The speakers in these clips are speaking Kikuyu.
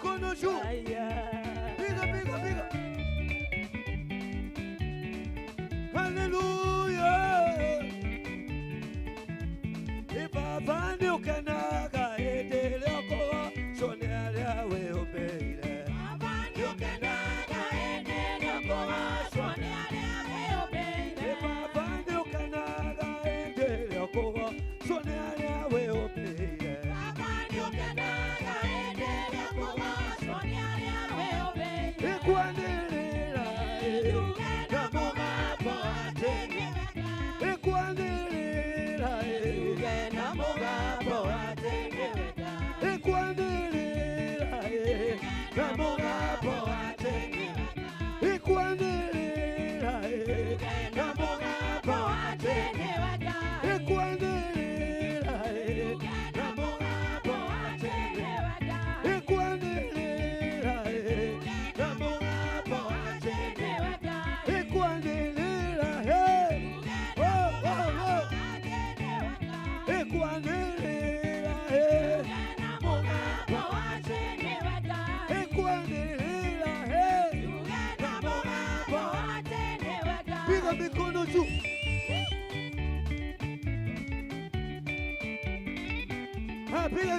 mikono juu. Piga, piga, piga. Haleluya. Baba nĩũkenaga hĩndĩ ĩrĩa ũkũgocwo nĩ arĩa wĩũmbĩire. Baba nĩũkenaga hĩndĩ ĩrĩa ũkũgocwo nĩ arĩa wĩũmbĩire. Baba nĩũkenaga hĩndĩ ĩrĩa ũkũgocwo nĩ arĩa wĩũmbĩire. Baba nĩũkenaga hĩndĩ ĩrĩa ũkũgocwo nĩ arĩa wĩũmbĩire. Ĩkwanĩrĩra Tuge na mũgambo atĩ ĩkwanĩrĩra Tuge na mũgambo atĩ nĩwe ĩkwanĩrĩra na mũgambo atĩ ĩkwanĩrĩra na mũgambo atĩ nĩwe ĩkwanĩrĩra na mũgambo atĩ nĩwe ĩkwanĩrĩra na mũgambo atĩ nĩwe ĩkwanĩrĩra hey oh oh oh ĩkwanĩrĩra hey na mũgambo atĩ nĩwe ĩkwanĩrĩra hey na mũgambo atĩ nĩwe Piga mikono juu. Ah, piga.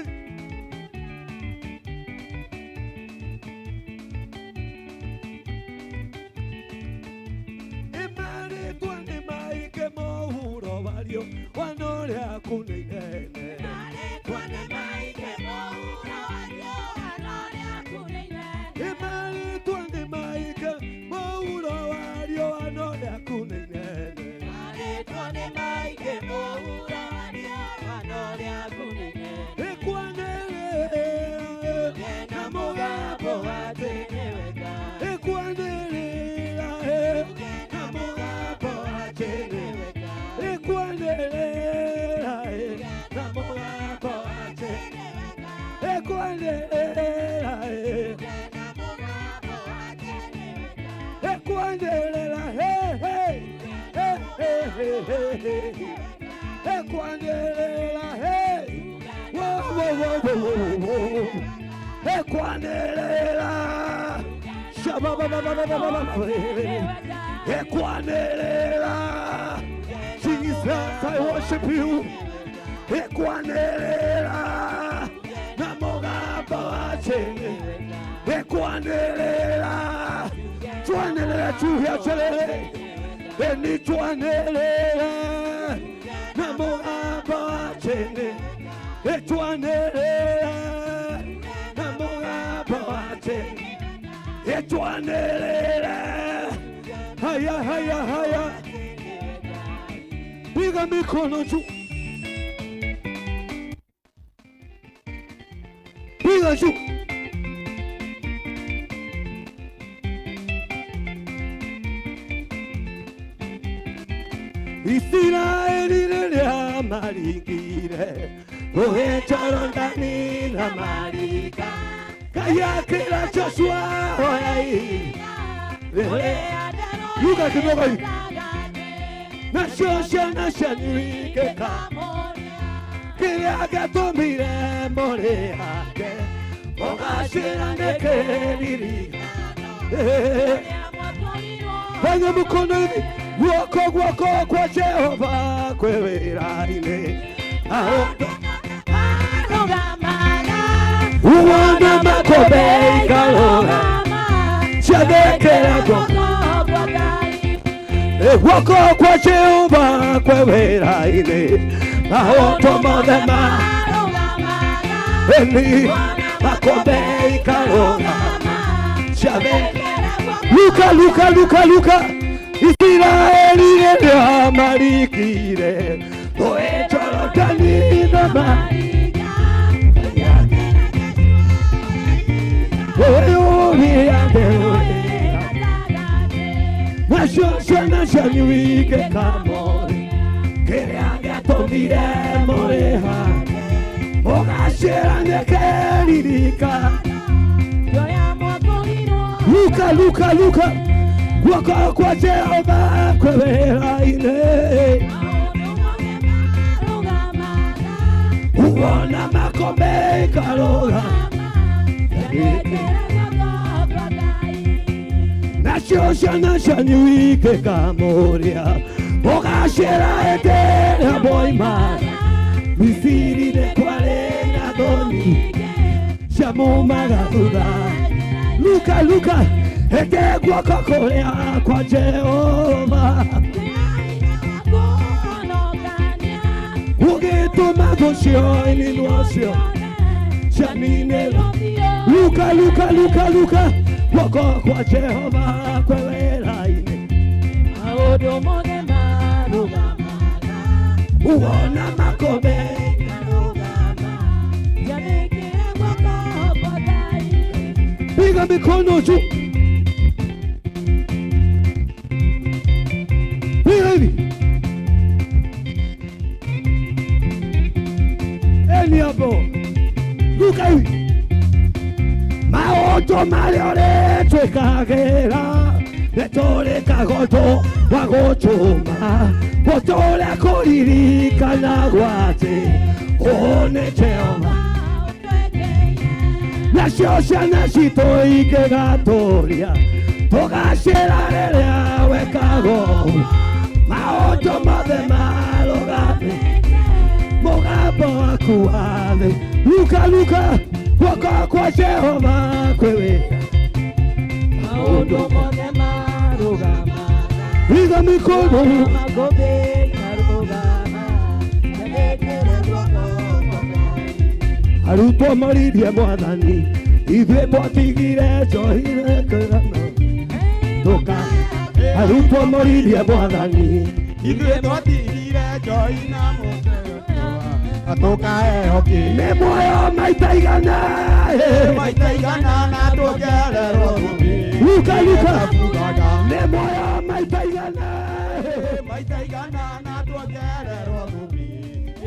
Imarĩtwo nĩ maike mohuro wario wano rĩaku nĩ inene. Marĩtwo nĩ maike mũhuro wario ano rĩaku nĩ inene. Imarĩtwo nĩ maike mohuro wario wano rĩaku nĩ inene. Marĩtwo nĩ maike mũhuro wario ano rĩaku nĩ inene. Ĩkwanĩrĩra Na mũgambo atĩ nĩwe Ngai. Ĩkwanĩrĩra na mũgambo atĩ Nĩwe Ngai. Ĩkwanĩrĩra na mũgambo atĩ Ĩkwanĩrĩra Na mũgambo atĩ nĩwe Ngai. Ĩkwanĩrĩra hey hey hey hey hey hey hey Ĩkwanĩrĩra hey wo wo wo wo wo wo Ĩkwanĩrĩra Shabababababababa Ekwanĩrĩra Jesus, I worship you. Ekwanĩrĩra na mũgambo atĩ Ekwanĩrĩra twanĩrĩra tuge atĩrĩrĩ ĩni twanĩrĩra na mũgambo atĩ Etwanĩrĩra na mũgambo atĩ Etwanĩrĩra haya haya haya piga mikono juu piga juu. Isiraeli rĩrĩa maringire rũĩ Jorodani na marika Ngai akĩra Joshua oya Luka kidogo hivi nacio ciana cianyu ingĩka kĩrĩa gĩatũmire mũrĩage mũgacĩra nĩkĩririkano. Fanya mkono hivi, guoko guoko kwa Jehova kwĩ wĩra-inĩ uwona makombe ikarũga ciathĩkĩra guoko kwa Jehova kwĩ wĩra-inĩ maũndũ mothe ma eni makombe ikarũga ciathĩkĩra Luka Luka Luka Luka Isiraeli rĩrĩa marikire rũĩ Jorodani na ma ũyũ nacio ciana cianyu ingĩka mũrĩ kĩrĩa gĩatũmire mũrĩhane mũgacĩra nĩkĩririka Luka Luka Luka guoko kwa Jehova kwĩ wĩra-inĩ uwona makombe ikarũga Nacio ciana cianyu ikĩkamũria mũgacĩra hĩndĩ ĩrĩa mwoima Misiri nĩ kwarĩ na thoni ciamumaga thutha. Luka Luka ĩndĩ guoko kũrĩa kwa Jehova gũgĩtũma thũ cio ininwo cio cianinĩrwo. Luka Luka Luka Luka guoko kwa Jehova kwĩ wĩra-inĩ Maũndũ mothe marũgamaga wona makũmbĩ marũgama njathĩkĩre guoko kwa Ngai. Piga mikono juu. Piga hivi. Eni hapo. Luka hivi. Maũndũ marĩa ũrĩtwĩkagĩra nĩtũrĩkaga ũndũ wa gũtũma gũtũũra kũririkanagwo atĩ ũũ nĩ Jehova nacio ciana citũ ingĩgatũria tũgacĩra rĩrĩa wekaga ũũ maũndũ mothe marũgame mũgambo waku wa thĩ. Luka Luka guoko kwa Jehova kwĩ wĩra. Maũndũ mothe marũgamaga Piga mikono. Makũmbĩ marũgama njathĩkĩre guoko kwa Ngai. Arutwo moririe mwathani ithuĩ twatigire njohi rekano tũka arutwo moririe mwathani Ithuĩ twatigire njohi na mũtego tũkaheo kĩ nĩ muoyo maita igana. Maita igana na tuongererwo thũmbĩ Luka Luka ĩrĩa nĩ muoyo maita igana. Maita igana na tuongererwo thũmbĩ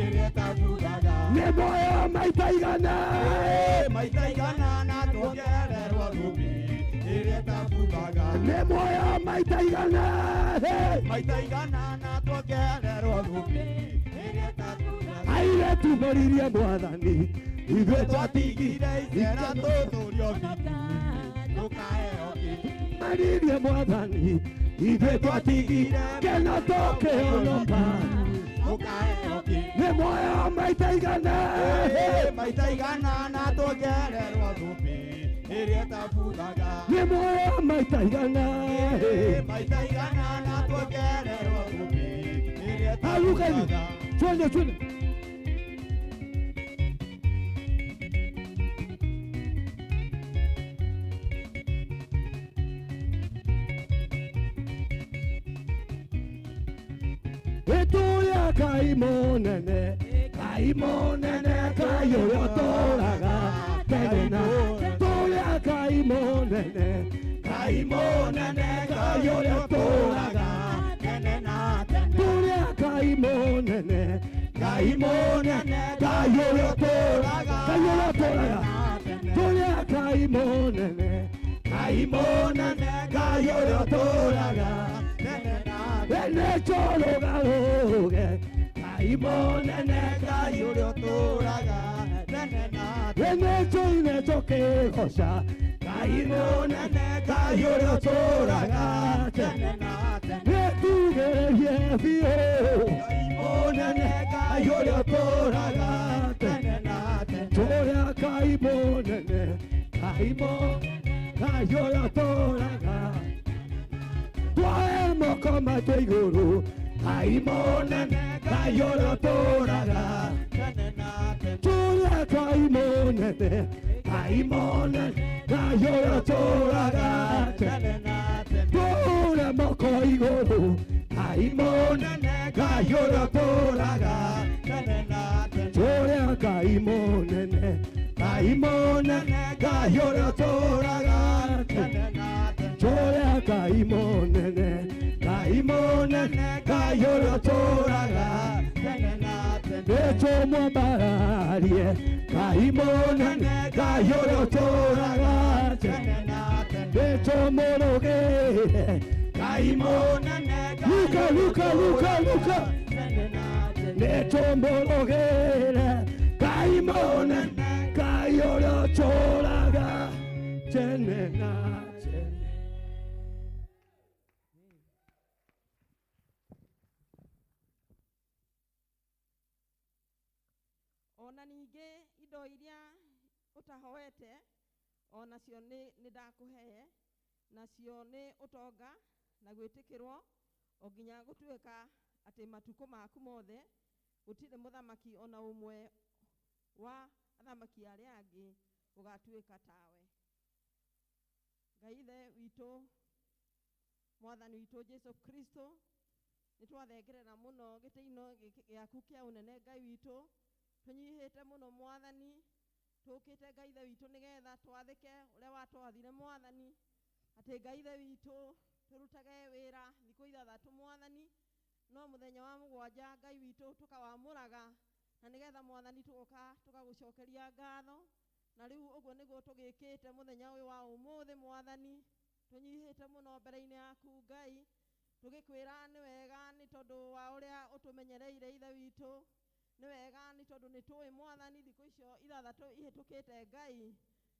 ĩrĩa ĩtabuthaga Nĩ muoyo maita igana. Maita igana na tuongererwo thũmbĩ ĩrĩa ĩtabuthaga Nĩ muoyo maita igana. Maita igana na tuongererwo thũmbĩ ĩrĩa ĩtabuthaga Airĩtu moririe mwathani ithuĩ twatigire icera tũtũrio tũkaheo kĩ twamaririe mwathani ithuĩ twatigire keno tũkĩhonoka tũkaheo kĩ nĩ muoyo maita igana. Maita igana na tuongererwo thũmbĩ ĩrĩa ĩtabuthaga Nĩ muoyo maita igana. Maita igana na tuongererwo thũmbĩ ĩrĩa Aluka hivi. ĩtabuthaga Twende twende. Ĩtũrĩa Ngai mũnene Ngai mũnene Ngai ũrĩa ũtũũraga tene na tũrĩa Ngai mũnene Ngai mũnene Ngai ũrĩa ũtũũraga tene na tene tũrĩa Ngai mũnene Ngai mũnene Ngai ũrĩa ũtũũraga Ngai ũrĩa ũtũũraga tũrĩa Ngai mũnene Ngai mũnene Ngai ũrĩa ũtũũraga tene na tene ene tũrũgarũge Ngai mũnene Ngai ũrĩa ũtũũraga tene na tene ene tũine tũkĩgoca Ngai mũnene Ngai ũrĩa ũtũũraga tene tene na tene nĩtugĩrĩrie biũ Ngai mũnene Ngai ũrĩa ũtũũraga tene na tene tũrĩa Ngai mũnene Ngai mũnene Ngai ũrĩa ũtũũraga twoe moko maitũ igũrũ Ngai mũnene Ngai ũrĩa ũtũũraga tene na tene tũrĩa Ngai mũnene Ngai mũnene Ngai ũrĩa ũtũũraga tene tene na tene tũrĩa moko igũrũ Ngai mũnene Ngai ũrĩa ũtũũraga tene na tene tũrĩa Ngai mũnene Ngai mũnene Ngai ũrĩa ũtũũraga tene tene na tene tũrĩa Ngai mũnene Ngai mũnene Ngai ũrĩa ũtũũraga tene na tene nĩtũmwambararie Ngai mũnene Ngai ũrĩa ũtũũraga tene tene na tene nĩtũmũrũgĩre Ngai mũnene Luka Luka Luka Luka tene na tene nĩtũmũrũgĩre Ngai mũnene Ngai ũrĩa ũtũũraga Tene na tene. Ona ningĩ indo iria ũtahoete onacio nĩ ndakũhe, nacio nĩ ũtonga na gwĩtĩkĩrwo, o nginya gũtuĩka atĩ matukũ maku mothe gũtirĩ mũthamaki ona ũmwe wa athamaki arĩa angĩ ũgatuĩka tawe. Ngai Ithe witũ, Mwathani witũ Jesu Kristo, nĩ twathengerera mũno gĩtĩ-inĩ gĩkĩ gĩaku kĩa ũnene. Ngai witũ, tũnyihĩte mũno Mwathani, tũkĩte Ngai Ithe witũ nĩgetha twathĩke ũrĩa watwathire Mwathani, atĩ Ngai Ithe witũ tũrutage wĩra thikũ 6 Mwathani, no mũthenya wa mũgwanja Ngai witũ tũkawamũraga, na nĩgetha Mwathani tũgoka tũkagũcokeria ngatho. Na rĩu ũguo nĩguo tũgĩkĩte mũthenya ũyũ wa ũmũthĩ Mwathani, tũnyihĩte mũno mbere-inĩ yaku Ngai, tũgĩkwĩra nĩ wega nĩ tondũ wa ũrĩa ũtũmenyereire Ithe witũ, nĩ wega nĩ tondũ nĩ tũĩ Mwathani thikũ icio 6 ihĩtũkĩte Ngai,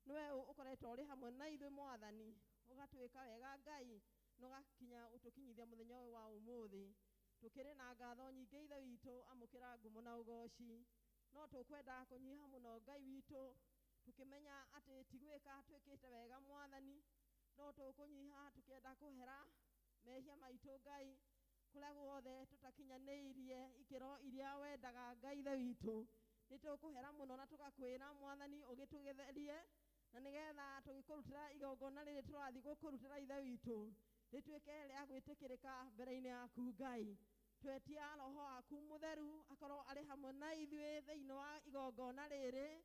nĩwe ũkoretwo ũrĩ hamwe na ithuĩ Mwathani, ũgatwĩka wega Ngai, na ũgakinya ũtũkinyithia mũthenya ũyũ wa ũmũthĩ. Tũkĩrĩ na ngatho nyingĩ Ithe witũ, amũkĩra ngumo na ũgoci. No tũkwenda kũnyiha mũno Ngai witũ, tũkĩmenya atĩ ti gwĩka twĩkĩte wega Mwathani, no tũkũnyiha tũkĩenda kũhera mehia maitũ Ngai, kũrĩa guothe tũtakinyanĩirie ikĩro iria wendaga Ngai Ithe witũ. Nĩ tũkũhera mũno na tũgakwĩra Mwathani ũgĩtũgetherie, na nĩgetha tũgĩkũrutĩra igongona rĩrĩ tũrathiĩ gũkũrutĩra Ithe witũ, rĩtuĩke rĩa gwĩtĩkĩrĩka mbere-inĩ yaku Ngai. Twetia Roho waku Mũtheru akorwo arĩ hamwe na ithuĩ thĩinĩ wa igongona rĩrĩ,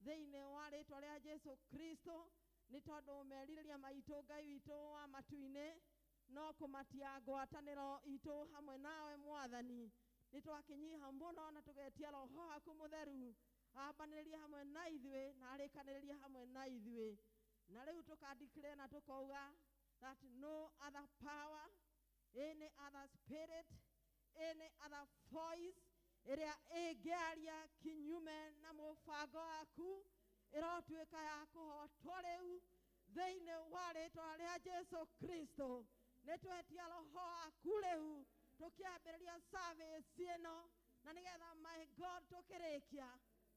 thĩinĩ wa rĩtwa rĩa Jesu Kristo, nĩ tondũ merirĩria maitũ Ngai witũ wa matu-inĩ no kũmatia ngwatanĩro itũ hamwe nawe Mwathani. Nĩ twakĩnyiha mũno na tũgetia Roho waku Mũtheru ambanĩrĩrie hamwe na ithuĩ na arĩkanĩrĩrie hamwe na ithuĩ. Na rĩu tũkandikire na tũkauga that no other power, any other spirit, any other voice ĩrĩa ĩngĩaria kinyume na mũbango waku ĩrotuĩka ya kũhotwo rĩu thĩinĩ wa rĩtwa rĩa Jesu Kristo. Nĩ twetia Roho waku rĩu tũkĩambĩrĩria service ĩno, na nĩgetha my God tũkĩrĩkia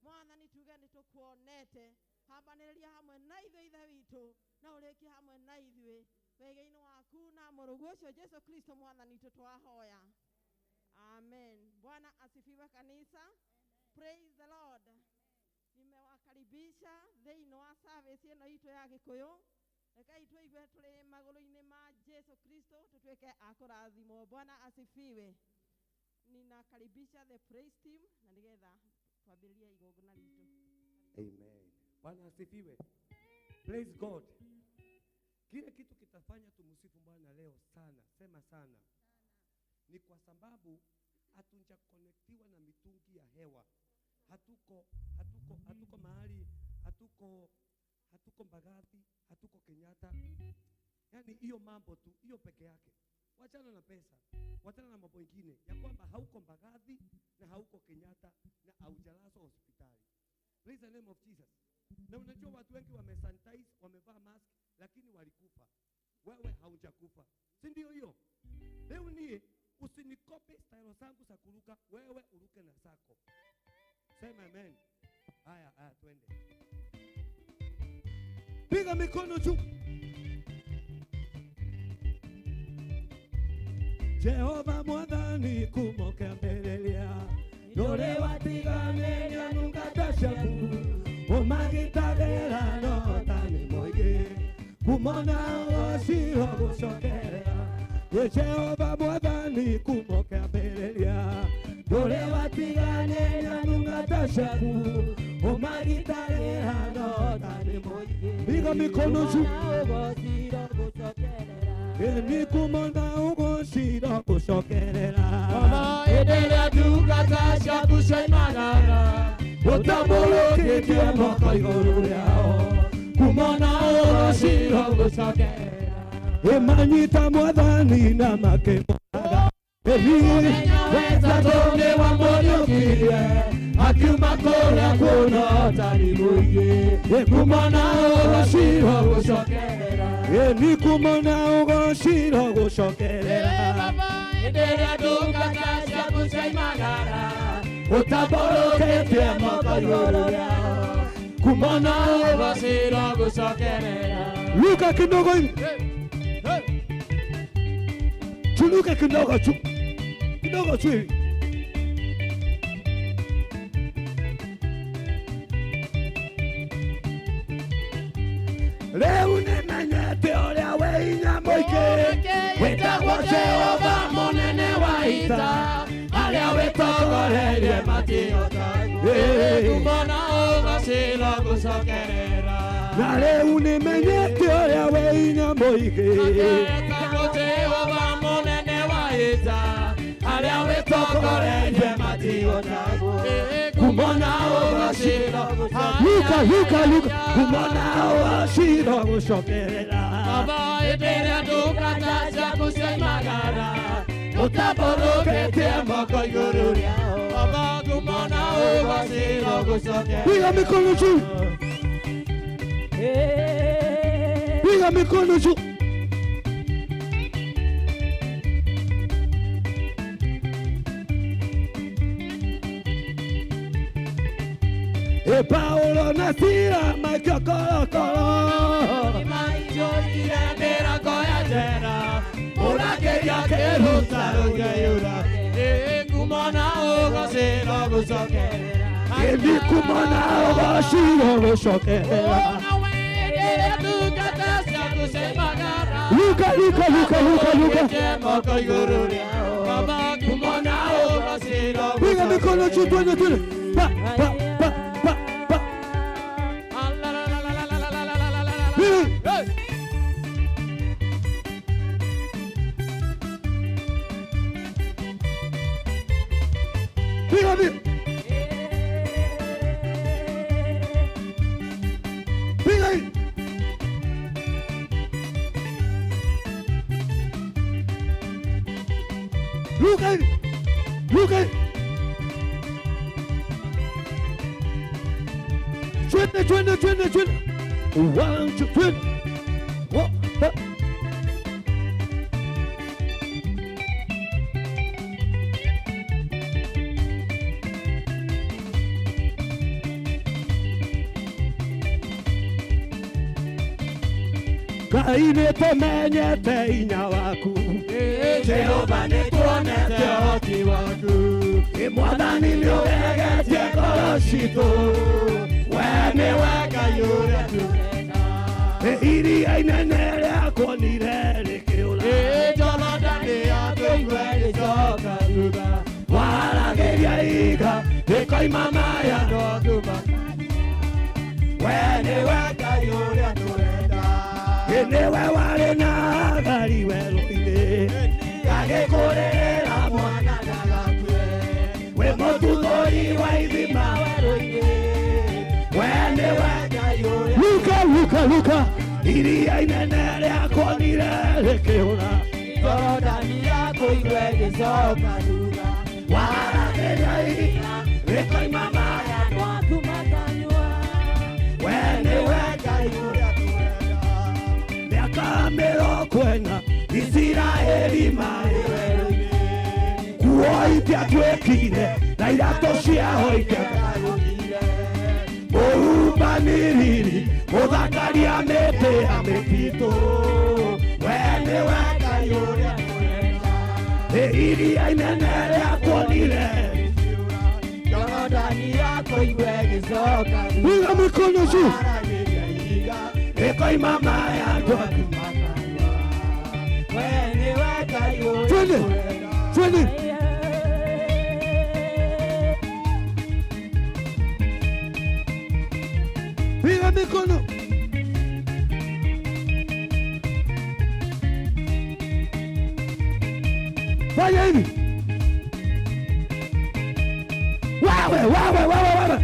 Mwathani tuge nĩ tũkuonete. Hambanĩrĩria hamwe na ithuĩ Ithe witũ, na ũrĩkie hamwe na ithuĩ wega-inĩ waku na mũrũguo ũcio Jesu Kristo Mwathani witũ twahoya. Amen. Bwana asifiwe kanisa. Praise the Lord. Nimewakaribisha thĩinĩ wa service ĩno itũ ya Gĩkũyũ. Rekei tũigue tũrĩ magũrũ-inĩ ma Jesu Kristo tũtuĩke a kũrathimwo. Bwana asifiwe. Ninakaribisha the praise team na nĩgetha twambĩrĩrie igongona ritũ. Amen. Bwana asifiwe. Praise God. Kile kitu kitafanya tumsifu Bwana leo sana, sema sana, ni kwa sababu hatujakonektiwa na mitungi ya hewa. Hatuko mahali, hatuko Mbagathi, hatuko Kenyatta. Yaani hiyo mambo tu, hiyo peke yake. Wachana na pesa, wachana na mambo mengine ya kwamba hauko Mbagathi na hauko Kenyatta na haujalazwa hospitali. Praise the name of Jesus. Na unajua watu wengi wamesanitize, wamevaa mask lakini walikufa. Wewe haujakufa. Si ndio hiyo? Leo ni usinikope style zangu za kuruka, wewe uruke na zako. Sema amen. Haya, haya twende. Piga mikono juu. Jehova Mwathani kumokembeleria, ndũrĩ watiganĩria ndungata ciaku, ũmagitagĩra no ta nĩ mũingĩ, kumona ũcio gũcokerera. Ĩ Jehova Mwathani kumokembeleria, ndũrĩ watiganĩria ndungata ciaku, ũmagitagĩra no ta nĩ mũingĩ. Piga mikono juu. Ni kumona ũgociro gũcokerera. Hĩndĩ ĩrĩa ndungata ciaku ciaimagara, ũtambũrũkĩtie moko igũrũ rĩao, kumona ũgociro gũcokerera. Ĩmanyita Mwathani na makĩmũraga. Mũthenya wetatũ nĩwamũriũkirie, akiuma kũrĩa kũna ũtari mũingĩ, kumona ũgociro ũgocirwo gũcokerera. Ĩni kumona ũgocirwo gũcokerera. Hĩndĩ ĩrĩa ndungata ciaku ciaimagara, Ũtambũrũkĩtie moko igũrũ rĩao, kumona ũgocirwo gũcokerera. Luka kidogo hivi. Chuluka kidogo tu. Kidogo tu hivi. Rĩu nĩmenyete ũrĩa wĩ hinya mũingĩ wĩtagwo Jehova mũnene wa ita arĩa wĩtongorerie Matihotagwo. Kumona ũgocirwo gũcokerera. Na rĩu nĩmenyete ũrĩa wĩ hinya mũingĩ Wĩtagwo Jehova mũnene wa ita, arĩa wĩtongoretie matihotagwo. Kumona ũgocirwo. Luka, Luka, Luka kumona ũgocirwo gũcokerera. Baba, hĩndĩ ĩrĩa ndungata ciaku ciaimagara, ũtambũrũkĩtie moko igũrũ rĩao. Baba, kumona ũgocirwo gũcokerera. Piga mikono juu, piga mikono juu. E Paolo na Sila maikio korokoro. Nĩmaiyũrire mĩrango ya njera, mũrangĩri akĩruta rũng'enyũra. Kumona ũgocirwo gũcokerera. Ĩni kumona ũgocirwo gũcokerera. Nawe hĩndĩ ĩrĩa ndungata ciaku ciaimagara, Luka, Luka, Luka, Luka, Luka. moko igũrũ rĩao. Baba, kumona ũgocirwo. Piga mikono juu, twende, twende. Pa, pa, pa, pa, pa. Hivi. Piga mi. Piga hivi. Luka hivi. Luka hivi. Twende, twende, twende, twende. One, two, twende. One, ha. Ngai nĩtũmenyete hinya waku. Jehova nĩtuonete ũhoti waku. Ĩ Mwathani nĩũregetie ngoro citũ. We nĩwe Ngai ũrĩa tũrenda. Ĩ iria inene rĩakuonire rĩkĩũra. Jorodani yatũigua ĩgĩcoka thutha. Waragĩria ihiga rĩkoima maya. We nĩwe Ngai ũrĩa tũrenda. Ĩ nĩwe warĩ na Hagari werũ-inĩ. Agĩkũrĩra mwana ndagakue. Wĩ mũtuthũri wa ithima. Werũ-inĩ. We nĩwe Ngai ũrĩa. Luka, Luka, Luka. Iria inene rĩakuonire rĩkĩũra. Jorodani yakũigua ĩgĩcoka thutha. Waragĩria ihiga rĩkoima maya. We nĩwe Ngai ũrĩa tũrenda. Mĩaka 40 Isiraeli marĩ werũ-inĩ. Nguo itiatuĩkire na iratũ ciao itiagarũkire. Mũhumbanĩrĩri mũthakaria mĩtĩ ya mĩtitũ. We nĩwe Ngai ũrĩa tũrenda. Ĩ iria inene rĩakuonire. Jorodani yakũigua ĩgĩcoka thutha. Piga mikono juu. Waragĩria ihiga Rĩkoima maya andũ aku. We nĩwe Ngai ũrĩa Twende. tũrenda. Twende. Piga mikono. Fanya hivi. Wewe, wewe, wewe, wewe.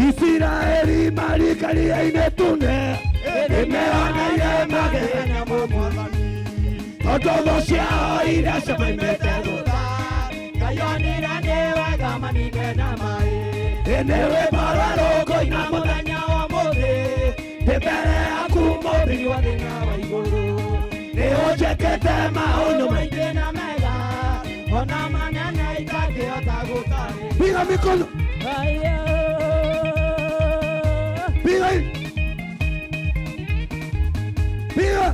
Isiraeli marikaria-inĩ tune nĩmeoneire magegania ma Mwathani. Tondũ thũ ciao iria ciamaimĩte thutha Ngai onire nĩ wega manine na maĩ. Ĩ nĩ rwĩmbo rwerũ ngũina mũthenya Mũthenya wa ũmũthĩ ndĩ mbere yaku mũmbi wa thĩ na wa igũrũ. Nĩ ũnjĩkĩte maũndũ maingĩ maingĩ na mega ona manene itangĩhota gũtarĩria. Piga mikono, piga hii. Piga.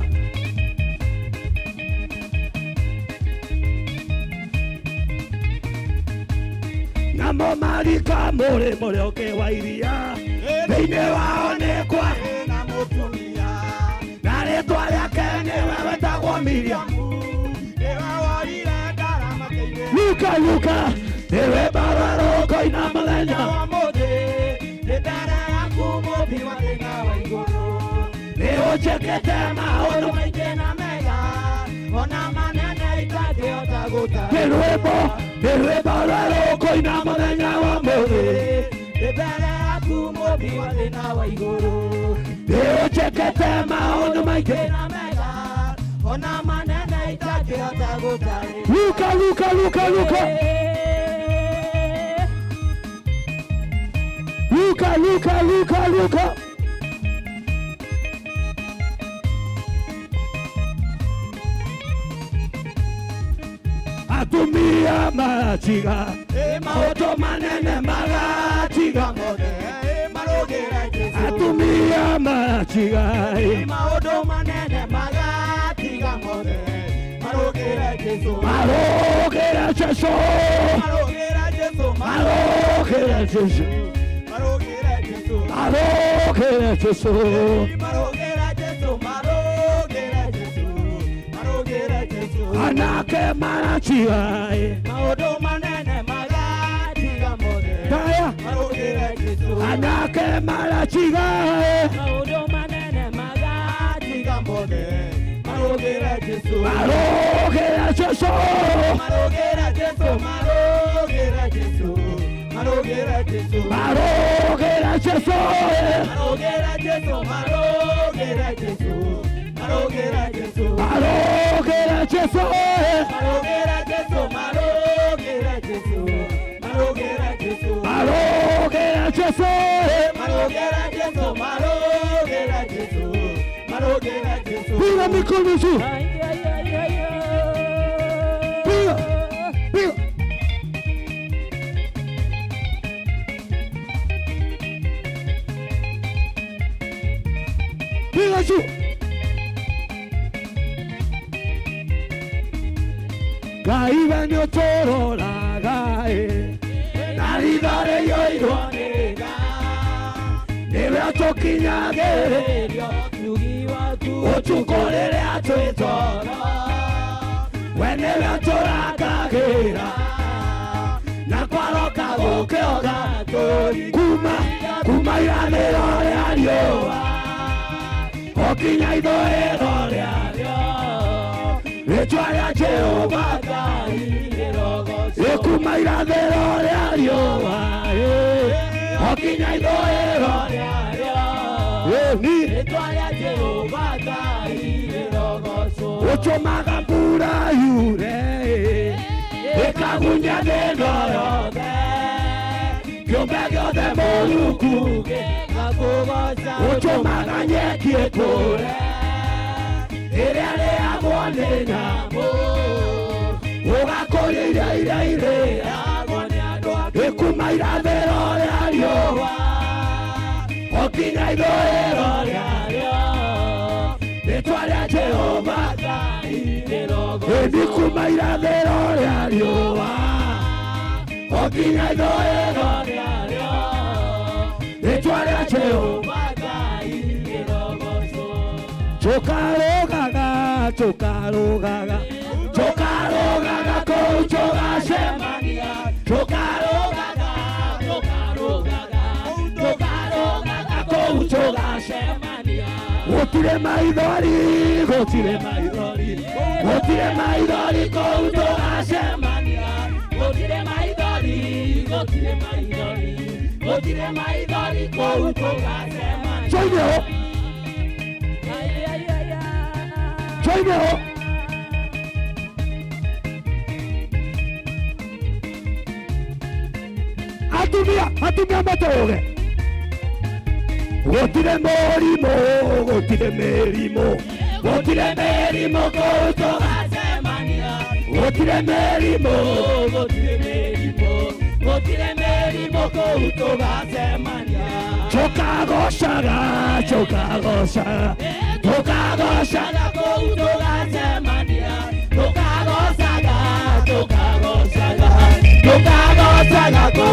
Namo marika mũrĩmo ũrĩa ũngĩ wa iria thĩinĩ wao nĩ kwa Na mũtumia na rĩtwa rĩake nĩwe wetagwo Miriamu nĩwe worire ndarama-inĩ. Luka Luka nĩ rwĩmbo rwerũ ngũina mũthenya Wa ũmũthĩ ndĩ mbere yaku mũmbi wa thĩ na wa igũrũ. nĩ ũnjĩkĩte maũndũ Maũndũ maingĩ na mega ona manene itangĩhota nĩ rwĩmbo nĩ rwĩmbo rwerũ ngũina mũthenya wa ũmũthĩ Ndĩ mbere yaku mũmbi wa thĩ na wa igũrũ. nĩ ũnjĩkĩte maũndũ maingĩ Na mega ona manene itangĩhota gũtarĩria. Luka Luka Luka Luka Luka Luka Luka Luka Atumia maratiga maũndũ manene magatiga Mothe marũgĩre Jesũ. Atumia maratiga Maũndũ manene magatiga mothe marũgĩre Jesũ. marũgĩre Jesũ Marũgĩre Jesũ. marũgĩre Jesũ Marũgĩre Jesũ. marũgĩre Jesũ Marũgĩre Jesũ. Marũgĩre Jesũ. Marũgĩre Jesũ. anake maratiga Maũndũ manene magatiga mothe Taya marũgĩre Jesũ. anake maratiga Maũndũ manene magatiga mothe marũgĩre Jesũ. marũgĩre Jesũ Marũgĩre Jesũ. Marũgĩre Jesũ. Marũgĩre Jesũ. marũgĩre Jesũ Marũgĩre Jesũ. Marũgĩre Jesũ. Marũgĩre Jesũ. marũgĩre Jesũ Marũgĩre Jesũ. Marũgĩre Jesũ. Marũgĩre Jesũ. marũgĩre Jesũ Marũgĩre Jesũ. Marũgĩre Jesũ. Marũgĩre Jesũ. piga mikono juu piga piga piga juu Ngai we nĩ ũtũroraga ĩ na ritho rĩiyũirwo nĩ tha nĩwe ũtũkinyagĩrĩria ũtukũ rĩrĩa twĩ toro we nĩwe ũtũrangagĩra na kwaroka gũkĩoga kuma kuma irathĩro rĩa riũa o kinya ithũĩro rĩarĩo rĩtwa rĩa Jehova Ngai kuma irathĩro rĩa riũa o kinya ithũĩro rĩarĩo ni ũtũmaga mbura yure ĩkagunya thĩ ĩno yothe kĩũmbe gĩothe mũrungu ũtũmaga nyeki ĩkũre ĩrĩa rĩagwo nĩ nyamũ ũgakũria irio iria irĩagwo ĩkuma irathĩro rĩa riũa o kinya ithũĩro rĩarĩo rĩtwa rĩa Jehova ĩni kuma irathĩro rĩa riũa o kinya ithũĩro rĩarĩo rĩtwa rĩa Jehova tũkarũgaga tũkarũgaga tũkarũgaga kũu tũgacemania tũkarũgaga tũkarũgaga tũkarũgaga kũu tũgacemania gũtirĩ maithori gũtirĩ maithori gũtirĩ maithori kũu tũgacemania Gũtirĩ maithori, gũtirĩ maithori, gũtirĩ maithori kũu tũgacemania. Join ho join ho Atumia, atumia matũge. Gũtirĩ mũrimũ, gũtirĩ mĩrimũ, gũtirĩ mĩrimũ kũu Tũgacemania. Gũtirĩ mĩrimũ. Gũtirĩ mĩrimũ, gũtirĩ mĩrimũ kũu tũgacemania. Tũkagocaga, tũkagocaga, tũkagocaga. Tũkagocaga kũu tũgacemania. Tũkagocaga, tũkagocaga, tũkagocaga kũu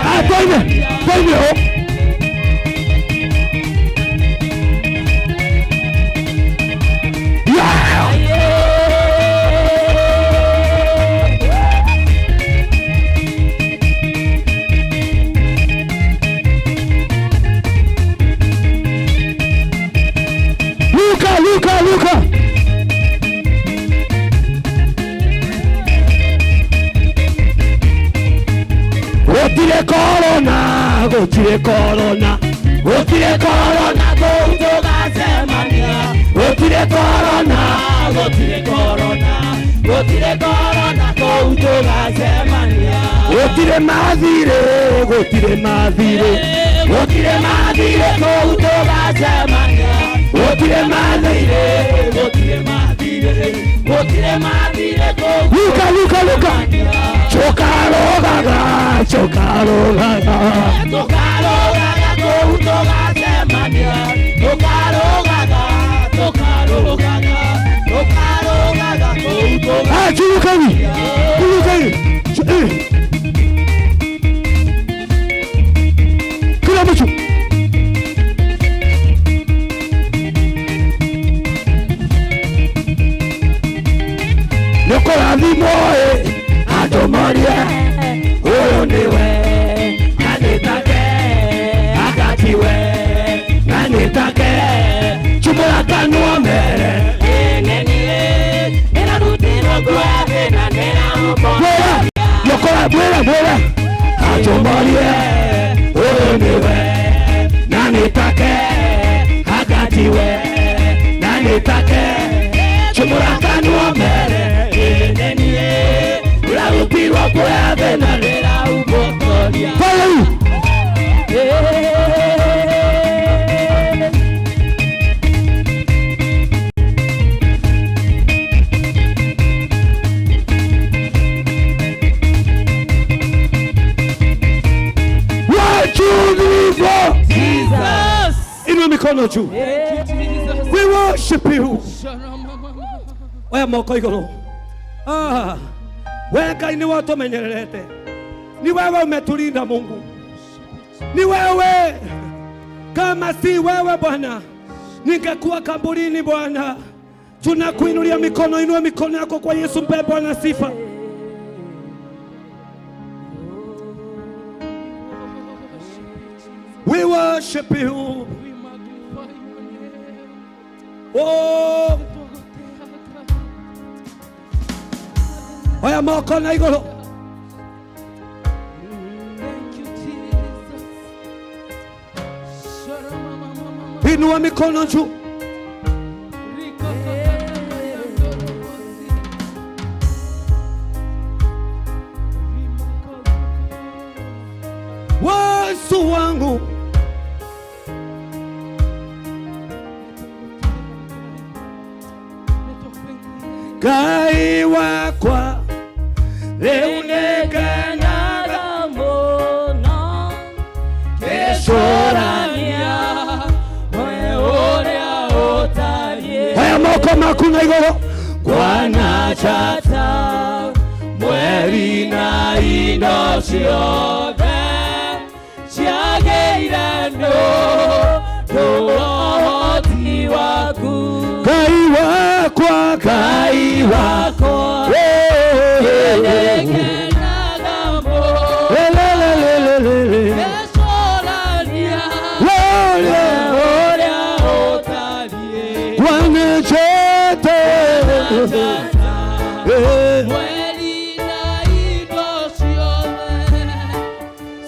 Ah, toime, tũgacemania. toime ho. Yeah! Luka, Luka, Luka. Gũtirĩ korona, gũtirĩ korona, gũtirĩ korona, Kũu tũgacemania. Gũtirĩ korona. Gũtirĩ korona, gũtirĩ korona kũu tũgacemania. Gũtirĩ mathirĩ, gũtirĩ mathirĩ, gũtirĩ mathirĩ, Kũu tũgacemania. Gũtirĩ mathirĩ. Gũtirĩ mathirĩ, gũtirĩ mathirĩ kũu Luka, Luka, Luka. Tũkarogaga, tũkarogaga. Tũkarogaga kũu tũgacemania. Tũkarogaga, tũkarogaga, tũkarogaga kũu tũgacemania. Ah, churukani, churukani. Eh. Kila mtu. Nĩkũrathimwo ĩ andũ morie ũyũ nĩwe na nĩ take agatiwe na nĩ take chumũra kanua mere mwĩra nĩũkũra mwĩra mwĩra andũ morie ũyũ nĩwe na nĩ take agatiwe na nĩ take chumũra kanua mere ũrarutirwo kuoya thĩna Follow you. One, two, three, four. Inua mikono juu. We worship you. Oya moko igũrũ. Ah, we Ngai nĩ watũmenyererete. Ni wewe umetulinda Mungu. Ni wewe. Kama si wewe Bwana, ningekuwa kaburini Bwana. Tunakuinulia mikono, inua mikono yako kwa Yesu, mpe Bwana sifa. We worship you. Oh, oya moko na igũrũ. Inua mikono juu. Yesu wangu Ngai wakwa rĩu nĩngenaga Mũno ngĩcũrania we ũrĩa ũtariĩ. Oya moko maku na igũrũ. Kwanachata mweri na indo ciothe ciagĩire nĩ ũhoti waku. Ngai wakwa, Ngai wakwa Ngai nĩngenaga mũno ngĩcũrania we ũrĩa ũtariĩ. Kwanachata Mweri na indo ciothe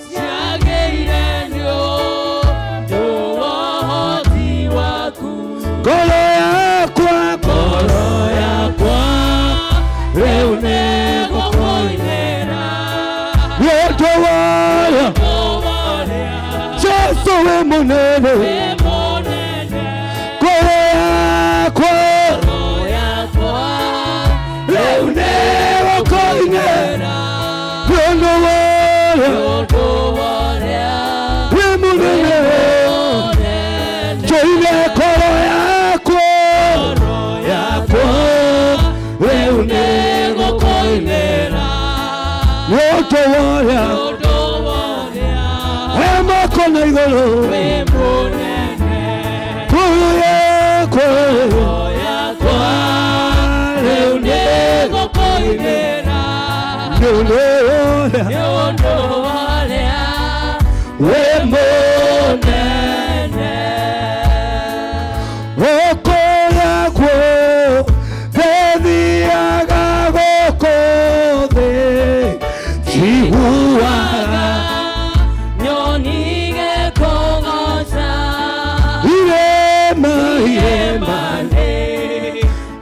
ciagĩire nĩ ũndũ wa ũhoti waku. Ngoro yakwa, Ngoro yakwa rĩu nĩgũkũinĩra nĩ ũndũ wayo. Wĩ mũnene. Ngoro yakwa rĩu nĩ gũkũinĩra nĩ ũndũ wa ũrĩa wĩ mũnene. Tũine ngoro yakwa yakwa rĩu nĩ gũkũinĩra nĩ ũndũ wa ũrĩa wĩ moko na igũrũ. Ngoro yakwa rĩu nĩ gũkũinĩra nĩ ũndũ wa ũrĩa wĩ mũnene. Gũkũ yakwo thethiaga gũkũ thĩ njiguaga irĩma irĩma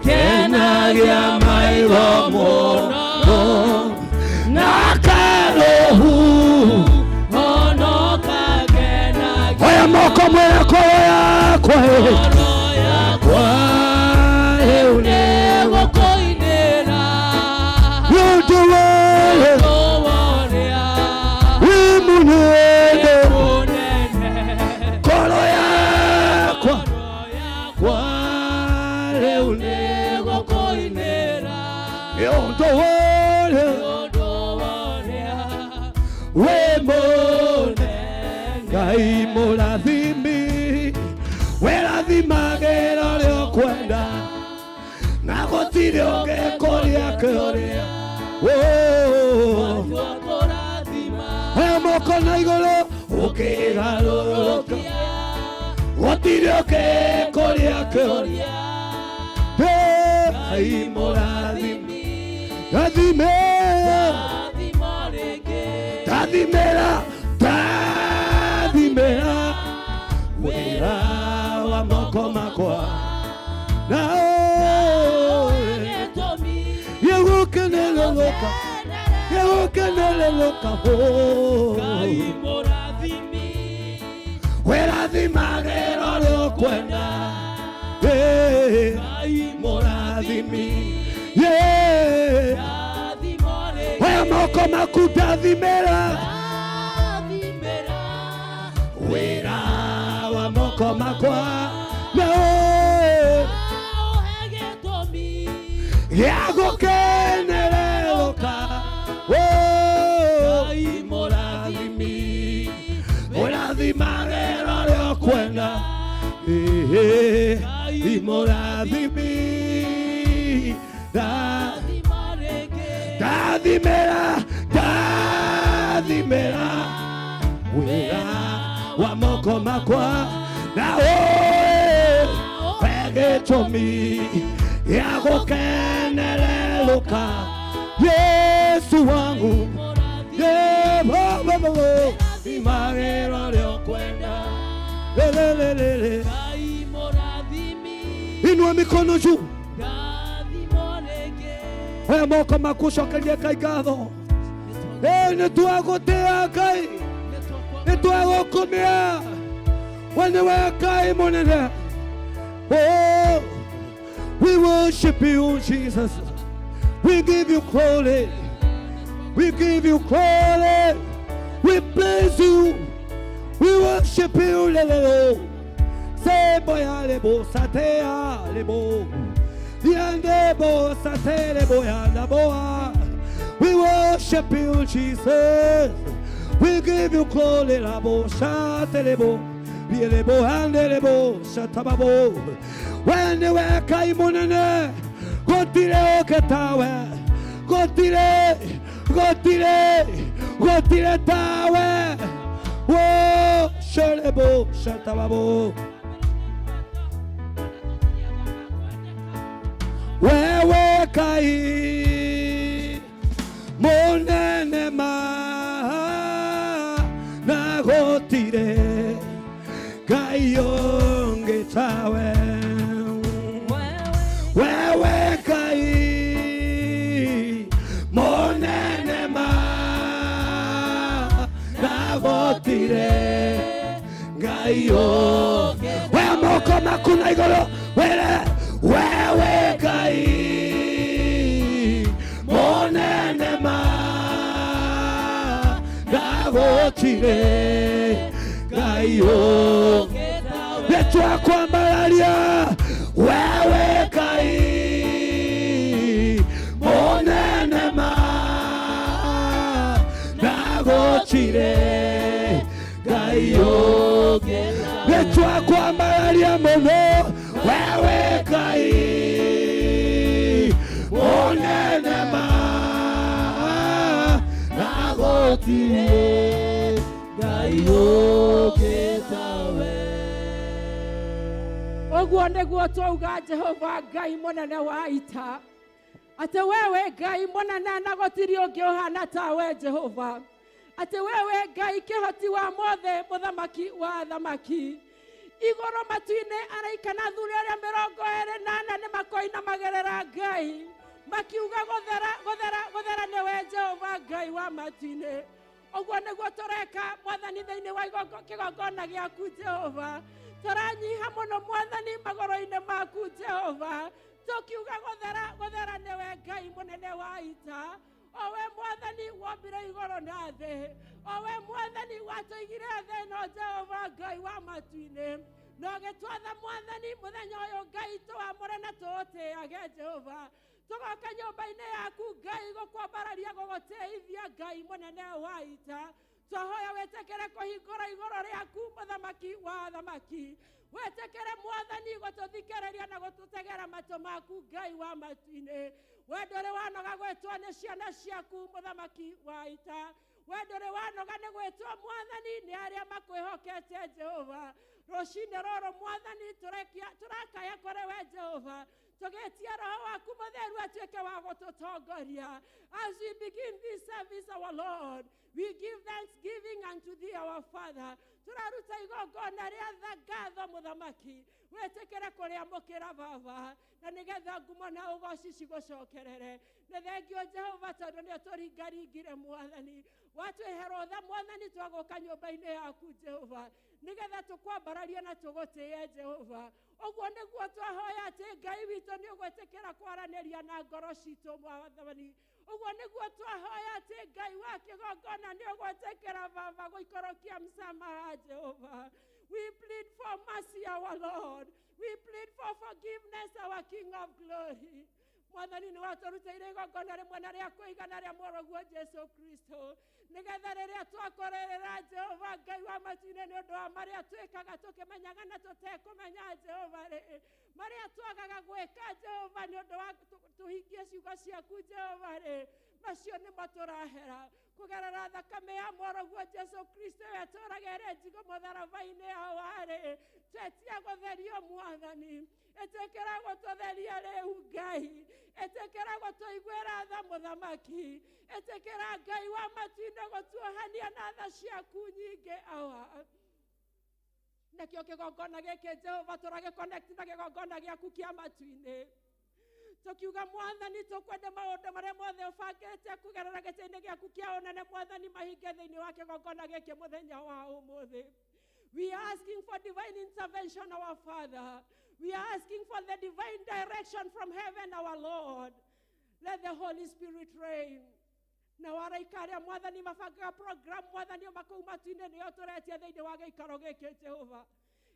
kenagia maitho mũno na karohu. Oya moko mwĩra ngoro yakwa yakwa rĩu nĩ nĩ ũndũ wa ũrĩa wĩ mũnene. Ngoro yakwa kwa rĩu nĩ nĩ ũndũ wa ũrĩa wĩ mũnene. Ngai mũrathimi wĩrathimagĩra ũrĩa ũkwenda na gũtirĩ ũngĩkũria kĩũria. Oya moko na igũrũ ũkĩgarũrũka gũtirĩ ũngĩkũria kĩũria. Ngai mũrathimi rathimĩra ndathimĩra ndathimĩra wĩra wa moko makwa na gĩgũkenerũrũka gĩgũkenerũrũka wĩrathimagĩra ũrĩa ũkwenda. Mũrathimi. Yeah. Oya moko maku ndathimĩra wĩra wa moko makwa na gĩa gũkenerũka. Mũrathimi ũrathimagĩra ũrĩa ũkwenda. Mũrathimi ndathimĩra ndathimĩra wĩra wa moko makwa na ũĩ gĩtũmi gĩa gũkenererũka Yesu wangu imagĩra ũrĩa ũkwenda. Lelelelele. Inua mikono juu, oya moko maku ũcokerie Ngai ngatho. Nĩ twagũtĩa Ngai, nĩ twagũkumia we nĩwe Ngai mũnene. Oh, we worship you, Jesus. We give you glory. We give you glory. We praise you. We worship you. Lelelo. Sebo ya lebo satea lebo. Yande bo sate lebo ya boa. We worship you, Jesus. We give you glory. Labo sate lebo. Lebo ande lebo satababo. We nĩwe Ngai mũnene gũtirĩ ũngĩ tawe gũtirĩ gũtirĩ gũtirĩ tawe wo sherebo shatababo wewe Ngai mũnene ma na gũtirĩ Ngai ũngĩ tawe wewe Ngai mũnene ma na gũtirĩ Ngai. Ngai we moko maku na igũrũ wĩre wewe Ngai mũnene ma ndagũtirĩ Ngai nĩtwakwambararia wewe Ngai mũnene ma ndagũtirĩ Ngai nĩtwakwambararia mũno wewe Ngai mũnene ma ndagũtirĩ Ngai ũngĩ tawe. Ũguo nĩguo twauga Jehova Ngai mũnene wa ita, atĩ wewe Ngai mũnene na gũtirĩ ũngĩ ũhana tawe Jehova, atĩ wewe Ngai kĩhoti wa mothe, mũthamaki wa athamaki. Igũrũ matu-inĩ araika na athuri arĩa 24 nĩ makoinamagĩrĩra Ngai makiuga gũthera gũthera gũthera nĩwe Jehova Ngai wa matu-inĩ. Ũguo nĩguo tũreka Mwathani thĩinĩ wa kĩgongona gĩaku Jehova. Tũranyiha mũno Mwathani magũrũ-inĩ maku Jehova, tũkiuga gũthera gũthera nĩwe Ngai mũnene wa ita, o we Mwathani wombire igũrũ na thĩ, o we Mwathani watũigire thĩ no Jehova Ngai wa matu-inĩ, na ũgĩtwatha Mwathani mũthenya ũyũ Ngai tũwamũre na tũũtĩage Jehova. Tũgoka nyũmba-inĩ yaku Ngai gũkwambararia gũgũtĩithia Ngai mũnene wa ita. Twahoya wĩtĩkĩre kũhingũra igũrũ rĩaku mũthamaki wa athamaki, wĩtĩkĩre Mwathani gũtũthikĩrĩria na gũtũtegera matũ maku Ngai wa matu-inĩ. We ndũrĩ wanoga gwĩtwo nĩ ciana ciaku mũthamaki wa ita, we ndũrĩ wanoga nĩ gwĩtwo Mwathani nĩ arĩa makwĩhokete Jehova. Rũcinĩ rũrũ Mwathani tũrakaya kũrĩ we Jehova, tũgĩtia Roho waku mũtheru atuĩke wa gũtũtongoria. As we begin this service, our Lord, we give thanksgiving unto thee, our Father. Tũraruta igongona rĩa ngatho mũthamaki, wĩtĩkĩre kũrĩamũkĩra Baba, na nĩgetha ngumo na ũgoci cigũcokerere. Nĩ thengio Jehova tondũ nĩ ũtũringaringire Mwathani, watwĩhe rũtha Mwathani twagũka nyũmba-inĩ yaku Jehova, nĩgetha tũkwambararie na tũgũtĩe Jehova. Ũguo nĩguo twahoya atĩ Ngai witũ nĩ ũgwĩtĩkĩra kwaranĩria na ngoro citũ Mwathani. Ũguo nĩguo twahoya atĩ Ngai wa kĩgongona nĩ ũgwĩtĩkĩra Baba gũikũrũkia msamaha Jehova. We plead for mercy, our Lord. We plead for forgiveness, our King of glory. Mwathani nĩ watũrutĩire igongona rĩmwe na rĩa kũigana rĩa mũrũguo Jesu Kristo, nĩgetha rĩrĩa twakorerera Jehova Ngai wa matu-inĩ nĩ ũndũ wa marĩa twĩkaga tũkĩmenyaga na tũtekũmenya Jehova rĩ, marĩa twagaga gwĩka Jehova nĩ ũndũ wa tũhingie ciugo ciaku Jehova rĩ, macio nĩmo tũrahera kũgerera thakame ya mũrũguo Jesu Kristo ĩrĩa ĩtũũraga ĩrĩ njigũ mũtharaba-inĩ awa rĩ. Twetia gũtherio Mwathani, ĩtĩkĩra gũtũtheria rĩu Ngai, ĩtĩkĩra gũtũiguĩra tha mũthamaki, ĩtĩkĩra Ngai wa matu-inĩ gũtuohania na tha ciaku nyingĩ awa. Nakĩo kĩgongona gĩkĩ Jehova tũragĩconnect na kĩgongona gĩaku kĩa matu-inĩ, tukiuga Mwathani tũkwenda maũndũ marĩa mothe ũbangĩte kũgerera gĩtĩ-inĩ gĩaku kĩa ũnene Mwathani mahinge thĩinĩ wa kĩgongona gĩkĩ mũthenya wa ũmũthĩ. We are asking for divine intervention, our Father. We are asking for the divine direction from heaven, our Lord. Let the Holy Spirit reign. Na waraika arĩa Mwathani mabangaga program Mwathani makũu matu-inĩ nĩo tũretia thĩinĩ wa gĩikaro gĩkĩ Jehova.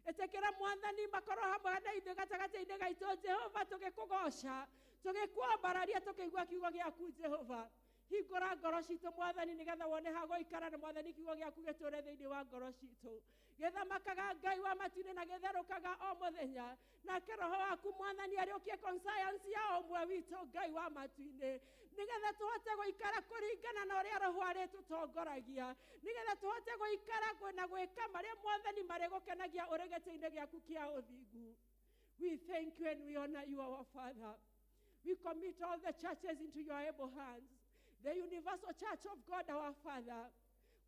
Ĩtĩkĩra Mwathani makorwo hamwe na ithuĩ gatagatĩ-inĩ gaitũ Jehova, tũgĩkũgoca, tũgĩkwambararia, tũkĩigua kiugo gĩaku Jehova. Hingũra ngoro citũ Mwathani nĩgetha wone ha gũikara, na Mwathani kiugo gĩaku gĩtũũre thĩinĩ wa ngoro citũ. Gĩthamakaga Ngai wa matu-inĩ na gĩtherũkaga o mũthenya. Nake Roho waku Mwathani arĩũkie conscience ya o ũmwe witũ Ngai wa matu-inĩ, nĩgetha tũhote gũikara kũringana na ũrĩa Roho arĩtũtongoragia, nĩgetha tũhote gũikara na gwĩka marĩa Mwathani marĩgũkenagia ũrĩ gĩtĩ-inĩ gĩaku kĩa ũthingu. We thank you and we honor you, our Father. We commit all the churches into your able hands. The Universal Church of God, our Father.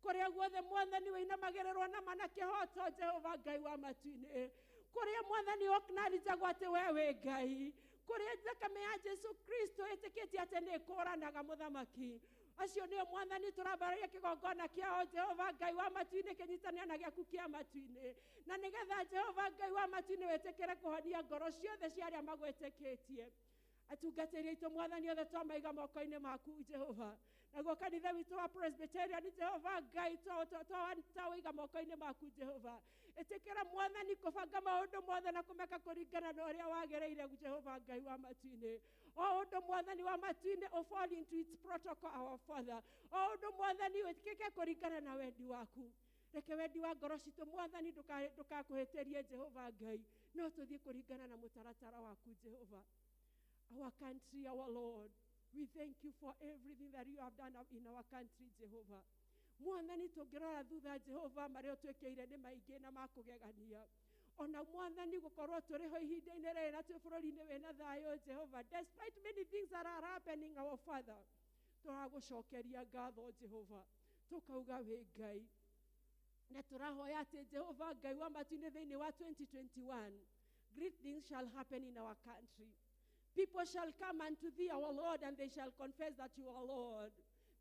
Kũrĩa guothe Mwathani wĩinamagĩrĩrwo na ma na kĩhoto Jehova Ngai wa matu-inĩ, kũrĩa Mwathani ũknarijagwo atĩ we wĩ Ngai, kũrĩa thakame ya Jesu Kristo ĩtĩkĩtie atĩ nĩ ĩkũranaga mũthamaki. Acio nĩo Mwathani tũrambararia kĩgongona kĩao Jehova Ngai wa matu-inĩ kĩnyitanĩre na gĩaku kĩa matu-inĩ, na nĩgetha Jehova Ngai wa matu-inĩ wĩtĩkĩre kũhonia ngoro ciothe cia arĩa magwĩtĩkĩtie. Atungatĩri aitũ Mwathani othe twamaiga moko-inĩ maku Jehova, naguo kanitha witũ wa Presbyterian Jehova Ngai twawĩiga moko-inĩ maku Jehova. Ĩtĩkĩra Mwathani kũbanga maũndũ mothe na kũmeka kũringana na ũrĩa wagĩrĩire Jehova Ngai wa matu-inĩ. O ũndũ Mwathani wa matu-inĩ o fall into its protocol, our Father. O ũndũ Mwathani wĩtĩkĩke kũringana na wendi waku. Reke wendi wa ngoro citũ Mwathani ndũkakũhĩtĩrie Jehova Ngai, no tũthiĩ kũringana na mũtaratara waku Jehova. Our country, our Lord, we thank you for everything that you have done in our country, Jehovah. Mwathani tũngĩrora thutha Jehova marĩa ũtwĩkĩire nĩ maingĩ na makũgegania. Ona Mwathani gũkorwo tũrĩ ho ihinda-inĩ rĩrĩ na twĩ bũrũri-inĩ wĩna thayũ Jehova, despite many things that are happening, our Father, tũragũcokeria ngatho Jehova, tũkauga wĩ Ngai. Na tũrahoya atĩ Jehova Ngai wa matu-inĩ thĩinĩ wa 2021, great things shall happen in our country. People shall come unto thee, our Lord, and they shall confess that you are Lord.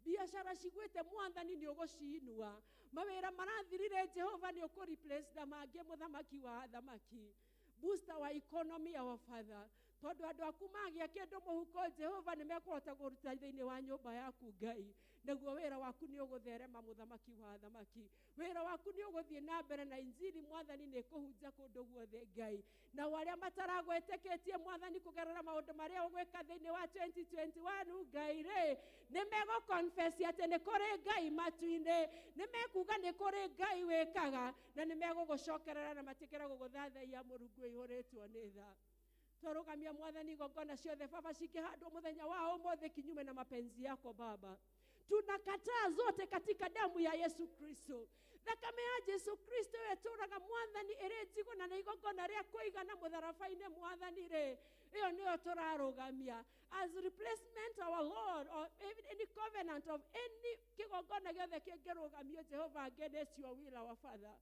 Biashara cigwĩte Mwathani nĩ ũgũcinua, mawĩra marathirire Jehova nĩ ũkũ replace na mangĩ mũthamaki wa athamaki. Boost our economy, our Father, tondũ andũ aku magĩa kĩndũ mũhuko Jehova nĩ mekũhota kũruta thĩinĩ wa nyũmba yaku Ngai, naguo wĩra waku nĩ ũgũtherema mũthamaki wa athamaki. Wĩra waku nĩ ũgũthiĩ na mbere na injiri Mwathani nĩ ĩkũhunja kũndũ guothe Ngai. Na arĩa mataragwĩtĩkĩtie Mwathani kũgerera maũndũ marĩa ũgwĩka thĩinĩ wa 2021 Ngai rĩ, nĩ megũ-confess atĩ nĩ kũrĩ Ngai matu-inĩ, nĩ mekuga nĩ kũrĩ Ngai wĩkaga, na nĩ megũgũcokerera na matikĩre gũgũthathaiya Mũrungu ũihũrĩtwo nĩ tha. Twarũgamia Mwathani igongona ciothe Baba cingĩhandwo mũthenya wa ũmũthĩ kinyume na mapenzi yako Baba. Tunakataa zote katika damu ya Yesu Kristo. Thakame ya Jesu Kristo ĩtũraga Mwathani ĩrĩ njigũ na nĩ igongona rĩa kũigana mũtharaba-inĩ Mwathani rĩ, ĩyo nĩyo tũrarũgamia as replacement, our Lord, or even any covenant of any kĩgongona gĩothe kĩngĩrũgamio Jehova against your will, our Father.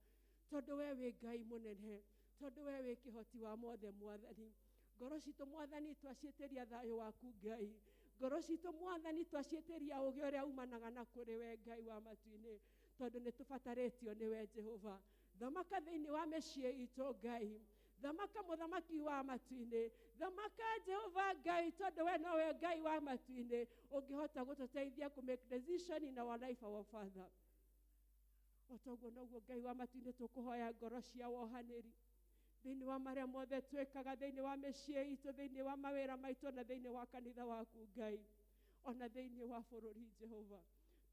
Tondũ we wĩ Ngai mũnene, tondũ we wĩ kĩhoti wa mothe Mwathani. Ngoro citũ Mwathani twaciĩtĩria thayũ waku Ngai. Ngoro citũ Mwathani twaciĩtĩria ũũgĩ ũrĩa umanaga na kũrĩ we Ngai wa matu-inĩ, tondũ nĩ tũbatarĩtio nĩ we Jehova. Thamaka thĩinĩ wa mĩciĩ itũ Ngai, thamaka mũthamaki wa matu-inĩ, thamaka Jehova Ngai, tondũ we nowe Ngai wa matu-inĩ ũngĩhota gũtũteithia kũ make decision in our life, our Father. O toguo noguo Ngai wa matu-inĩ tũkũhoya ngoro cia wohanĩri thĩinĩ wa marĩa mothe twĩkaga, thĩinĩ wa mĩciĩ itũ, thĩinĩ wa mawĩra maitũ, na thĩinĩ wa kanitha waku Ngai, ona thĩinĩ wa bũrũri Jehova.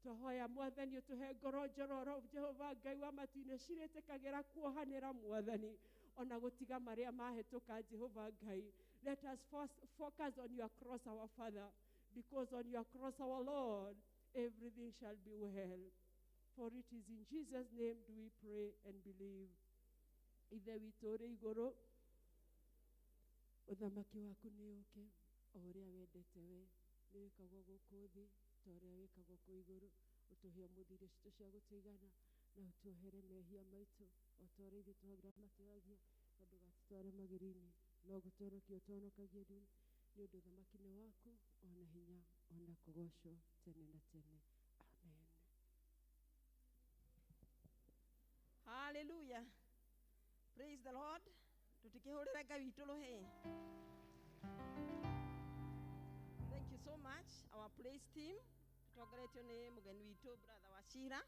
Twahoya Mwathani ũtũhe ngoro njororo Jehova Ngai wa matu-inĩ cirĩtĩkagĩra kuohanĩra Mwathani, ona gũtiga marĩa mahĩtũka Jehova Ngai. Let us first focus on your cross, our Father, because on your cross, our Lord, everything shall be well. For it is in Jesus' name do we pray and believe. Ithe witũ ũrĩ igũrũ, ũthamaki waku nĩ ũke, o ũrĩa wendete we, nĩ wĩkagwo gũkũ thĩ ta ũrĩa wĩkagwo kũu igũrũ. Ũtũhe ũmũthĩ irio citũ cia gũtũigana, na ũtuohere mehia maitũ o ta ũrĩa ithuĩ tuohagĩra matũhagia, na ndũgatũtware magerio-inĩ, no gũtũhonokia ũtũhonokagie ndune, nĩ ũndũ ũthamaki nĩ waku, ona hinya, ona kũgocwo tene na tene. Amen. Hallelujah. Praise the Lord. Tutikihurire Ngai witũ rũhĩ. Thank you so much our praise team. Tutongoretio nĩ mũgeni witũ brother Wachira.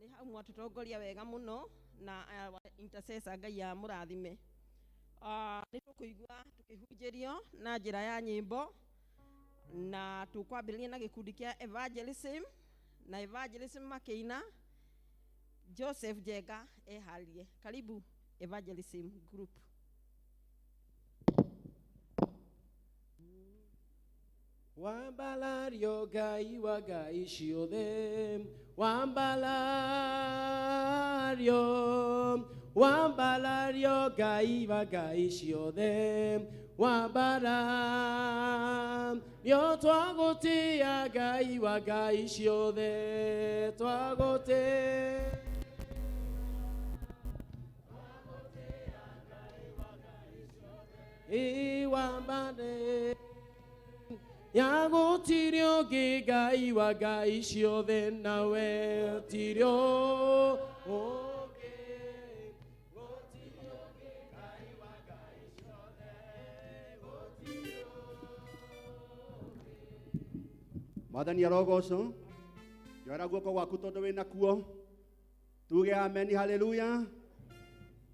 Nĩ hau mwatũtongoria wega mũno na our intercessor Ngai amũrathime. Nĩ tũkũigua tũkĩhunjĩrio na njĩra ya nyĩmbo, na tũkwambĩrĩria na gĩkundi kĩa evangelism, na evangelism makĩina Joseph Jenga eharie. Karibu evangelism group. Wambalario Ngai wa Ngai ciothe, wambalario, wambalario Ngai wa Ngai ciothe, wambalario twagũtĩa Ngai wa Ngai ciothe, twagũtĩa. Iwambane Ya gũtirĩ ũngĩ Ngai wa ngai ciothe nawe gũtirĩ ũngĩ gũtirĩ ũngĩ Ngai wa ngai ciothe gũtirĩ Mwathani arogocwo. Njoera guoko gwaku tondu wina kuo. Tuge amen, haleluya.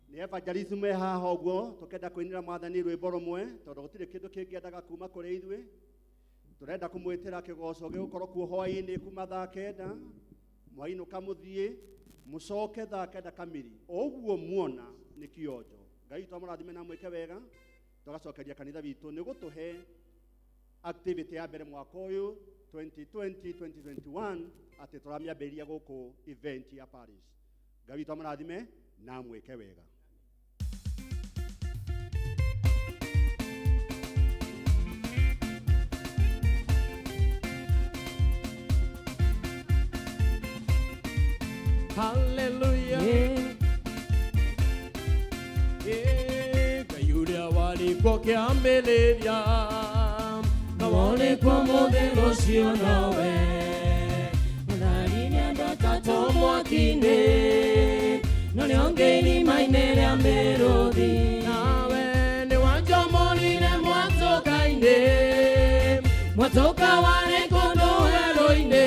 Ni evangelism me haha ũguo tukenda kwinira Mwathani rwimbo rumwe tondu gutiri kindu kingĩendaga kuma kuri ithuĩ. Turenda kumwitira kigoco gigukorwo kuo hwaini kuma thaa kenda mwainuka muthie mucoke thaa kenda kamiri ũguo muona nĩ kionjo. Ngai witũ amũrathime na mwĩke wega. Tugacokeria kanitha witũ nĩ gũtũhe activity ya mbere mwaka ũyũ 2020 2021 atĩ tũramĩambĩrĩria gũkũ event ya Paris. Ngai witũ amũrathime na mwĩke wega. Hallelujah. Ngai ũrĩa warĩ kuo kĩambĩrĩria na warĩ kuo mũthenya ũcio nowe Mũtharirie ndotatũ mwaki-inĩ no nĩonge irima-inĩ rĩa mĩrũthi nawe nĩwanjomorire mwatũka-inĩ mwatũka warĩ kũndũ werũ-inĩ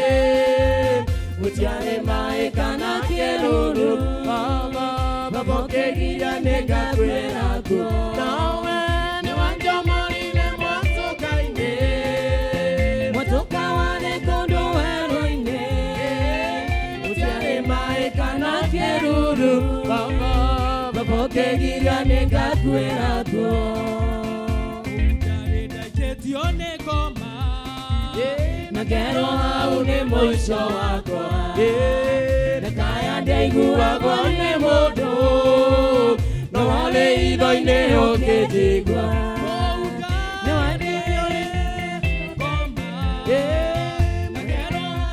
gũtiarĩ maĩ kana kĩruru Baba Baba ũkĩgiria nĩngakwĩra kuo nawe nĩwanjomorire mwatũka-inĩ mwatũka warĩ kũndũ werũ-inĩ gũtiarĩ maĩ kana kĩruru Baba Baba ũkĩgiria nĩngakwĩra kuo Ndarĩndaichĩtio nĩ ngoma na ngero hau nĩ mũico wakwa ndakaya ndaiguagwo nĩ mũndũ no warĩ itho-inĩ ũkĩnjigua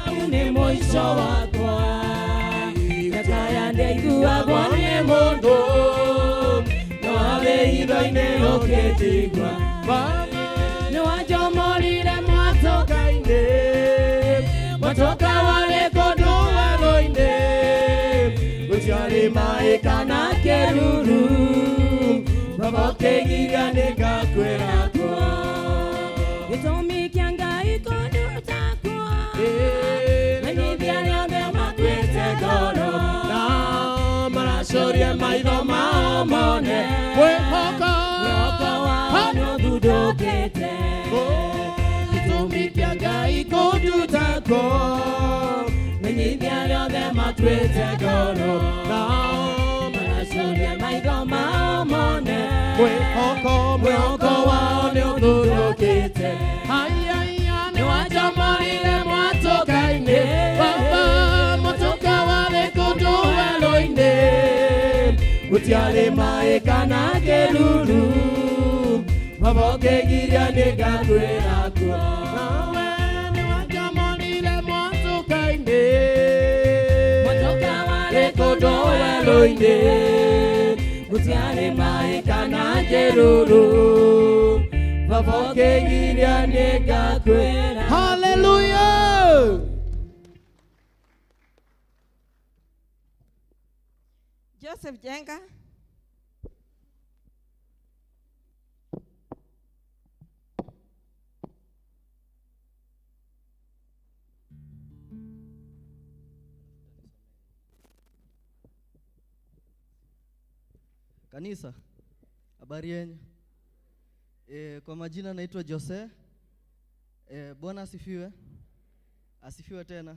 hau nĩ mũico wakwa ndakaya ndaiguagwo nĩ mũndũ no warĩ itho-inĩ ũkĩnjigua nĩwanjomorire mwatũka-inĩ mwatũka warĩ kũndũ werũ-inĩ gũtiarĩ maĩ kana kĩruru Baba ũkĩgiria nĩngakwĩra kuo gĩtũmi kĩa Ngai kũnduta kuo menyithia arĩa othe makuĩte ngoro na maracoria maitho mao mone mwĩhoko mwĩhoko wao nĩũthundũkĩte gĩtũmi kĩa Ngai kũnduta kuo menyithia arĩa othe matuĩte ngoro na maracoria maitho mao mone mwĩhoko mwĩhoko wao nĩũthundũkĩte Haiya nĩwanjomorire mwatũka-inĩ Baba mwatũka warĩ kũndũ werũ-inĩ gũtiarĩ maĩ kana kĩruru Baba ũkĩgiria nĩngakwĩra kuo nawe nĩwanjomorire mwatũka-inĩ mwatũka warĩ kũndũ werũ-inĩ gũtiarĩ maĩ kana kĩruru Baba ũkĩgiria nĩngakwĩra. Hallelujah. Joseph Jenga. Kanisa, habari yenu? Kwa majina naitwa Jose. Bwana asifiwe. Asifiwe tena.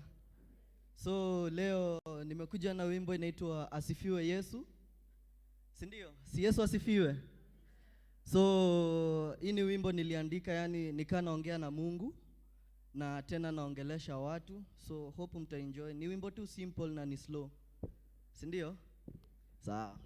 So leo nimekuja na wimbo inaitwa Asifiwe Yesu. Si ndio? Si Yesu asifiwe. So hii ni wimbo niliandika, yani nikaa naongea na Mungu na tena naongelesha watu. So hope mtaenjoy. Ni wimbo tu simple na ni slow. Si ndio? Sawa.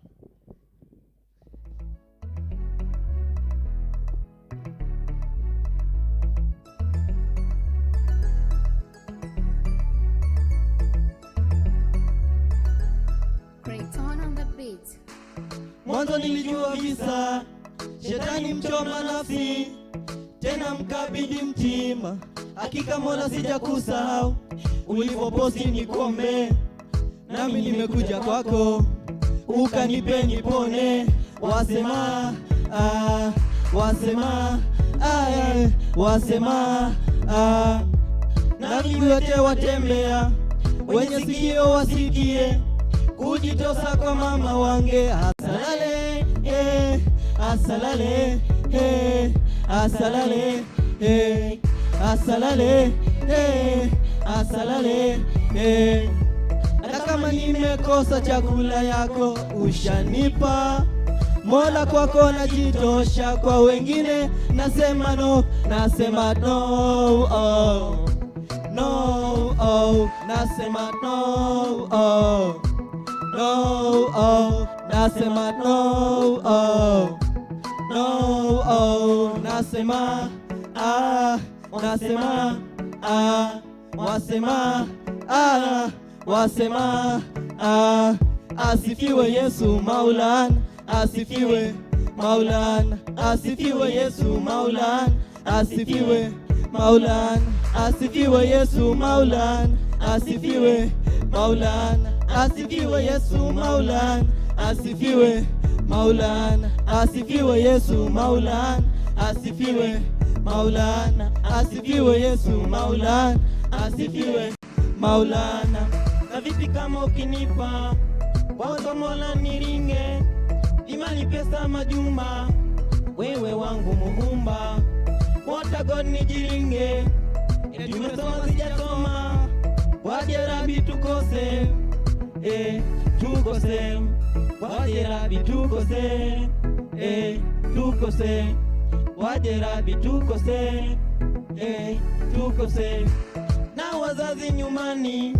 Mwanzo nilijua visa, shetani mchoma nafsi, tena Tena mkabidhi mtima, hakika Mola sijakusahau. Ulipoposti nikuombe, nami nimekuja kwako, ukanipe nipone. Wasema ah, wasema ah, eh, wasema ah, na viwete watembea, wenye sikio wasikie, kujitosa kwa mama wange. Asalale eh, asalale eh, asalale eh, asalale eh, asalale eh. Hata kama nimekosa chakula yako ushanipa, Mola kwako najitosha, kwa wengine nasema no, nasema no, oh. No, oh, nasema no, oh. No, oh, nasema no, oh. No, oh, nasema ah, nasema ah, wasema ah, wasema ah. Asifiwe Yesu Maulana, asifiwe Maulana, asifiwe Yesu Maulana, asifiwe Maulana, asifiwe Yesu Maulana, asifiwe Maulana, asifiwe Yesu Maulana, asifiwe Maulana, asifiwe Yesu Maulana, asifiwe Maulana, asifiwe Yesu Maulana, asifiwe Maulana. Na vipi kama ukinipa kwako Mola niringe, imani pesa majumba, wewe wangu muumba, what God nijiringe, eti umesoma sijasoma, waje rabi tukose, eh, tukose, waje rabi tukose, eh, tukose, waje rabi tukose, eh, tukose, na wazazi nyumbani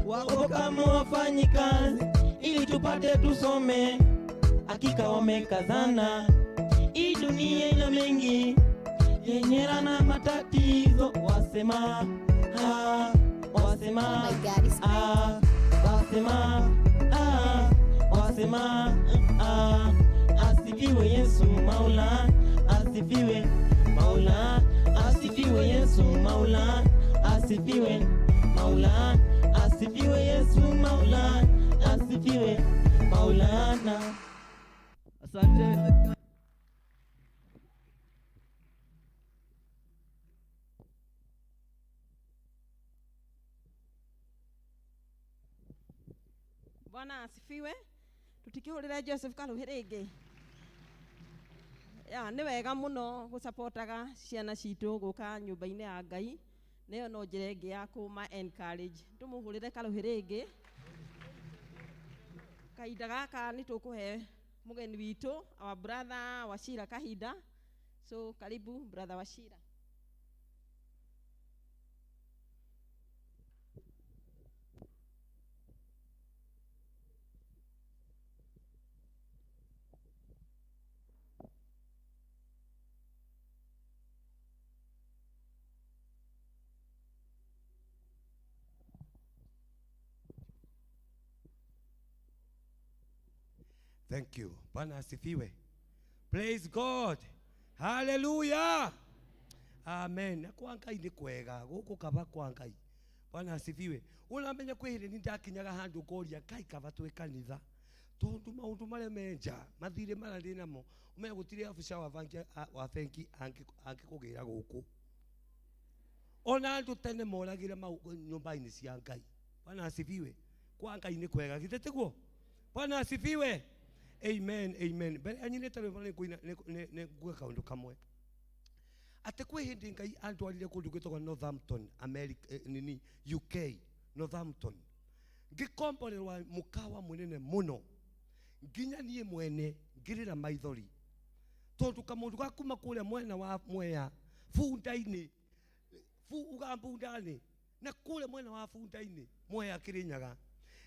wako kama wafanyi kazi ili tupate tusome, hakika wamekazana. Hii dunia ina mengi yenye na matatizo, wasema ah, wasema Oh my God, it's ah, wasema ah, wasema ah. Asifiwe Yesu Maula, asifiwe Maula, asifiwe Yesu Maula, asifiwe Maula, asifiwe Yesu Maula, asifiwe Maulana. Asante. Bwana asifiwe. Tutikihurire Joseph Karuhi ringi. Ya nĩ wega mũno gũcapotaga ciana citũ gũka nyũmba-inĩ ya Ngai, na ĩyo no njĩra ĩngĩ ya kũma encourage. Tũmũhũrĩre karuhi rĩngĩ. Kahinda gaka nĩ tũkũhe mũgeni witũ our brother Wachira kahinda. So karibu brother Wachira. Thank you. Bwana asifiwe. Praise God. Hallelujah. Amen. Na kwa Ngai nĩ kwega, gũkũ kaba kwa Ngai. Bwana asifiwe. Ũramenya kwĩ hĩndĩ nĩndakinyaga handũ ngoria Ngai kaba twĩ kanitha. Tondũ maũndũ marĩa me nja, mathirĩ marĩa ndĩ namo, ũmenye gũtirĩ abica wa bangi, wa bengi angĩkũgĩra gũkũ. Ona andũ tene moragĩre nyũmba-inĩ cia Ngai. Bwana asifiwe. Kwa Ngai nĩ kwega, githĩ tiguo? Bwana asifiwe. Amen, amen. Mbere yanyu nĩ tarĩ nĩ ngũina, nĩ nguga kaũndũ kamwe. Atĩ kwĩ hĩndĩ Ngai andwarire kũndũ gwĩtagwo Northampton, America, nini, UK, Northampton. Ngĩkomborerwa mũkawa mũnene mũno. Nginya niĩ mwene ngĩrĩra maithori. Tondũ kamũndũ ga kuma kũrĩa mwena wa Mwea, bunda-inĩ, uga bunda-inĩ, na kũrĩa mwena wa bunda-inĩ, Mwea Kĩrĩnyaga.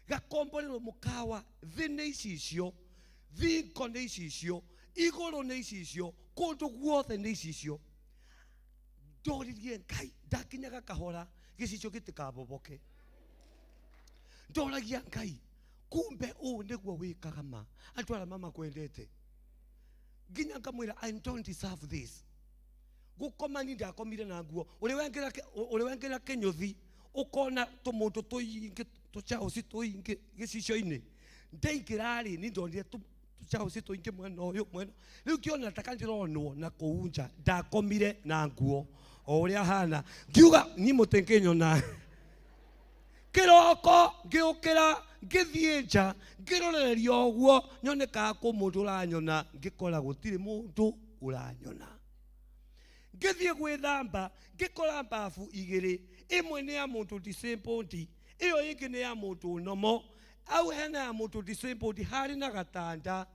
Gakomborerwo mũkawa, thĩ nĩ icicio, thingo nĩ icicio, igũrũ nĩ icicio, kũndũ guothe nĩ icicio. Ndoririe Ngai, ndakinyaga kahora, gĩcicio gĩtikaboboke. Ndoragia Ngai, kumbe ũũ nĩguo wĩkaga ma, andũ arĩa mamakwendete. Nginya ngamwĩra, I don't deserve this. Gũkoma ni ndakomire na nguo. Ũrĩ wengĩra kĩnyũthi ũkona tũmũndũ tũingĩ tũcaũci tũingĩ gĩcicio-inĩ. Ndaingĩra rĩ ni ndonire tũcaũci tũingĩ mwena ũyũ mwena. Rĩu ngĩona taka ndĩronwo na kũu nja. Ndakomire na nguo o ũrĩa hana. Ngiuga ni mũtingĩnyona. Kĩroko ngĩũkĩra ngĩthiĩ nja ngĩroreria ũguo nyone kana kwĩ mũndũ ũranyona, ngĩkora gũtirĩ mũndũ ũranyona. Ngĩthiĩ gwĩthamba ngĩkora mbabu igĩrĩ, ĩmwe nĩ ya mũndũ disabled, ĩyo ĩngĩ nĩ ya mũndũ nomo. Au hena ya mũndũ disabled harĩ na gatanda.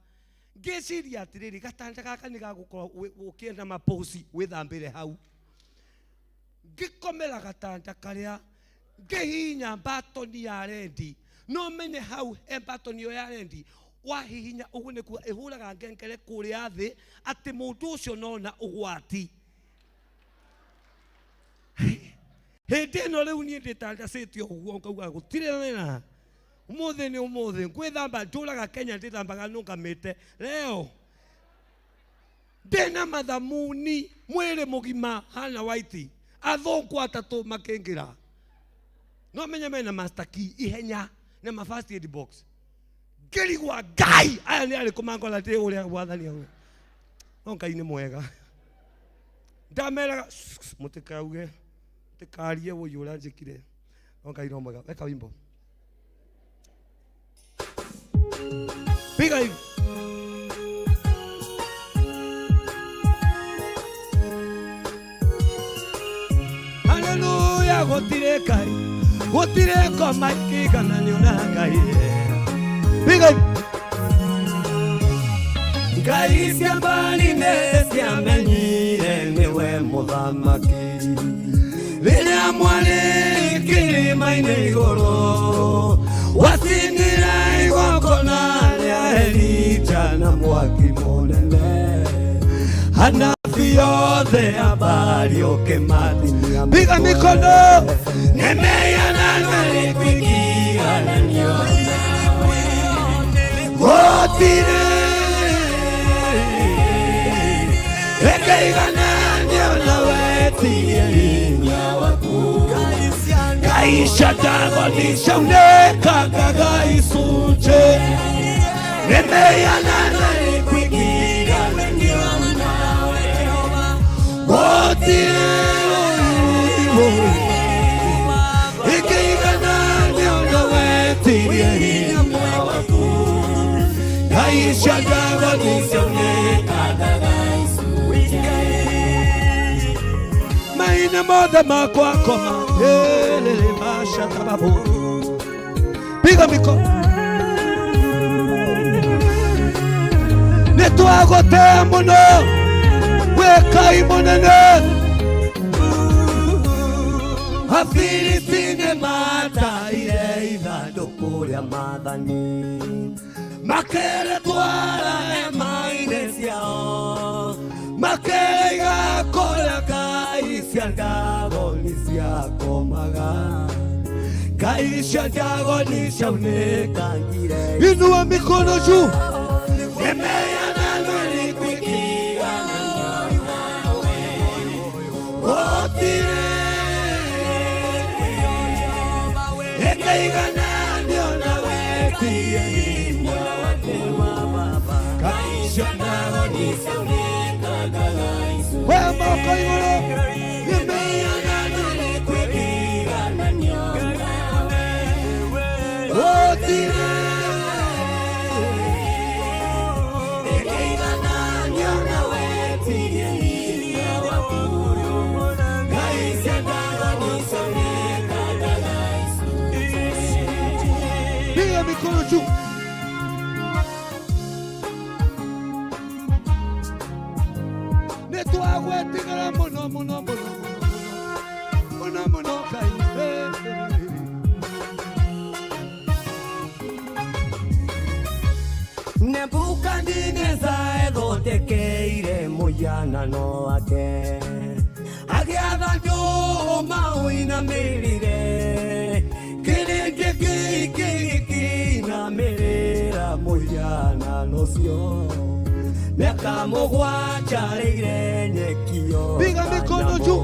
Ngĩciria atĩrĩrĩ, gatanda gaka nĩ gagũkorwo ũkĩenda mapoci wĩthambĩre hau. Ngĩkomera gatanda karĩa, ngĩhihinya mbatoni ya rendi. No menye hau he mbatoni ĩyo ya rendi, wahihinya ũguo nĩ kuga ĩhũraga ngengere kũrĩa thĩ atĩ mũndũ ũcio nona ũgwati. Hĩndĩ ĩno rĩu niĩ ndĩtandacĩte ũguo ngauga gũtirĩ thĩna. Ũmũthĩ nĩ ũmũthĩ, ngwĩthamba ndũraga Kenya ndĩthambaga nũngamĩte. Leo ndĩna mathamuni mwĩrĩ mũgima hana white, athũngũ atatũ makĩingĩra. No menye mena master key ihenya na ma first aid box. Ngĩrigwa Ngai aya nĩ arĩkũ mangora ndĩ ũrĩa gwathani auga. No Ngai nĩ mwega. Ndameraga mũtikauge, mũtikarie wũi ũrĩa njĩkire. No Ngai no mwega. Weka wimbo. Piga hivi. Haleluya, gũtirĩ Ngai, gũtirĩ ngoma ikĩigananio na Ngai. Piga hivi. Ngai cia mbari nĩ ciamenyire nĩwe mũthamaki. Rĩrĩa mwarĩ kĩrĩma-inĩ igũrũ, wacinire igongona rĩa Elija na mwaki mũnene. Anabii othe a Baali ũkĩmatinia Piga mikono. Nĩmeyanana rĩkũigananio nawe. Gũtirĩ ĩkĩigananio nawe, tiye hinya waku. Ngai cia Dagoni ciaunĩkangaga icunjĩ. Nĩmeyanana rĩkũigananio nawe. Gũtirĩ ĩkĩigananio nawe, tiye hinya waku. Ngai cia Dagoni ciaunĩkangaga icunjĩ. Maina mothe makwa koma elele mashatababo. Piga mikono. Nĩtwagũtĩa mũno wĩ Ngai mũnene. Afilisti nĩmataire ithandũkũ rĩa maathani, makĩrĩtwara hema-inĩ ciao, makĩrĩiga kũrĩa ngai cia Dagoni ciakomaga. Ngai cia Dagoni ciaunĩkangire. Inua mikono juu. Nĩmeyanana rĩkũigananio nawe. Gũtirĩ ĩkĩigananio nawe, tiye hinya waku. Ngai cia Dagoni ciaunĩkangaga icunjĩ. We moko igũrũ. Nĩmeyanana rĩkũigananio nawe. Gũtirĩ ĩkĩigananio nawe, tiye hinya waku. Ngai cia Dagoni ciaunĩkangaga icunjĩ. Piga mikono juu. Nĩtwagwetigĩra mũno mũno mũno mũno mũno Ngai. Nebukadineza ethondekeire mũhianano wake, agĩatha andũ maũinamĩrĩre. Kĩrĩndĩ gĩkĩ gĩkĩinamĩrĩra mũhianano ũcio. Miaka mũgwanja rĩire nyekio. Piga mikono juu.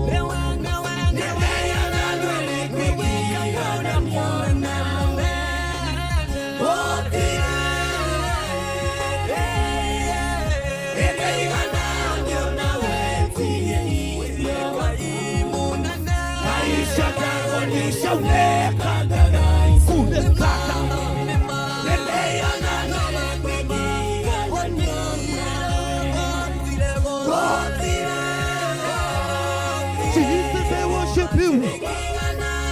Jesus, I worship you.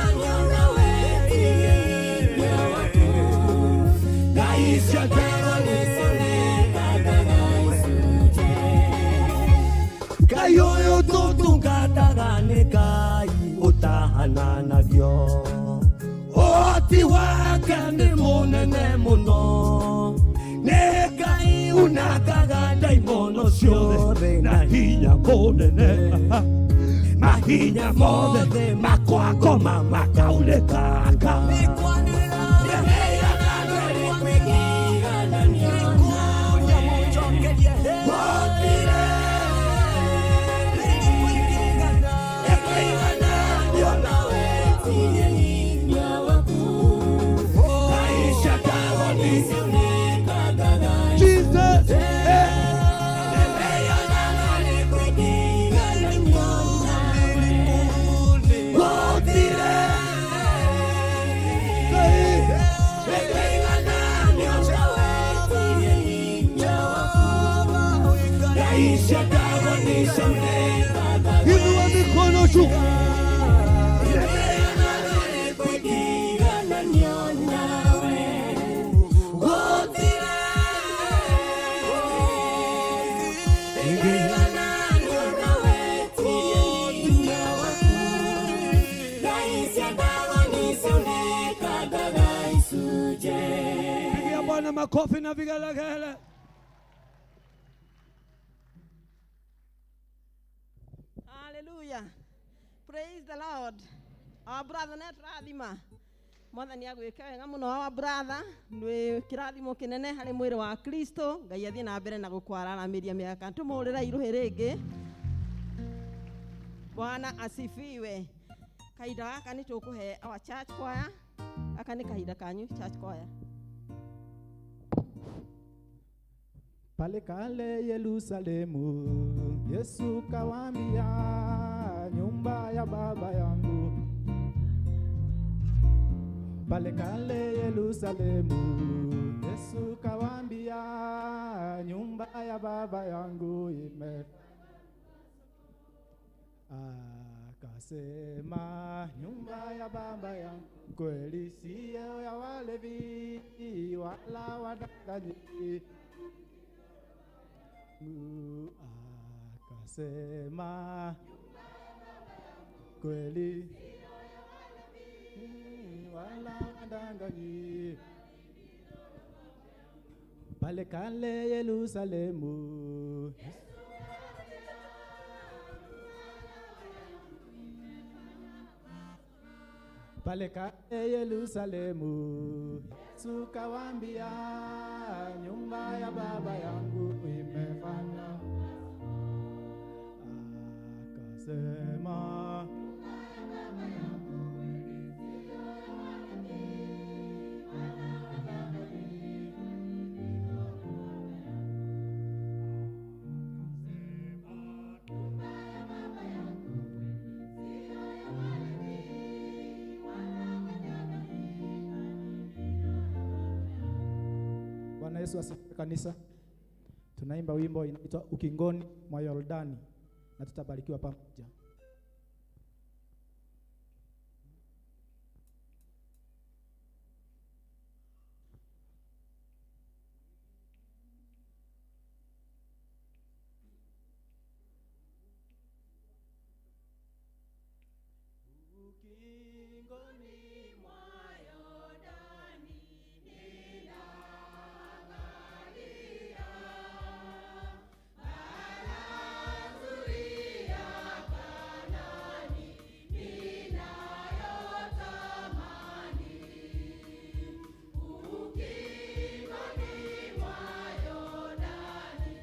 Ngai ũyũ tũtungataga nĩ Ngai ũtahananagio. Ũhoti wake nĩ mũnene mũno. Nĩ Ngai unangaga ndaimono ciothe na hinya mũnene. Mahinya mothe makwakoma makaunĩkanga. Jesus. Inua mikono juu. Pigia Bwana makofi na vigelegele. Hallelujah. Praise the Lord. Our brother net rathima. Mwathani agwĩke wega mũno our brother nĩ kĩrathimo kĩnene harĩ mwĩrĩ wa Kristo. Ngai athiĩ na mbere na gũkwararamĩria mĩaka. Tũmũhũrĩre irũhĩ rĩngĩ. Bwana asifiwe. Kahinda gaka nĩ tũkũhe our church choir. Gaka nĩ kahinda kanyu church choir. Pale kale Yerusalemu, Yesu kawaambia, nyumba ya baba yangu. Pale kale Yerusalemu, Yesu kawaambia, nyumba ya baba yangu ime. Akasema nyumba ya baba yangu kweli siyo ya walevi wala wadanganyi. Akasema kweli wala wadanganyi. Pale kale Yerusalemu, pale kale Yerusalemu, Yesu kawaambia, nyumba ya baba yangu imefanya. Akasema Bwana Yesu asifiwe kanisa. Tunaimba wimbo inaitwa Ukingoni mwa Yordani na tutabarikiwa pamoja. Ukingoni mwa Yordani ninaangalia mazuri ya Kanaani ninayotamani. Ukingoni mwa Yordani.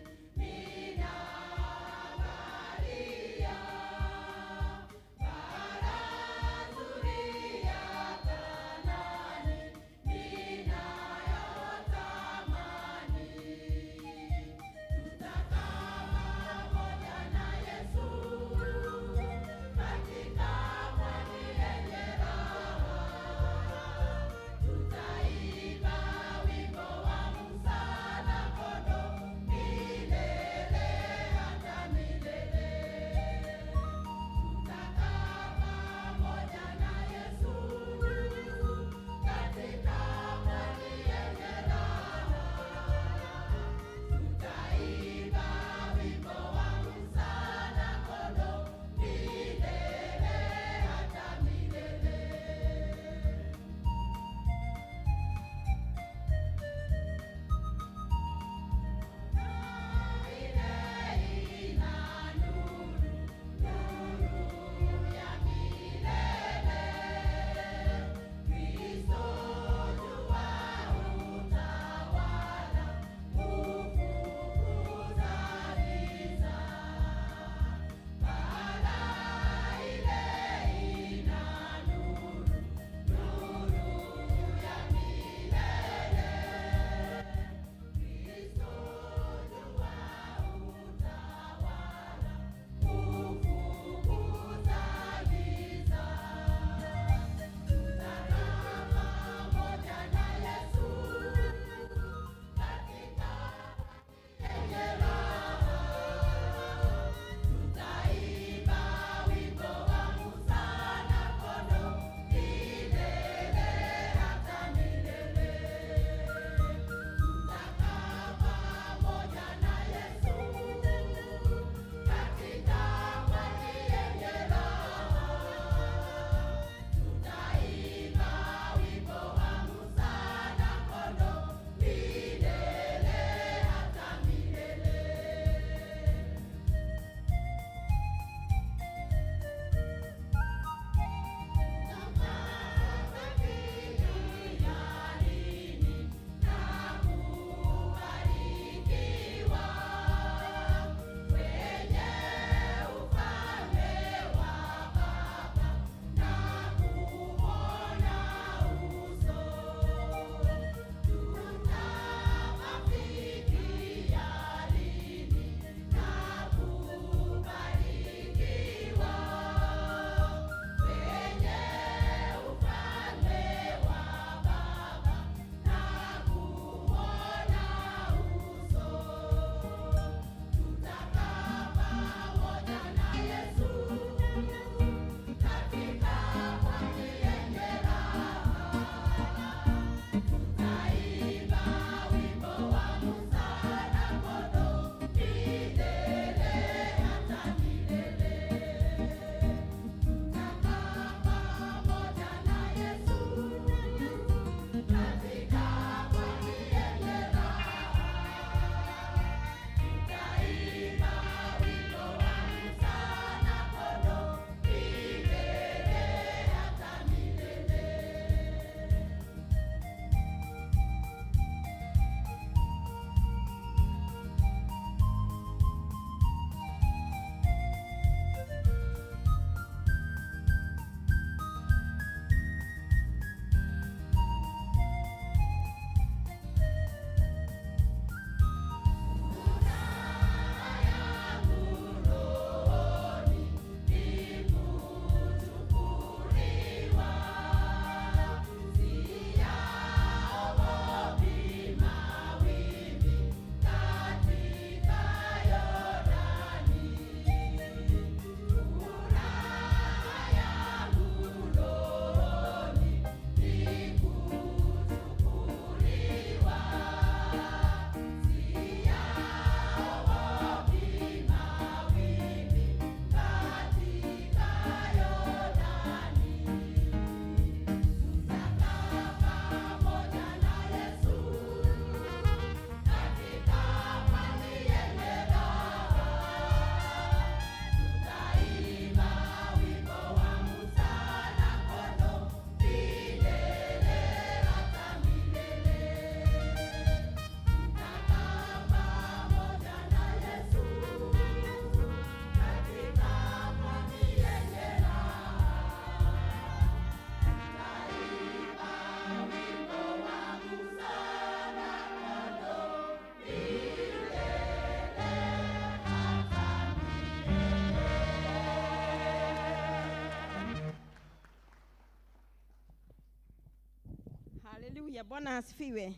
Hallelujah. Bwana asifiwe.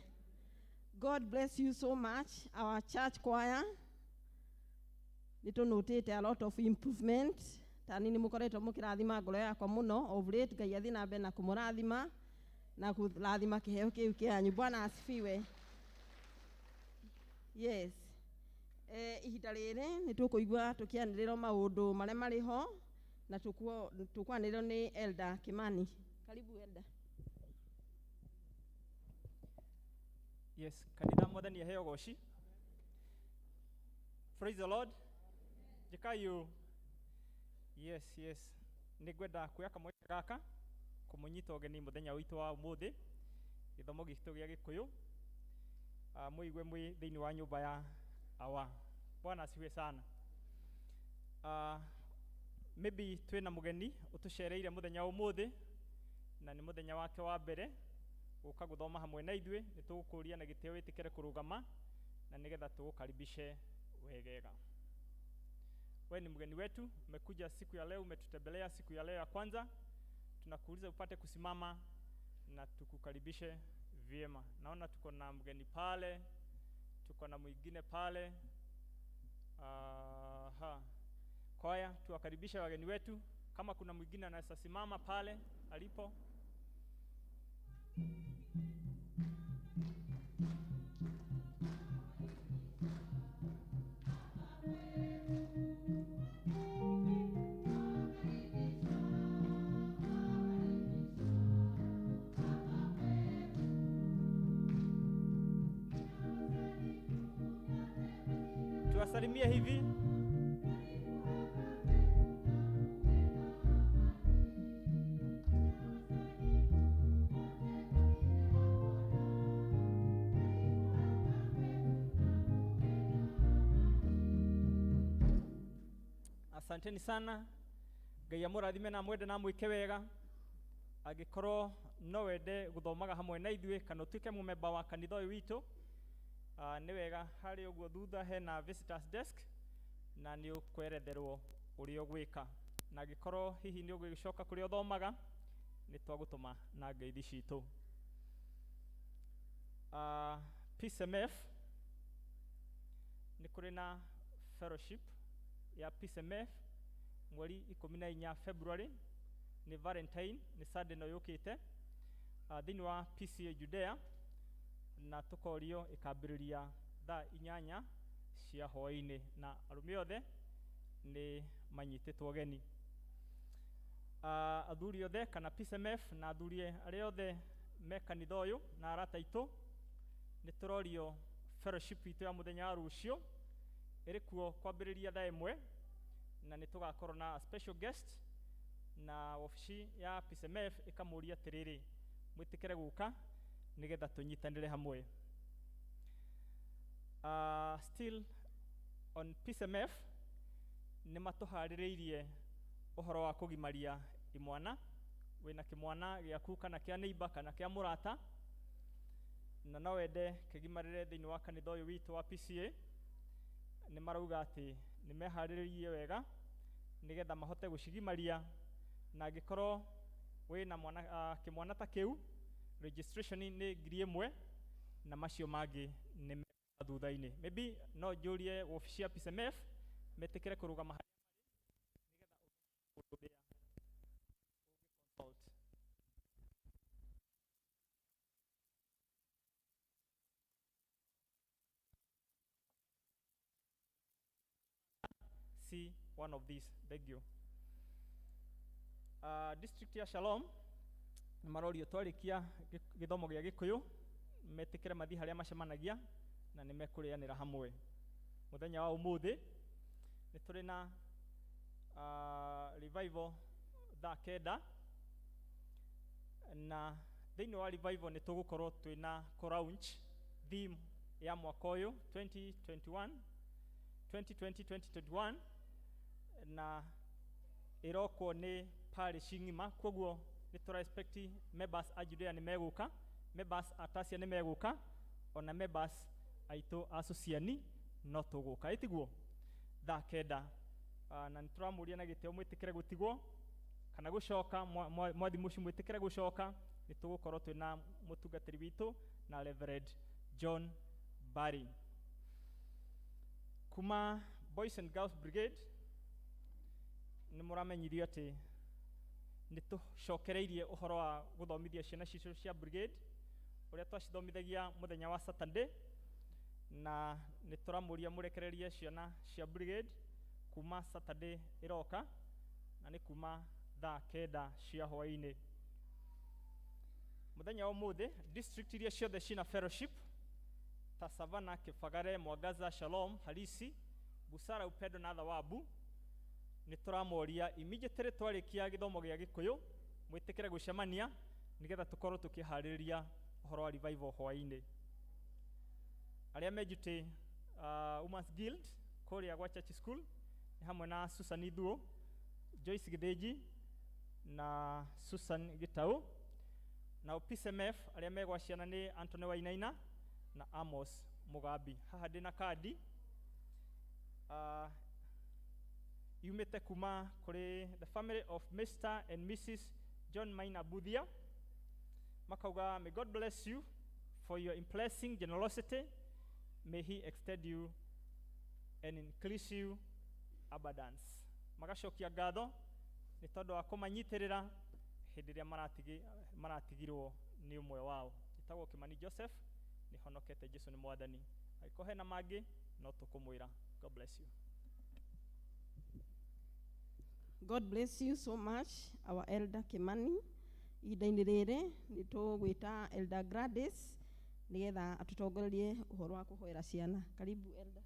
God bless you so much, our church choir. Nĩtũnũtĩte a lot of improvement. Tani nĩ mũkoretwo mũkĩrathima ngoro yakwa mũno of late. Ngai athiĩ na mbere na kũmũrathima na kũrathima kĩheo kĩu kĩanyu. Bwana asifiwe. Yes. Ihinda rĩrĩ nĩ tũkũigua tũkĩanĩrĩrwo maũndũ marĩa marĩ ho na tũkwanĩrĩrwo nĩ Elder Kimani. Karibu Elder. Yes, kanitha mwathani aheo goci. Praise the Lord. Njĩkayu. Yes, yes. Nĩngwenda kuoya kamweke gaka kũmũnyita ũgeni mũthenya witũ wa ũmũthĩ, gĩthomo gitũ gĩa Gĩkũyũ. Mũigue mwĩ thĩinĩ wa nyũmba ya awa. Bwana asifiwe sana. Maybe twĩna mũgeni ũtũcereire mũthenya wa ũmũthĩ na nĩ mũthenya wake wa mbere gũka gũthoma hamwe na ithuĩ. Nĩ tũgũkũria na gĩtĩo wĩtĩkĩre kũrũgama na nĩgetha tũgũkaribishe wegega. We ni mgeni wetu, umekuja siku ya leo, umetutembelea siku ya leo ya kwanza. Tunakuuliza upate kusimama na tukukaribishe vyema. Naona tuko na mgeni pale, tuko na mwingine pale. Aha. Kwaya, tuwakaribishe wageni wetu. Kama kuna mwingine anaweza simama pale alipo. Tuwasalimie hivi. Asanteni sana. Ngai amũrathime na amwende na amwĩke wega. Angĩkorwo no wende gũthomaga hamwe na ithuĩ kana ũtuĩke mũmemba wa kanitha ũyũ witũ, nĩ wega harĩ ũguo thutha hena visitors desk na nĩ ũkweretherwo ũrĩa ũgwĩka. Na angĩkorwo hihi nĩ ũgũgĩcoka kũrĩa ũthomaga, nĩ twagũtũma na ngeithi citũ. PCMF nĩ kũrĩ na fellowship ya PCMF mweri 14 February, nĩ Valentine, nĩ Sunday no yũkĩte, thĩinĩ wa PCA Judea, na tũkorio ĩkambĩrĩria thaa 8 cia hwaĩ-inĩ, na arũme othe nĩ manyitĩtwo ũgeni. Athuri othe kana PCMF na athuri arĩa othe me kanitha ũyũ na arata aitũ, nĩ tũrorio fellowship itũ ya mũthenya wa rũciũ ĩrĩ kuo kwambĩrĩria thaa 1, na nĩ tũgakorwo na special guest, na wabici ya PCMF ĩkamũria atĩrĩrĩ, mwĩtĩkĩre gũka nĩgetha tũnyitanĩre hamwe. Still on PCMF nĩ matũharĩrĩirie ũhoro wa kũgimaria imwana. Wĩna kĩmwana gĩaku kana kĩa neighbor kana kĩa mũrata, na no wende kĩgimarĩre thĩinĩ wa kanitha ũyũ witũ wa PCA, nĩ marauga atĩ nĩ meharĩrĩirie wega nĩgetha mahote gũcigimaria, na angĩkorwo wĩna mwana, kĩmwana ta kĩu, registration nĩ 1,000 na macio mangĩ nĩ thutha-inĩ. Maybe no njũrie wabici ya PCMF metĩkĩre kũrũgama harĩa marĩ nĩgetha ũndũ ũrĩa ũngĩ-consult. See one of these. Thank you. District ya Shalom nĩ marorio twarĩkia gĩthomo gĩa Gĩkũyũ metĩkĩre mathiĩ harĩa macemanagia na nĩ mekũrĩanĩra hamwe. Mũthenya wa ũmũthĩ nĩ tũrĩ na revival thaa 9, na thĩinĩ wa revival nĩ tũgũkorwo twĩna launch theme ya mwaka ũyũ 2021 2020-2021, na ĩrokwo nĩ parish ng'ima, koguo nĩ tũra expect members a Judea nĩ megũka, members a Tasia nĩ megũka, ona members aitũ a Susiani no tũgũka, ĩtiguo thaa 9. Na nĩ tũramũria na gĩtĩo mwĩtĩkĩre gũtigwo kana gũcoka, mwathi mũciĩ mwĩtĩkĩre gũcoka Nĩ tũgũkorwo twĩna mũtungatĩri witũ na Reverend John Barry. Kuma Boys and Girls Brigade nĩ mũramenyithio atĩ nĩ tũcokereirie ũhoro wa gũthomithia ciana citũ cia brigade ũrĩa twacithomithagia mũthenya wa Saturday, na nĩ tũramũria mũrekererie ciana cia brigade kuma Saturday ĩroka, na nĩ kuma thaa 9 cia hwaĩ-inĩ. Mũthenya wa ũmũthĩ district iria ciothe cina fellowship ta Savannah, Kibagare, Mwangaza, Shalom, Halisi, Busara, Upendo na Thawabu, nĩ tũramoria immediately twarĩkia gĩthomo gĩa Gĩkũyũ mwĩtĩkĩre gũcemania nĩgetha tũkorwo tũkĩharĩrĩria ũhoro wa revival hwaĩ-inĩ. Arĩa me duty Women's Guild kũrĩa gwa Church School nĩ hamwe na Susan Ithuo, Joyce Gĩthĩnji na Susan Gĩtaũ. Nao PCMF arĩa megwa ciana nĩ Anthony Wainaina na Amos Mugambi. Haha ndĩna kandi yumĩte kuma kũrĩ the family of Mr. and Mrs. John Maina Buthia. Makauga, may God bless you for your impressing generosity. May he extend you and increase you abundance. Magacokia ngatho nĩ tondũ wa kũmanyitĩrĩra hĩndĩ ĩrĩa maratigirwo nĩ ũmwe wao. Ĩtagwo Kimani Joseph, nĩ honokete Jesu nĩ mwathani. Angĩkorwo hena mangĩ no tũkũmwĩra. God bless you. God bless you so much, our elder Kimani. Ihinda-inĩ rĩrĩ nĩ tũgwĩta Elder Gladys nĩgetha atũtongorerie ũhoro wa kũhoera ciana. Karibu Elder.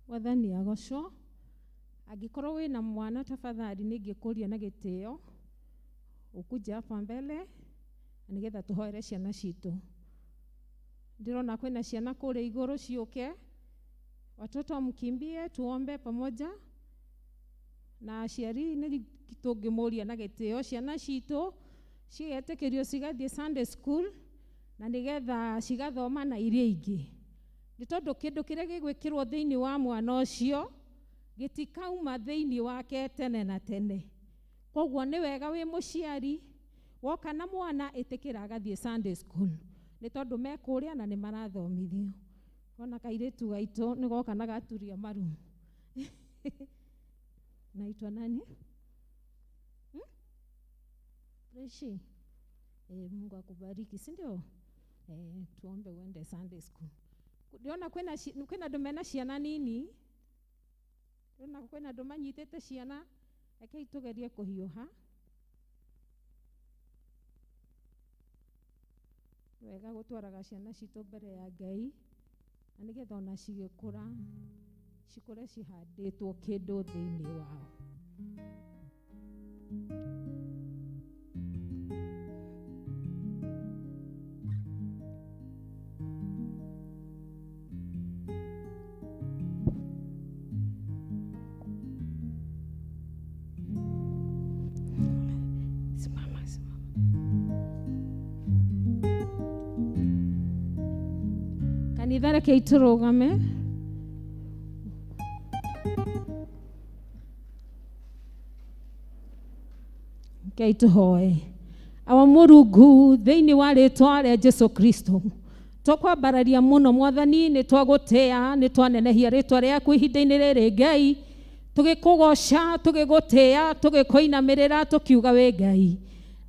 Mwathani agocwo. Angĩkorwo wĩna mwana tafadhali nĩngĩkũria na gĩtĩo ũkuje hapa mbele nĩgetha tũhoere ciana citũ. Ndĩrona kwĩna ciana kũrĩa igũrũ ciũke. Watoto mkimbie tuombe pamoja. Na aciari nĩ tũngĩmũria na gĩtĩo ciana citũ cigetĩkĩrio cigathiĩ Sunday school na nĩgetha cigathoma na iria ingĩ. Nĩ tondũ kĩndũ kĩrĩa gĩgwĩkĩrwo thĩinĩ wa mwana ũcio gĩtikauma thĩinĩ wake tene na tene. Koguo nĩ wega wĩ mũciari woka na mwana ĩtĩkĩra agathiĩ Sunday school nĩ tondũ me kũrĩa na nĩ marathomithio. Ona kairĩtu gaitũ nĩ goka na gaturia maru. Naitwa nani? Freshi. Mungu akubariki, si ndio? Tuombe uende Sunday school. Ndĩrona kwĩna andũ mena ciana nini. Ndĩrona kwĩna andũ manyitĩte ciana. Rekei tũgerie kũhiũha. Wega gũtwaraga ciana citũ mbere ya Ngai na nĩgetha ona cigĩkũra cikũre cihandĩtwo kĩndũ thĩinĩ wao. Simama, simama. Kanitha rekei tũrũgame. Rekei tũhoe. Awa Mũrungu thĩinĩ wa rĩtwa rĩa Jesu Kristo, twakwambararia mũno Mwathani, nĩ twagũtĩa, nĩ twanenehia rĩtwa rĩaku ihinda-inĩ rĩrĩ Ngai, tũgĩkũgoca, tũgĩgũtĩa, tũgĩkũinamĩrĩra, tũkiuga wĩ Ngai.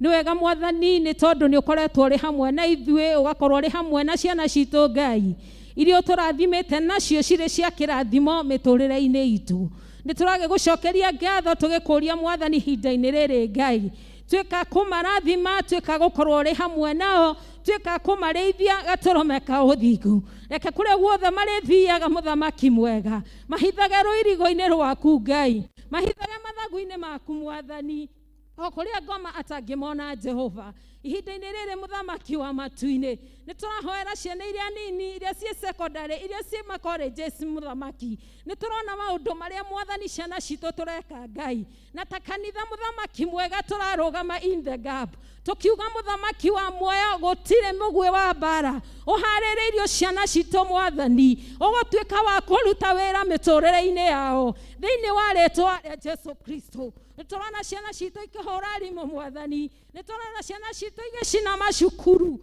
Nĩ wega Mwathani, nĩ tondũ nĩ ũkoretwo ũrĩ hamwe na ithuĩ, ũgakorwo ũrĩ hamwe na ciana citũ Ngai, iria ũtũrathimĩte nacio cirĩ cia kĩrathimo mĩtũrĩre-inĩ itũ. Nĩ tũragĩgũcokeria ngatho tũgĩkũria Mwathani ihinda-inĩ rĩrĩ Ngai, tuĩka kũmarathima, tuĩka gũkorwo ũrĩ hamwe nao, tuĩka kũmarĩithia gatũrũme ka ũthingu. Reke kũrĩa guothe marĩthiaga mũthamaki mwega, mahithage rũirigo-inĩ rwaku Ngai, mahithage mathagu-inĩ maku Mwathani. O kũrĩa ngoma atangĩmona Jehova. Ihinda-inĩ rĩrĩ mũthamaki wa matu-inĩ, nĩ tũrahoera ciana iria nini, iria ciĩ secondary, iria ciĩ ma colleges mũthamaki. Nĩ tũrona maũndũ marĩa mwathani ciana citũ tũreka Ngai. Na ta kanitha mũthamaki mwega tũrarũgama in the gap. Tũkiuga mũthamaki wa muoyo gũtirĩ mũguĩ wa mbara ũharĩrĩirio ciana citũ mwathani, ũgũtuĩka wa kũruta wĩra mĩtũrĩre-inĩ yao thĩinĩ wa rĩtwa rĩa Jesu Kristo. Nĩ tũrona ciana citũ ikĩhũra arimũ mwathani, nĩ tũrona ciana citũ igĩcina macukuru,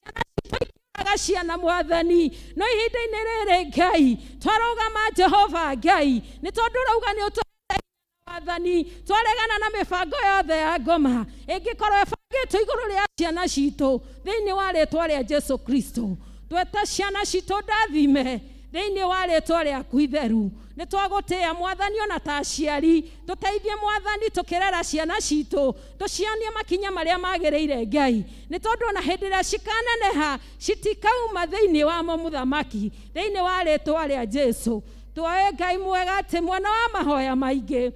ciana citũ ikĩũraga ciana mwathani. No ihinda-inĩ rĩrĩ Ngai twarũgama Jehova Ngai, nĩ tondũ ũrauga nĩ ũtũhete mwathani, twaregana na mĩbango yothe ya ngoma ĩngĩkorwo ĩbangĩtwo igũrũ rĩa ciana citũ thĩinĩ wa rĩtwa rĩa Jesu Kristo. Tweta ciana citũ ndathime thĩinĩ wa rĩtwa rĩaku itheru. Nĩ twagũtĩĩa mwathani ona ta aciari, tũteithie mwathani tũkĩrera ciana citũ, tũcionie makinya marĩa magĩrĩire Ngai, nĩ tondũ ona hĩndĩ ĩrĩa cikaneneha citikauma thĩinĩ wamo mũthamaki, thĩinĩ wa rĩtwa rĩa Jesu. Twoe Ngai mwega atĩ mwana wa mahoya maingĩ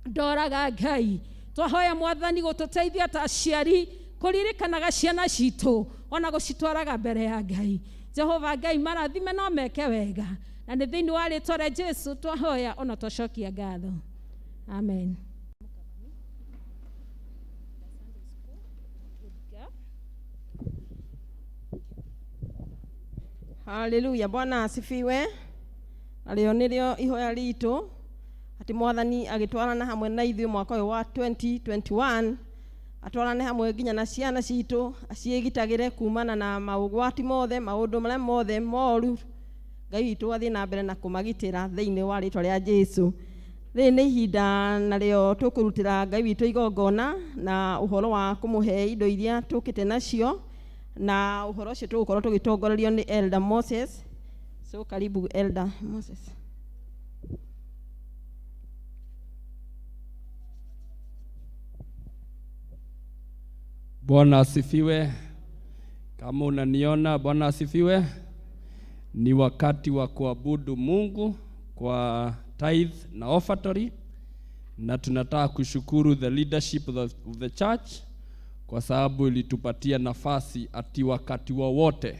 ndoraga Ngai. Twahoya mwathani gũtũteithia ta aciari kũririkanaga ciana citũ ona gũcitwaraga mbere ya Ngai. Jehova Ngai marathime no meke wega, na nĩ thĩinĩ wa rĩtwa rĩa Jesu twahoya ona twacokia ngatho. Amen. Haleluya, Bwana asifiwe. Narĩo nĩrĩo ihoya ritũ atĩ mwathani agĩtwarana hamwe na ithuĩ mwaka ũyũ wa 2021, atwarane hamwe nginya na ciana citũ, aciĩgitagĩre kumana na maũgwati mothe, maũndũ marĩa mothe moru. Ngai witũ athiĩ na mbere na kũmagitĩra thĩinĩ wa rĩtwa rĩa Jesu. Rĩrĩ nĩ ihinda narĩo tũkũrutĩra Ngai witũ igongona na ũhoro wa kũmũhe indo iria tũkĩte nacio, na ũhoro ũcio tũgũkorwo tũgĩtongorerio nĩ Elder Moses. So karibu Elder Moses. Bwana asifiwe. Kama unaniona, Bwana asifiwe. Ni wakati wa kuabudu Mungu kwa tithe na offertory, na tunataka kushukuru the leadership of the church kwa sababu ilitupatia nafasi ati wakati wowote,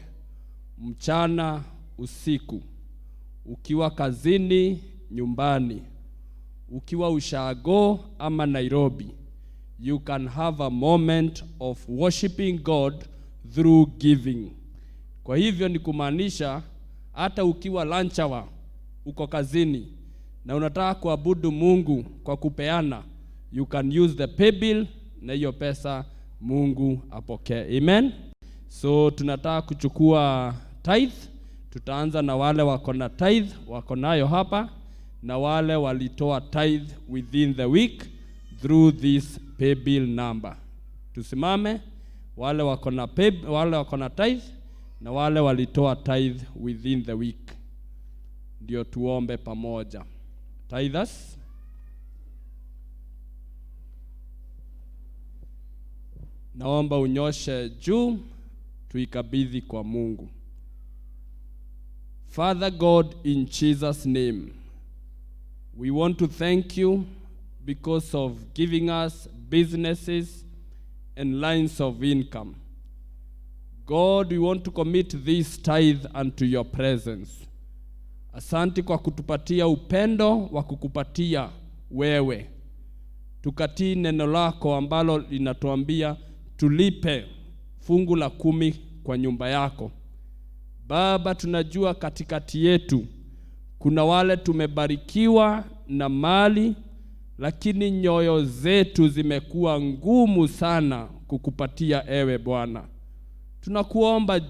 mchana, usiku, ukiwa kazini, nyumbani, ukiwa ushago ama Nairobi, you can have a moment of worshiping God through giving. Kwa hivyo ni kumaanisha hata ukiwa lunch hour, uko kazini na unataka kuabudu Mungu kwa kupeana, you can use the pay bill na hiyo pesa Mungu apokee. Amen. So tunataka kuchukua tithe. Tutaanza na wale wako na tithe, wako nayo hapa, na wale walitoa tithe within the week through this pay bill number. Tusimame wale wako na pay, wale wako na tithe na wale walitoa tithe within the week. Ndio tuombe pamoja. Tithers. Naomba unyoshe juu tuikabidhi kwa Mungu. Father God, in Jesus' name, we want to thank you because of giving us businesses and lines of income. God, we want to commit this tithe unto your presence. Asante kwa kutupatia upendo wa kukupatia wewe. Tukatii neno lako ambalo linatuambia tulipe fungu la 10 kwa nyumba yako. Baba, tunajua katikati yetu kuna wale tumebarikiwa na mali, lakini nyoyo zetu zimekuwa ngumu sana kukupatia ewe Bwana. Tunakuomba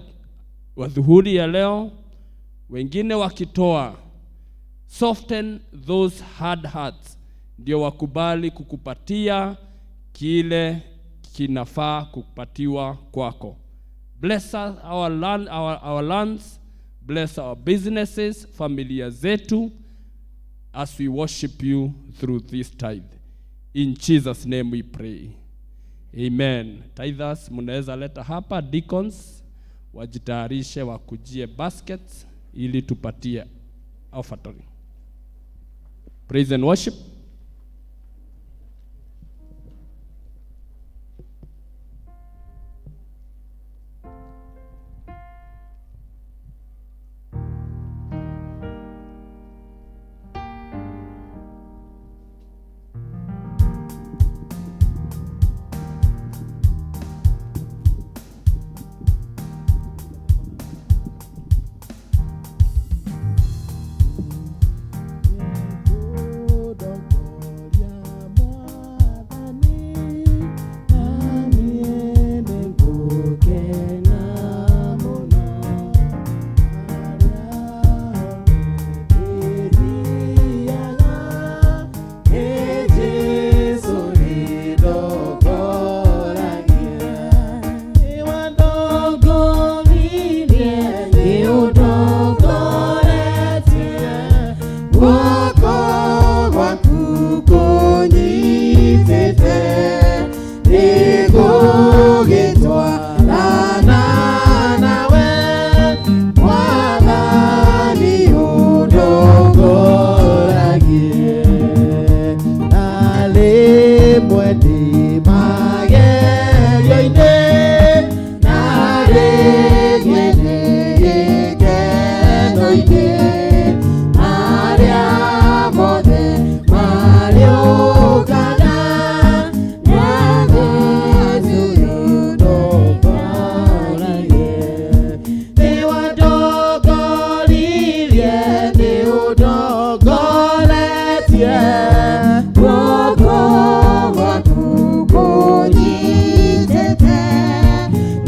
wadhuhuri ya leo, wengine wakitoa, soften those hard hearts, ndio wakubali kukupatia kile kinafaa kupatiwa kwako. Bless us, our land, our lands, bless our businesses, familia zetu, as we worship you through this tithe. In Jesus' name we pray. Amen. Tithers, mnaweza leta hapa, deacons wajitayarishe wakujie baskets ili tupatie offertory. Praise and worship.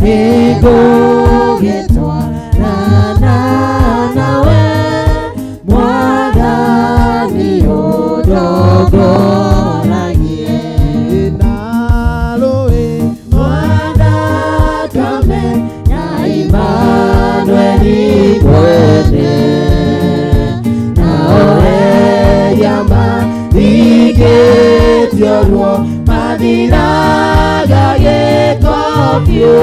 Nĩngũgĩtwarana nawe Mwathani ũndongoragie Na rũĩ rwa thakame ya Imanueli mwene nao eria mathikĩtio ruo mathiraga gĩko biũ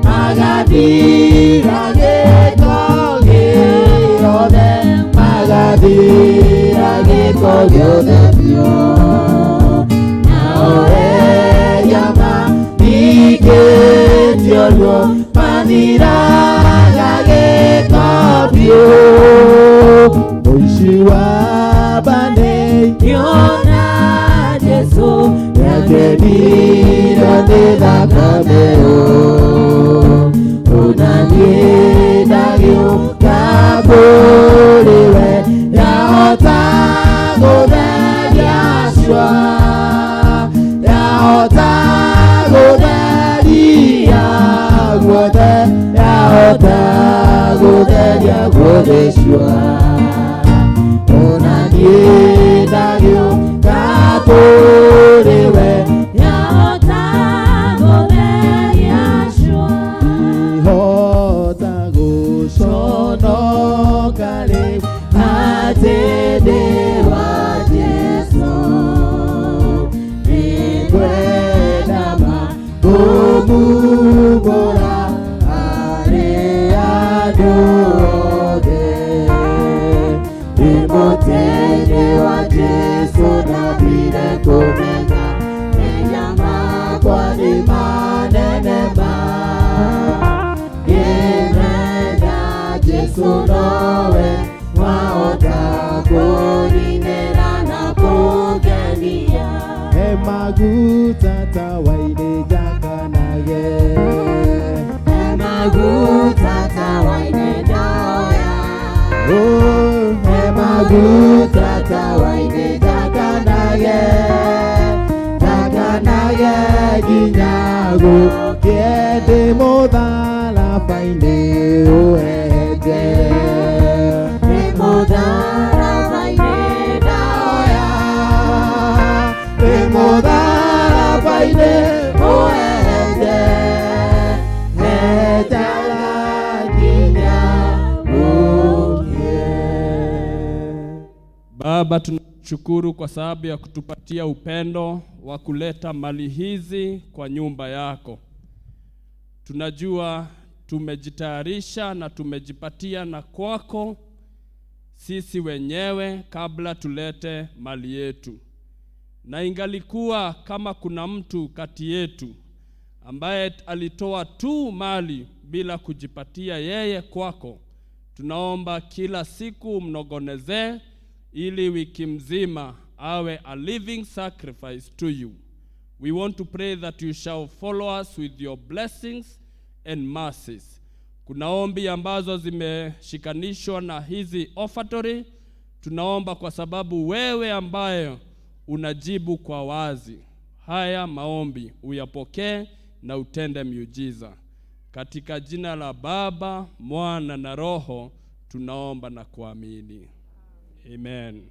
magathira gĩko gĩothe magathira gĩko gĩothe biũ nao eria mathikĩtio ruo mathiraga gĩko biũ Mũici wa banei Niona Jesu nĩakenirio nĩ thakame ũ ona niĩ ndagĩũka kũrĩ we yahota gũtheria cua yahota gũtheria guothe yahota gũtheria guothe cua ona niĩ ndagĩũka kũrĩ we yahota gũtheria cua ihota gũconoka rĩu atĩ ndĩ wa Jesu nĩngwenda ma kũmumbũra harĩ andũ othe ndĩ mũtĩ-inĩ wa Jesu ndambire kũmenya mehia makwa nĩ manene ma ngĩmenya Jesu nowe wahota kũninĩra na kũngenia He maguta tawa-inĩ njakanage He maguta tawa-inĩ ndoya Oh, he maguta tawa-inĩ njakanage njakanage nginya gũkĩe ndĩ mũtharaba-inĩ ũhenje ndĩ mũtharaba-inĩ ndoya ndĩ mũtharaba-inĩ ũhenje henjaga nginya gũkĩe. Baba, tunashukuru kwa sababu ya kutupatia upendo wa kuleta mali hizi kwa nyumba yako. Tunajua tumejitayarisha na tumejipatia na kwako sisi wenyewe kabla tulete mali yetu. Na ingalikuwa kama kuna mtu kati yetu ambaye alitoa tu mali bila kujipatia yeye kwako, tunaomba kila siku mnogonezee ili wiki mzima awe a living sacrifice to you. We want to pray that you shall follow us with your blessings and mercies. Kuna ombi ambazo zimeshikanishwa na hizi offertory. Tunaomba kwa sababu wewe ambaye unajibu kwa wazi haya maombi uyapokee na utende miujiza. Katika jina la Baba, Mwana na Roho tunaomba na kuamini. Amen.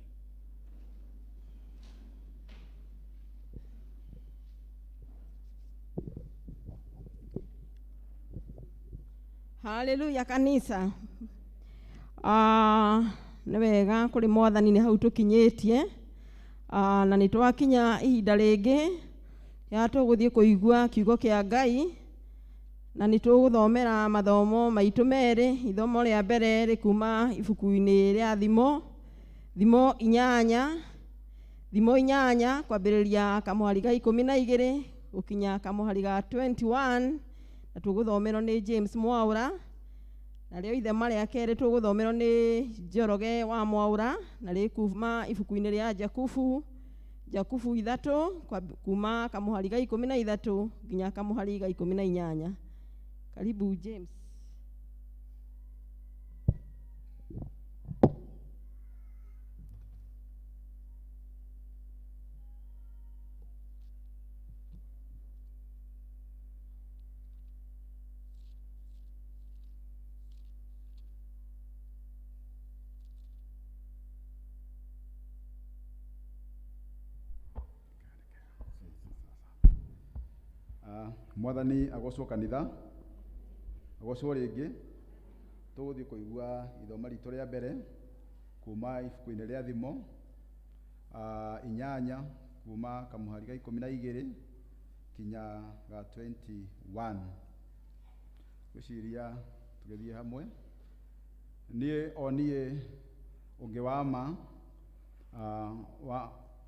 Haleluya kanisa. Nĩ wega kũrĩ mwathani nĩ hau tũkinyĩtie. Na nĩ twakinya ihinda rĩngĩ ya tũgũthiĩ kũigua kiugo kĩa Ngai na nĩ tũgũthomera mathomo maitũ merĩ. Ithomo rĩa mbere rĩ kuma ibuku-inĩ rĩa Thimo, Thimo inyanya, Thimo inyanya kwambĩrĩria kamũhari ga 12 gũkinya kamũhari ga 21 na tũgũthomerwo nĩ James Mwaura. Narĩo ithema rĩa kerĩ tũgũthomerwo nĩ Njoroge wa Mwaura na rĩkuma ibuku-inĩ rĩa Jakubu, Jakubu 3 kuma kamũhari ga 13 nginya kamũhari ga 18. Karibu James. Mwathani agocwo kanitha agocwo rĩngĩ. Tũgũthiĩ kũigua ithoma ritũ rĩa mbere kuma ibuku-inĩ rĩa Thimo 8 kuma kamũhari ga 12 kinya ga 21. Ngwĩciria tũgĩthiĩ hamwe. Niĩ o niĩ ũngĩ wa ma,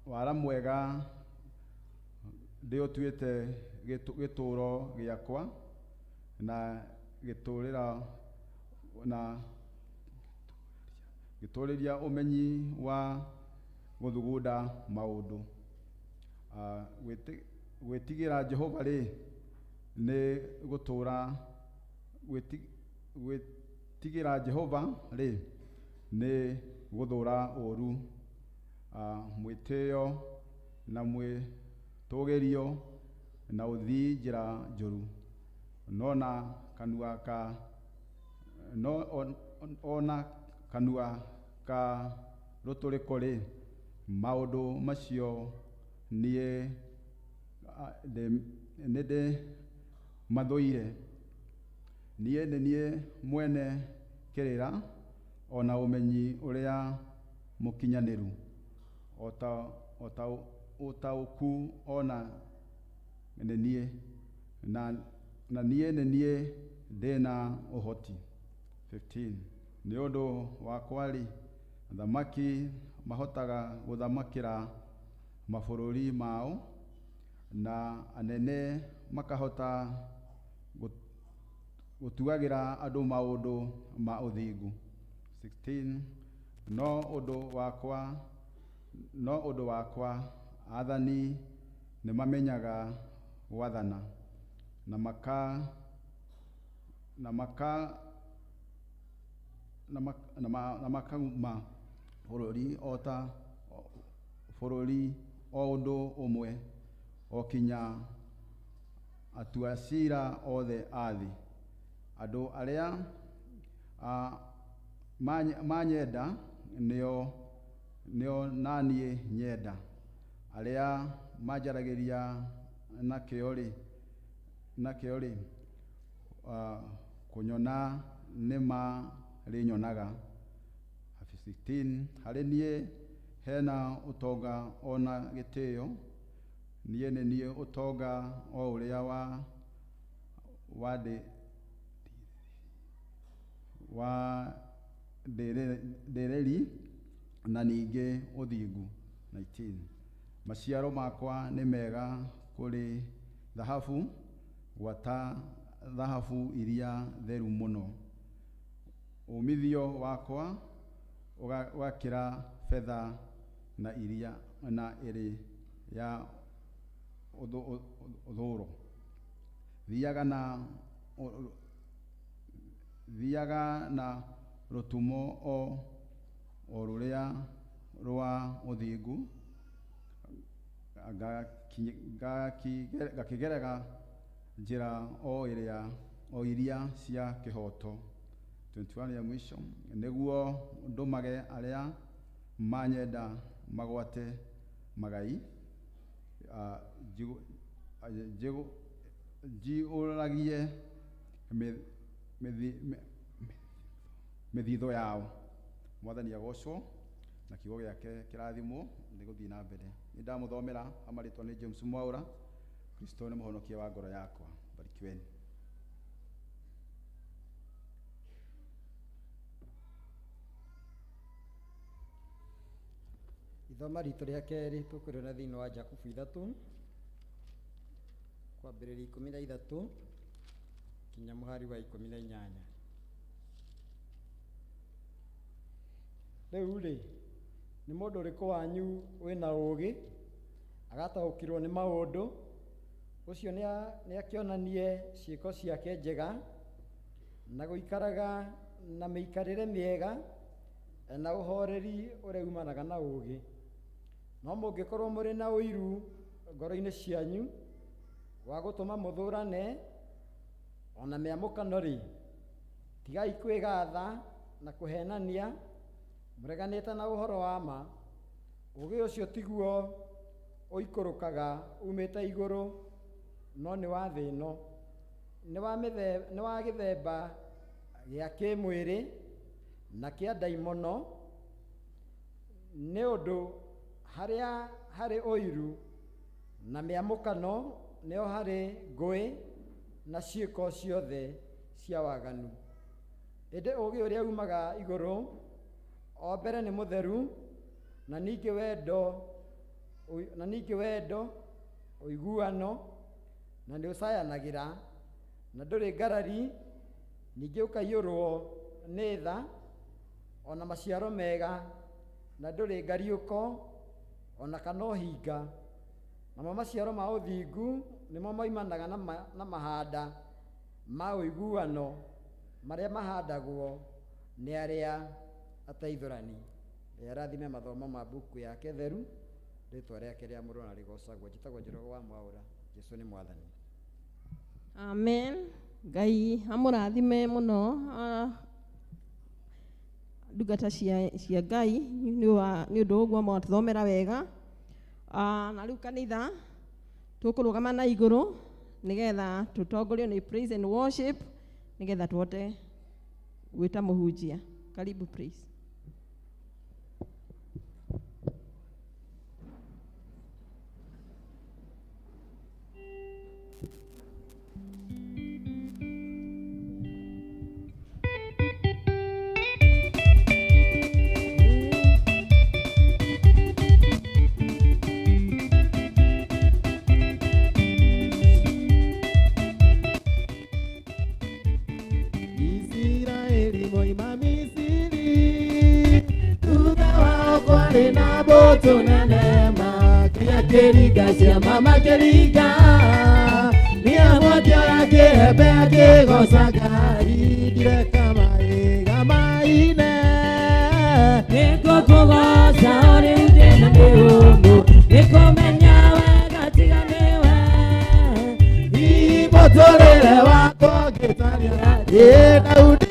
wara mwega ndĩũtuĩte gĩtũũro gĩakwa na gĩtũũrĩra na gĩtũũrĩria ũmenyi wa gũthugunda maũndũ. Gwĩtigĩra Jehova rĩ nĩ gũtũũra, gwĩtigĩra Jehova rĩ nĩ gũthũra ũũru, mwĩtĩo na mwĩtũgĩrio na ũthii njĩra njũru. No na kanua ka no ona kanua ka rũtũrĩko rĩ, maũndũ macio niĩ nĩ ndĩmathũire. Niĩ nĩ niĩ mwene kĩrĩra ona ũmenyi ũrĩa mũkinyanĩru, ota ũtaũku ona nĩ niĩ, na niĩ nĩ niĩ ndĩna ũhoti. 15. Nĩ ũndũ wakwa rĩ, athamaki mahotaga gũthamakĩra mabũrũri mao, na anene makahota gũtuagĩra andũ maũndũ ma ũthingu. 16. No ũndũ wakwa athani nĩmamenyaga gwathana, na makauma bũrũri o ta bũrũri o ũndũ ũmwe, o kinya atua ciira othe a thĩ. Andũ arĩa manyenda nĩo naniĩ nyenda, arĩa manjaragĩria na kĩo rĩ, kũnyona nĩmarĩnyonaga. 16. Harĩ niĩ hena ũtonga ona gĩtĩo, niĩ nĩ niĩ ũtonga o ũrĩa wa ndĩrĩri na ningĩ ũthingu. 19. Maciaro makwa nĩ mega kũrĩ thahabu, gwata thahabu iria theru mũno. Ũmithio wakwa ũgakĩra betha na iria na ĩrĩ ya ũthũũro. Thiaga na rũtumo o rũrĩa rwa ũthingu, ngakĩgerera njĩra o iria cia kĩhooto. 21 ya mwisho, nĩguo ndũmage arĩa manyenda magwate magai, njihũragie mĩthithũ yao. Mwathani agocwo na kiugo gĩake kĩrathimwo nĩ gũthiĩ na mbere. Nĩ ndamũthomera amarĩtwa nĩ James Mwaura. Kristo nĩ mũhonokia wa ngoro yakwa. Barikiweni. Ithoma ritũ rĩa kerĩ tũkũrĩona thĩinĩ wa Jakubu 3 kwambĩrĩria 13 kinya mũhari wa 18. Rĩu rĩ, nĩ mũndũ ũrĩkũ wanyu wĩna ũũgĩ agataũkĩrwo nĩ maũndũ? Ũcio nĩakĩonanie ciĩko ciake njega na gũikaraga na mĩikarĩre mĩega na ũhoreri ũrĩa umanaga na ũũgĩ. No mũngĩkorwo mũrĩ na ũiru ngoro-inĩ cianyu wa gũtũma mũthũrane ona mĩamũkano rĩ, tigai kwĩgatha na kũhenania mũreganĩte na ũhoro wa ma. Ũũgĩ ũcio tiguo ũikũrũkaga umĩte igũrũ, no nĩ wa thĩ ĩno, nĩ wa gĩthemba gĩa kĩmwĩrĩ na kĩa ndaimono, nĩ ũndũ harĩa harĩ ũiru na mĩamũkano nĩho harĩ ngũĩ na ciĩko ciothe cia waganu. Ĩndĩ ũũgĩ ũrĩa umaga igũrũ o mbere nĩ mũtheru, na ningĩ wendo, na ningĩ wendo, ũiguano, na nĩ ũcayanagĩra, na ndũrĩ ngarari, ningĩ ũkaiyũrwo nĩ tha ona maciaro mega, na ndũrĩ ngariũko ona kana ũhinga. Namo maciaro ma ũthingu nĩmo moimanaga na mahanda ma ũiguano marĩa mahandagwo nĩ arĩa ateithũrani. Arathime mathomo ma mbuku yake theru, rĩtwa rĩake rĩamũrwo na rĩgocagwo. Njĩtagwo Njoroge wa Mwaũra. Jesũ nĩ Mwathani. Amen. Ngai amũrathime mũno, ndungata cia Ngai nĩ ũndũ ũguo mwatũthomera wega. Na rĩu kanitha tũkũrũgama na igũrũ nĩgetha tũtongorio nĩ praise and worship nĩgetha tũhote gwĩta mũhunjia. Karibu praise. Isiraeli moima Misiri, thutha wao kwarĩ na mbũtũ nene makĩringa ciama makĩringa, nĩamũkĩoya kĩembe akĩgoca Ngai, ndireka mahiga maine. Nĩngũkũgoca o rĩu ndĩna mĩhũmũ, nĩkũmenya wega tiga nĩwe. Mũtũrĩre wakwa ngĩtaria, ĩ Daudi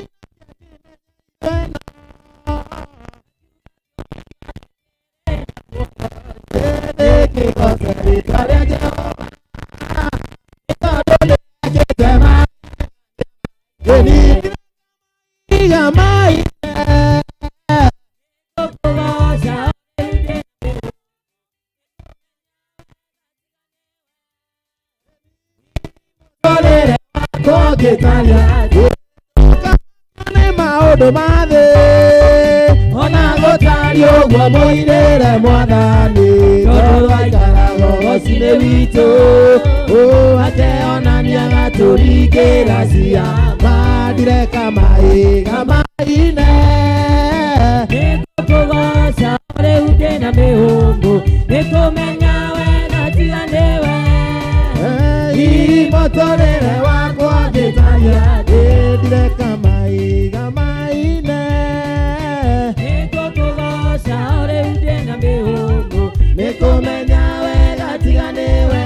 nĩ maũndũ ma thĩ ona gũtariĩ ũguo mũinĩre Mwathani, tondũ aikaraga ũgoci-inĩ witũ, ateonania agatũringĩra ciama, ndireka mahiga maine. Nĩngũkũgoca o rĩu ndĩna mĩhũmũ, nĩkũmenya wega tiga nĩwe. Mũtũrĩre wakwa ngĩtaria, ndireka mahiga maine. Nĩngũkũgoca o rĩu ndĩna mĩhũmũ, nĩkũmenya wega tiga nĩwe.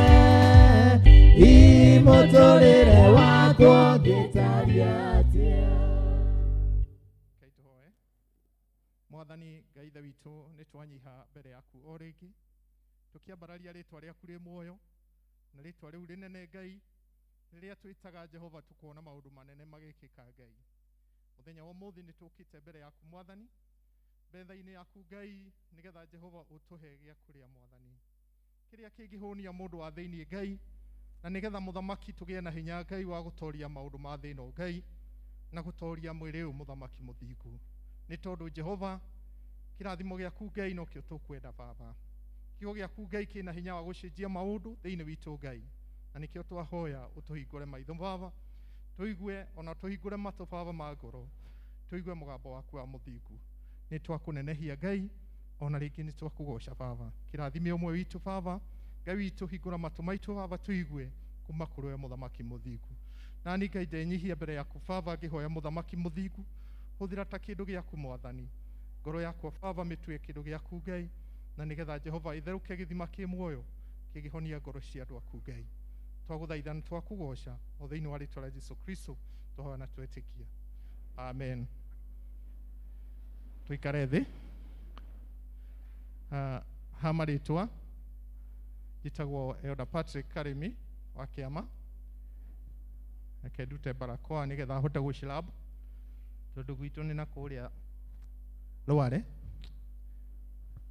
Mũtũrĩre wakwa ngĩtaria atĩa. Mwathani Ngai Ithe witũ, nĩ twanyiha mbere yaku o rĩngĩ, tũkĩambararia rĩtwa rĩaku rĩ muoyo, na rĩtwa rĩu rĩnene Ngai, rĩrĩa twĩtaga Jehova tũkona maũndũ manene magĩkĩka Ngai. Mũthenya wa ũmũthĩ nĩ tũkĩte mbere yaku Mwathani, metha-inĩ yaku Ngai, nĩgetha Jehova ũtũhe gĩa kũrĩa Mwathani, kĩrĩa kĩngĩhũnia mũndũ wa thĩinĩ Ngai, na nĩgetha mũthamaki tũgĩe na hinya Ngai wa gũtoria maũndũ ma thĩ ĩno Ngai, na gũtoria mwĩrĩ ũyũ mũthamaki mũthingu. Nĩ tondũ Jehova kĩrathimo gĩaku Ngai nokĩo tũkwenda Baba. Kiugo gĩaku Ngai kĩna hinya wa gũcenjia maũndũ thĩinĩ witũ Ngai, na nĩkĩo twahoya ũtũhingũre maitho Baba, tũigue ona tũhingũre matũ Baba ma ngoro, tũigue mũgambo waku wa mũthingu. Nĩ twakũnenehia Ngai, ona rĩngĩ nĩ twakũgoca Baba. Kĩrathime ũmwe witũ Baba, Ngai witũ hingũra matũ maitũ Baba, tũigue kuma kũrĩ we mũthamaki mũthingu. Na niĩ Ngai ndenyihia mbere yaku Baba, ngĩhoya mũthamaki mũthingu, hũthĩra ta kĩndũ gĩaku Mwathani. Ngoro yakwa Baba mĩtue kĩndũ gĩaku Ngai, na nĩgetha Jehova ĩtherũke gĩthima kĩ muoyo kĩngĩhonia ngoro cia andũ aku Ngai. Twagũthaitha na twakũgoca o thĩinĩ wa rĩtwa rĩa Jesu Kristo twahoya na twetĩkia. Amen. Tũikare thĩ. Ha marĩtwa njĩtagwo Elder Patrick Karimi Wa kĩama. Reke ndute barakoa nĩgetha hote gũcilab tondũ gwitũ nĩ na kũrĩa Rware.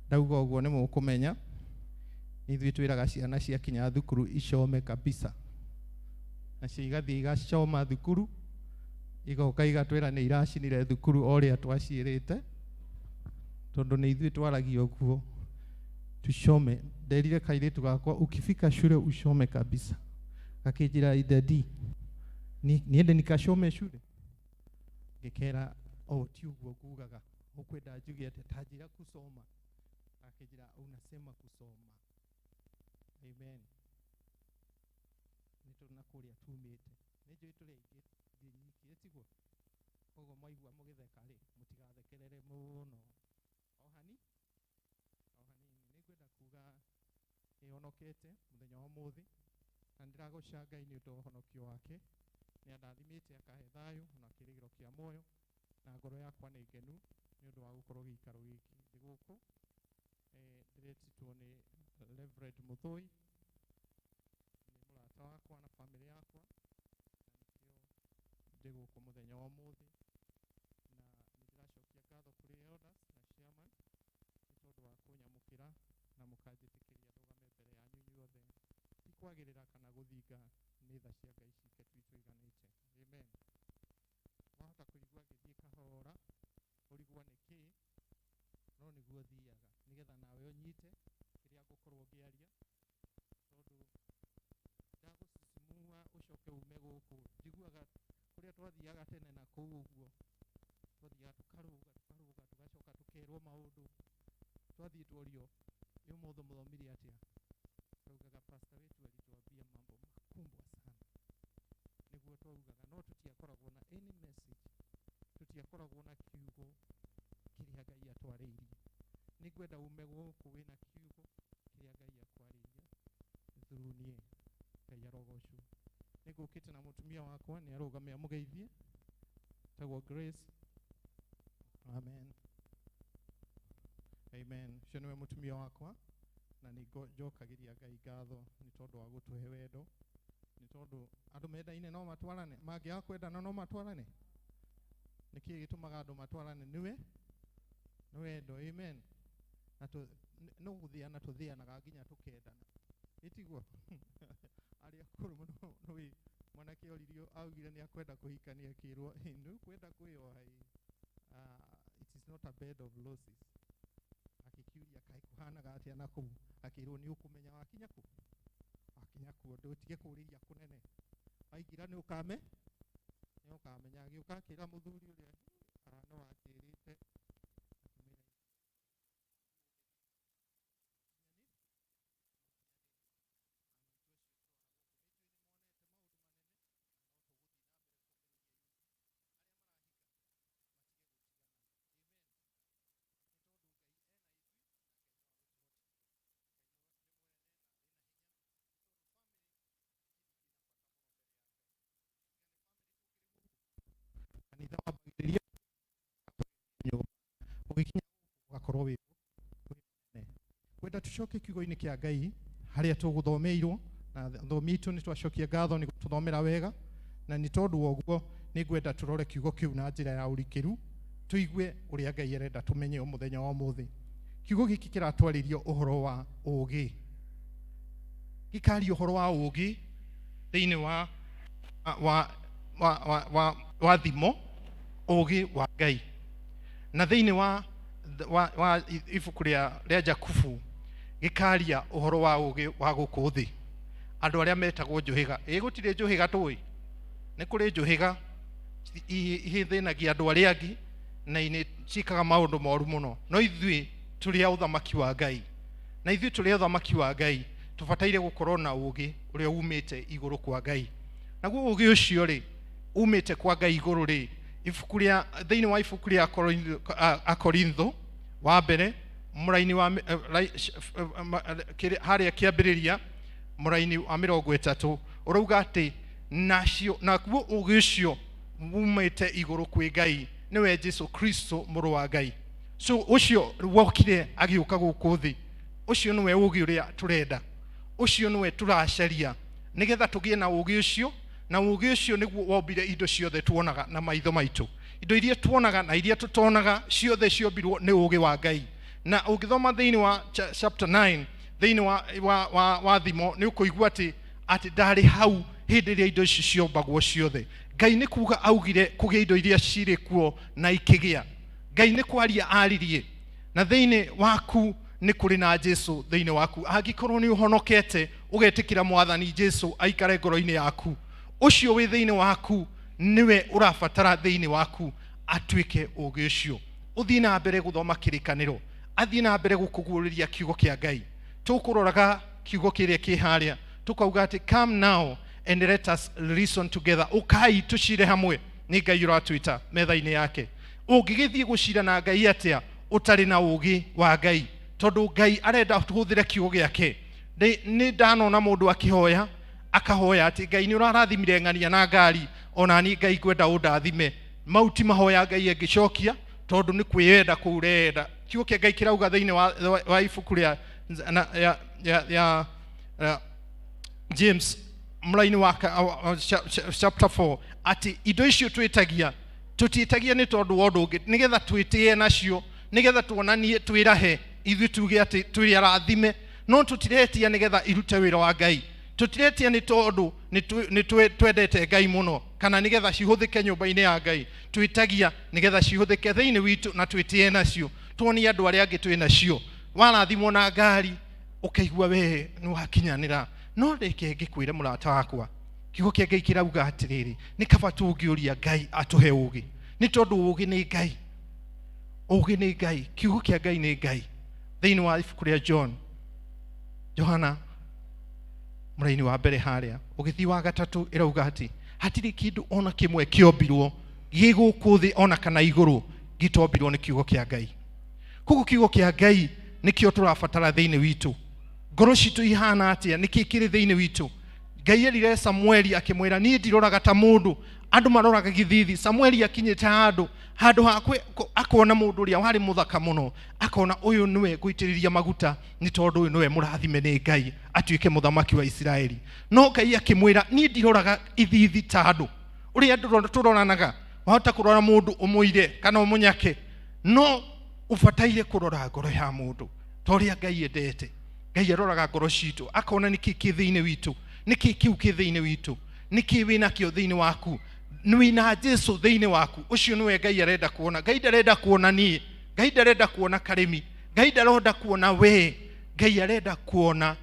Ndauga ũguo nĩ mũkũmenya ithuĩ twĩraga ciana ciakinya thukuru icome kabisa, nacio igathiĩ igacoma thukuru, igoka igatwĩra nĩ iracinire thukuru o ũrĩa twaciĩrĩte, tondũ nĩ ithuĩ twaragia ũguo tucome. Nderire kairĩtu gakwa, ukifika shule ushome kabisa. Gakĩnjĩra, daddy, niende nikashome shule? Ngĩkera, oh, ti ũguo ngugaga, ũkwenda njuge atĩa? Ta njĩra kusoma. Akĩnjĩra, unasema kusoma. Amen. Nĩ tũrĩ na kũrĩa tumĩte, nĩ njũĩ tũrĩ aingĩ thiĩ nyiki, tiguo? Koguo mwaigua mũgĩtheka rĩ, mũtigathekerere mũno, o hani o hanini. Nĩ ngwenda kuga nĩhonokete mũthenya wa ũmũthĩ, na nĩndĩragoca Ngai nĩ ũndũ wa ũhonokio wake. Nĩ andathimĩte akahe thayũ ona kĩrĩgĩro kĩa muoyo, na ngoro yakwa nĩ ngenu nĩ ũndũ wa gũkorwo gĩikaro gĩkĩ. Ndĩ gũkũ ndĩretĩtwo nĩ Reverend Mũthũi, nĩ mũrata wakwa na bamĩrĩ yakwa, na nĩkĩo ndĩ gũkũ mũthenya wa ũmũthĩ. Na nĩ ndĩracokia ngatho kũrĩ elders na chairman nĩ tondũ wa kũnyamũkĩra na mũkanjĩtĩkĩria ndũgame mbere yanyu inyuothe. Ti kwagĩrĩra kana gũthinga, nĩ tha cia Ngai cike tu itũiganĩte. Amen. Wahota kũigua ngĩthiĩ kahora, ũrigwo nĩ kĩ, no nĩguo thiaga nĩgetha nawe ũnyite kĩrĩa ngũkorwo ngĩaria, tondũ ndagũsisimua ũcoke ume gũkũ. Njiguaga kũrĩa twathiaga tene na kũu ũguo twathiaga tũkarũga tũkarũga, tũgacoka tũkerwo maũndũ. Twathiĩ tuorio, ĩ ũmũthĩ mũthomire atĩa? Twaugaga pastor wetu alituambia mambo makubwa sana, nĩguo twaugaga, no tũtiakoragwo na any message, tũtiakoragwo na kiugo kĩrĩa Ngai atwarĩirie. Nĩ ngwenda ume gũkũ wĩna kiugo kĩrĩa Ngai akwarĩirie through niĩ. Ngai arogocwo. Nĩ ngũkĩte na mũtumia wakwa, nĩ arũgame amũgeithie, tagwo Grace. Amen, amen. Ũcio nĩwe mũtumia wakwa, na nĩ njokagĩria Ngai ngatho nĩ tondũ wa gũtũhe wendo, nĩ tondũ andũ mendaine no matwarane, mangĩaga kwendana no matwarane. Nĩkĩ gĩtũmaga andũ matwarane? Nĩwe nĩ wendo. Amen. Na no gũthĩana tũthĩanaga nginya tũkendana, ĩtiguo? Arĩa akũrũ mũno nĩũĩ mwanake oririo augire nĩ akwenda kũhikania, akĩrwo, nĩ ũkwenda kwĩyoha ĩ, it is not a bed of roses. Akĩkiuria, kaĩ kũhanaga atĩa na kũu? Akĩrwo, nĩ ũkũmenya wakinya kũ wakinya kuo, ndũtige kũrĩria kũnene, waingĩra nĩ ũkame nĩ ũkamenya. Agĩũka akĩra mũthuri ũrĩa, no wanjĩrĩte, akĩmwĩra. Kanitha wambagĩrĩria nyũmba, ũgĩkinya ũgakorwo wĩ mũnene. Kwenda tucoke kiugo-inĩ kĩa Ngai harĩa tũgũthomeirwo, na thomi itũ nĩ twacokia ngatho nĩ gũtũthomera wega, na nĩ tondũ wa ũguo nĩ ngwenda tũrore kiugo kĩu na njĩra ya ũrikĩru, tũigue ũrĩa Ngai arenda tũmenye mũthenya wa ũmũthĩ. Kiugo gĩkĩ kĩratwarĩrio ũhoro wa ũũgĩ, gĩkaria ũhoro wa ũũgĩ thĩinĩ wa thimo, ũũgĩ wa Ngai, na thĩinĩ wa ibuku rĩa Jakubu gĩkaria ũhoro wa ũũgĩ wa gũkũ thĩ, andũ arĩa metagwo njũhĩga. Ĩ gũtirĩ njũhĩga tũĩ? Nĩ kũrĩ njũhĩga ihĩthĩnagia andũ arĩa angĩ na nĩ ciĩkaga maũndũ moru mũno, no ithuĩ tũrĩ a ũthamaki wa Ngai, na ithuĩ tũrĩ a ũthamaki wa Ngai tũbataire gũkorwo na ũũgĩ ũrĩa umĩte igũrũ kwa Ngai. Naguo ũũgĩ ũcio rĩ, umĩte kwa Ngai igũrũ rĩ, ibuku rĩa thĩinĩ wa ibuku rĩa Akorintho wa mbere, mũraini wa harĩa kĩambĩrĩria, mũraini wa 30, ũrauga atĩ nacio naguo ũũgĩ ũcio umĩte igũrũ kwĩ Ngai nĩwe Jesu Kristo mũrũ wa Ngai. So ũcio wokire agĩũka gũkũ thĩ, ũcio nĩwe ũũgĩ ũrĩa tũrenda, ũcio nĩwe tũracaria. Nĩgetha tũgĩe na ũũgĩ ũcio, na ũũgĩ ũcio nĩguo wombire indo ciothe tuonaga na maitho maitũ. Indo iria tuonaga na iria tũtonaga ciothe ciombirwo nĩ ũũgĩ wa Ngai. Na ũngĩthoma thĩinĩ wa chapter 9 thĩinĩ wa Thimo, nĩ ũkũigua atĩ ndarĩ hau hĩndĩ ĩrĩa indo ici ciombagwo ciothe. Ngai nĩ kuga augire kũgĩa indo iria cirĩ kuo na ikĩgĩa. Ngai nĩ kwaria aririe, na thĩinĩ waku nĩ kũrĩ na Jesu thĩinĩ waku. Angĩkorwo nĩ ũhonokete ũgetĩkĩra Mwathani Jesu aikare ngoro-inĩ yaku, ũcio wĩ thĩinĩ waku nĩwe ũrabatara thĩinĩ waku atuĩke ũũgĩ ũcio. Ũthiĩ na mbere gũthoma kĩrĩkanĩro, athiĩ na mbere gũkũguũrĩria kiugo kĩa Ngai. Tũkũroraga kiugo kĩrĩa kĩ harĩa tũkauga atĩ come now and let us reason together. Ũkai tũcire hamwe, nĩ Ngai ũratwĩta metha-inĩ yake. Ũngĩgĩthiĩ gũcira na Ngai atĩa ũtarĩ na ũũgĩ wa Ngai? Tondũ Ngai arenda tũhũthĩre kiugo gĩake. Nĩ ndanona mũndũ akĩhoya, akahoya atĩ Ngai nĩ ũrarathimire ng'ania na ngari, ona niĩ Ngai ngwenda ũndathime. Mau ti mahoya Ngai angĩcokia, tondũ nĩ kwĩyenda kũu ũreyenda. Kiugo kĩa Ngai kĩrauga thĩinĩ wa ibuku rĩa na, ya, ya, ya, ya James mũraini wa chapter 4 atĩ indo icio twĩtagia tũtiĩtagia nĩ tondũ wa ũndũ ũngĩ, nĩgetha twĩtĩe nacio, nĩgetha tuonanie twĩrahe ithuĩ tuge atĩ twĩ arathime, no tũtiretia nĩgetha irute wĩra wa Ngai. Tũtiretia nĩ tondũ nĩ twendete Ngai mũno, kana nĩgetha cihũthĩke nyũmba-inĩ ya Ngai. Twĩtagia nĩgetha cihũthĩke thĩinĩ witũ na twĩtĩe nacio, tuonie andũ arĩa angĩ twĩ nacio. Warathimwo na ngari ũkaigua we nĩ wakinyanĩra, no reke ngĩkwĩre mũrata wakwa, kiugo kĩa Ngai kĩrauga atĩrĩrĩ, nĩ kaba tũngĩũria Ngai atũhe ũũgĩ, nĩ tondũ ũũgĩ nĩ Ngai. Ũũgĩ nĩ Ngai, kiugo kĩa Ngai nĩ Ngai. Thĩinĩ wa ibuku rĩa John, Johana mũraini wa mbere harĩa ũgĩthiĩ wa gatatũ, ĩrauga atĩ hatirĩ kĩndũ ona kĩmwe kĩombirwo gĩ gũkũ thĩ ona kana igũrũ gĩtombirwo nĩ kiugo kĩa Ngai. Koguo kiugo kĩa Ngai nĩkĩo tũrabatara thĩinĩ witũ. Ngoro citũ ihana atĩa? Nĩkĩ kĩrĩ thĩinĩ witũ? Ngai erire Samueli akĩmwĩra, niĩ ndiroraga ta mũndũ, andũ maroraga gĩthithi. Samueli akinyĩte handũ hakwe akona mũndũ ũrĩa warĩ mũthaka mũno, akona ũyũ nĩwe ngũitĩrĩria maguta, nĩ tondũ ũyũ nĩwe mũrathime nĩ Ngai atuĩke mũthamaki wa Isiraeli. No Ngai akĩmwĩra, niĩ ndiroraga ithithi ta andũ. Ũrĩa andũ tũroranaga, wahota kũrora mũndũ ũmũire kana ũmũnyake, no ũbataire kũrora ngoro ya mũndũ ta ũrĩa Ngai endete. Ngai aroraga ngoro citũ, akona nĩkĩ kĩ thĩinĩ witũ, nĩkĩ kĩu kĩ thĩinĩ witũ, nĩkĩ wĩnakĩo thĩinĩ waku, wĩna Jesu thĩinĩ waku. Ũcio nĩwe Ngai arenda kuona. Ngai ndarenda kuona niĩ, Ngai ndarenda kuona Karĩmi, Ngai ndarenda kuona we, Ngai arenda kuona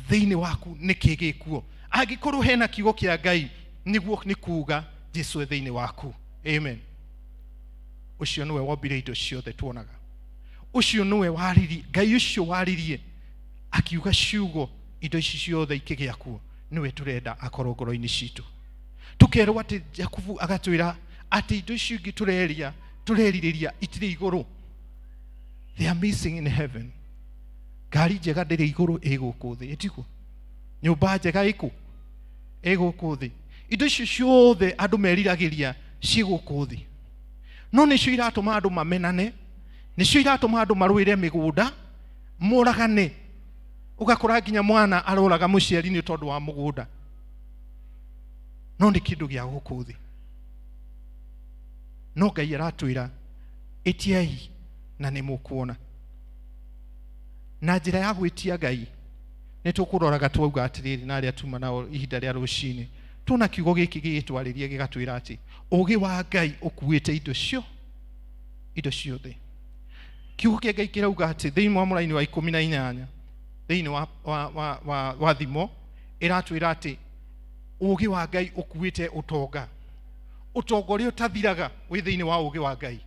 thĩinĩ waku nĩkĩ gĩkuo. Angĩkorwo hena kiugo kĩa Ngai, nĩguo nĩ kuga Jesu e thĩinĩ waku. Amen. Ũcio nĩwe wombire indo ciothe tuonaga. Ũcio nĩwe waririe, Ngai ũcio waririe akiuga ciugo indo ici ciothe ikĩgĩa kuo, nĩwe tũrenda akorwo ngoro-inĩ citũ. Tũkerwo atĩ Jakubu agatwĩra atĩ indo icio ingĩ tũrerirĩria itirĩ igũrũ. They are missing in heaven. Ngari njega ndĩrĩ igũrũ, ĩ gũkũ thĩ, ĩtiguo? Nyũmba njega ĩkũ? Ĩ gũkũ thĩ. Indo icio ciothe andũ meriragĩria ciĩ gũkũ thĩ, no nĩcio iratũma andũ mamenane, nĩcio iratũma andũ marũĩre mĩgũnda, moragane. Ũgakora nginya mwana aroraga mũciari nĩ tondũ wa mũgũnda, no nĩ kĩndũ gĩa gũkũ thĩ. No Ngai aratwĩra ĩtiai na nĩ mũkuona. Na njĩra ya gwĩtia Ngai nĩ tũkũroraga twauga atĩrĩrĩ, na arĩa tuma nao ihinda rĩa rũcinĩ, tuona kiugo gĩkĩ gĩgĩtwarĩria gĩgatwĩra atĩ ũũgĩ wa Ngai ũkuĩte indo ciothe. Kiugo kĩa Ngai kĩrauga atĩ thĩinĩ wa mũraini wa 18 thĩinĩ wa Thimo ĩratwĩra atĩ ũũgĩ wa Ngai ũkuĩte ũtonga, ũtonga ũrĩa ũtathiraga wĩ thĩinĩ wa ũũgĩ wa Ngai,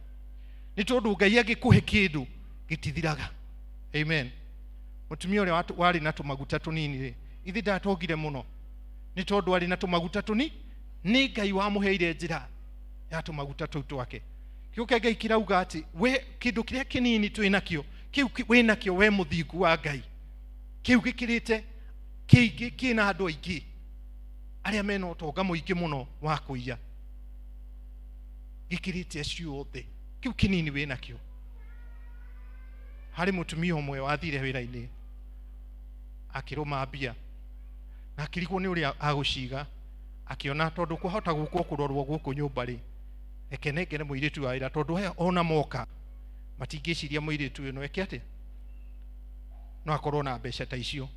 nĩ tondũ Ngai angĩkũhe kĩndũ gĩtithiraga. Amen. Mũtumia ũrĩa warĩ na tũmaguta tũnini rĩ, ithe ndatongire mũno nĩ tondũ arĩ na tũmaguta tũni, nĩ Ngai wamũheire njĩra ya tũmaguta tũu twake. Kiugo kĩa Ngai kĩrauga atĩ we kĩndũ kĩrĩa kĩnini twĩ nakĩo, kĩu wĩ nakĩo we mũthingu wa Ngai, kĩu gĩkĩrĩte kĩingĩ kĩna andũ aingĩ arĩa mena ũtonga mũingĩ mũno wa kũiya, gĩkĩrĩte acio othe, kĩu kĩnini wĩ nakĩo. Harĩ mũtumia ũmwe wathire wĩra-inĩ akĩrũma mbia, Na akĩrigwo nĩ ũrĩa agũciga, akĩona tondũ kwahota gũkwo kũrorwo gũkũ nyũmba rĩ, reke nengere mũirĩtu wa wĩra, tondũ aya ona moka matingĩciria mũirĩtu ũyũ no eke atĩa, no akorwo na mbeca ta icio.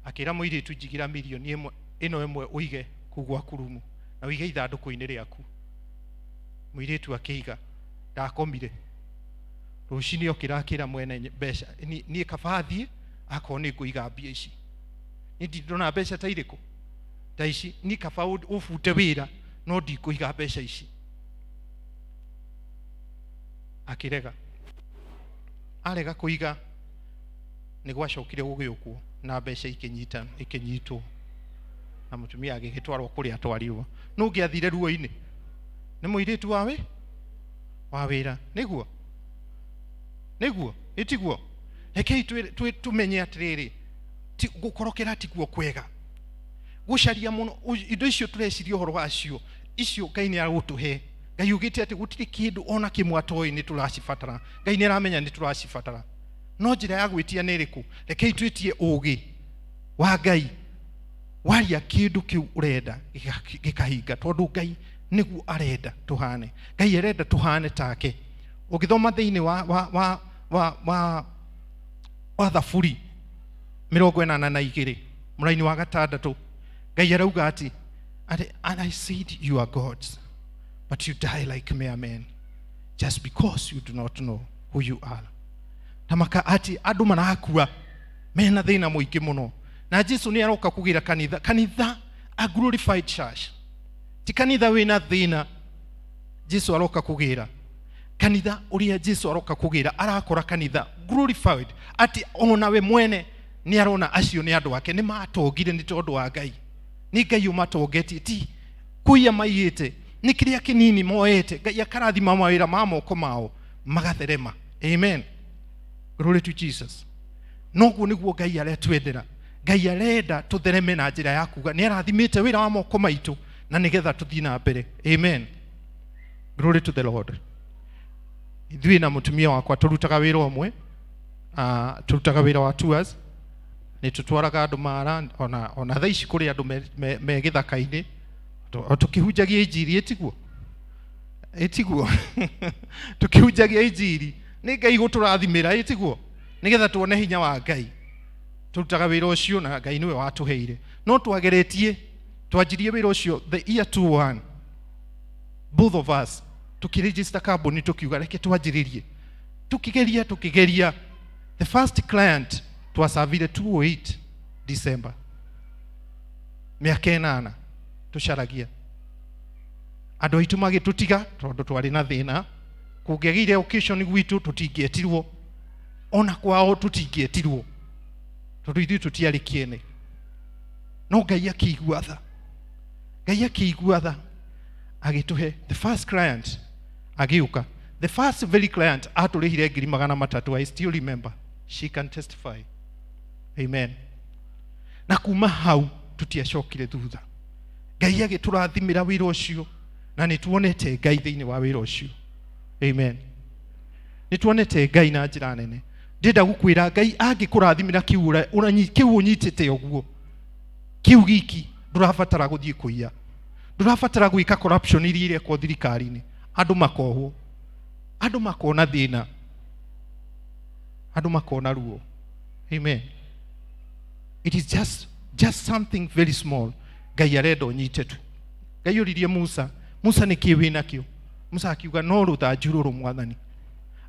Akĩra mũirĩtu, njigĩra mirioni ĩmwe ĩno ĩmwe ũige kũu gwaku rumu na ũige ithandũkũ-inĩ rĩaku. Mũirĩtu akĩiga, ndakomire. Rũcinĩ okĩra akĩra mwene mbeca, niĩ kaba thiĩ akorwo nĩ ngũiga mbia ici, niĩ ndindona mbeca ta irĩkũ ta ici, niĩ kaba ũbute wĩra no ndikũiga mbeca ici. Akĩrega, arega kũiga, nĩ gwacokire gũgĩũkwo na mbeca ikĩnyita ikĩnyitwo na mũtumia agĩgĩtwarwo kũrĩa atwarirwo. Nũ ũngĩathire ruo-inĩ? Nĩ mũirĩtu wa wĩ wa wĩra. Nĩguo nĩguo ĩtiguo. Rekei tũmenye atĩrĩrĩ, gũkorokera tiguo kwega, gũcaria mũno indo icio tũreciria ũhoro wacio icio Ngai nĩ agũtũhe. Ngai ugĩte atĩ gũtirĩ kĩndũ ona kĩmwe atoĩ nĩ tũracibatara. Ngai nĩ aramenya nĩ tũracibatara, no njĩra ya gwĩtia nĩ ĩrĩkũ? Rekei twĩtie ũũgĩ wa Ngai. Waria kĩndũ kĩu ũrenda gĩkahinga, tondũ Ngai nĩguo arenda tũhane. Ngai arenda tũhane take. Ũngĩthoma thĩinĩ wa Thaburi 82 mũraini wa 6, Ngai arauga atĩ, "And I said you are gods, but you die like mere men just because you do not know who you are." Ta maka atĩ andũ marakua mena thĩna mũingĩ mũno, na Jesu nĩ aroka kũgĩra kanitha, kanitha a glorified church, ti kanitha wĩna thĩna. Jesu aroka kũgĩra kanitha ũrĩa Jesu aroka kũgĩra, arakora kanitha glorified, atĩ ona we mwene nĩ arona acio nĩ andũ ake, nĩ matongire nĩ tondũ wa Ngai, nĩ Ngai ũmatongetie, ti kũiya maiyĩte, nĩ kĩrĩa kĩnini moete Ngai akarathima mawĩra ma moko mao magatherema. Amen, glory to Jesus. Noguo nĩguo Ngai aretwendera. Ngai arenda tũthereme na njĩra ya kuga nĩ arathimĩte wĩra wa moko maitũ na nĩgetha tũthiĩ na mbere. Amen, glory to the Lord. Ithuĩ na mũtumia wakwa tũrutaga wĩra ũmwe, tũrutaga wĩra wa tours, nĩ tũtwaraga andũ mara ona thaa ici kũrĩ andũ me gĩthaka-inĩ tũkĩhunjagia injiri. Ĩtiguo ĩtiguo tũkĩhunjagia injiri nĩ Ngai gũtũrathimĩra, ĩtiguo nĩgetha tuone hinya wa Ngai. Tũrutaga wĩra ũcio na Ngai nĩwe watũheire, no twageretie twanjirie wĩra ũcio the year 21, both of us tukĩregister kambuni, tukiuga reke twanjĩrĩrie, tukigeria tukigeria. The first client twasavire 208 December, mĩaka 8 tũcaragia. Andũ aitũ magĩtũtiga tondũ twarĩ na thĩna, kũngĩagĩire occasion gwitũ tũtingĩetirwo, ona kwao tũtingĩetirwo tondũ ithuĩ tũtiarĩ kĩene. No Ngai akĩigua tha, Ngai akĩigua tha, agĩtũhe the first client agĩũka. The first very client atũrĩhire 300,000. I still remember, she can testify. Amen. Na kuma hau tũtiacokire thutha. Ngai agĩtũrathimĩra wĩra ũcio na nĩ tuonete Ngai thĩinĩ wa wĩra ũcio. Amen, nĩ tuonete Ngai na njĩra nene. Ndĩrenda gũkwĩra Ngai angĩkũrathimĩra kĩu kĩu ũnyitĩte ũguo kĩu giki, ndũrabatara gũthiĩ kũiya, ndũrabatara gwĩka corruption iria irekwo thirikari-inĩ, andũ makohwo, andũ makona thĩna, andũ makona ruo. Amen. It is just something very small Ngai arenda ũnyite tu. Ngai oririe Musa, "Musa, nĩ kĩĩ wĩ nakĩo?" Musa akiuga, "No rũthanju rũrũ, Mwathani."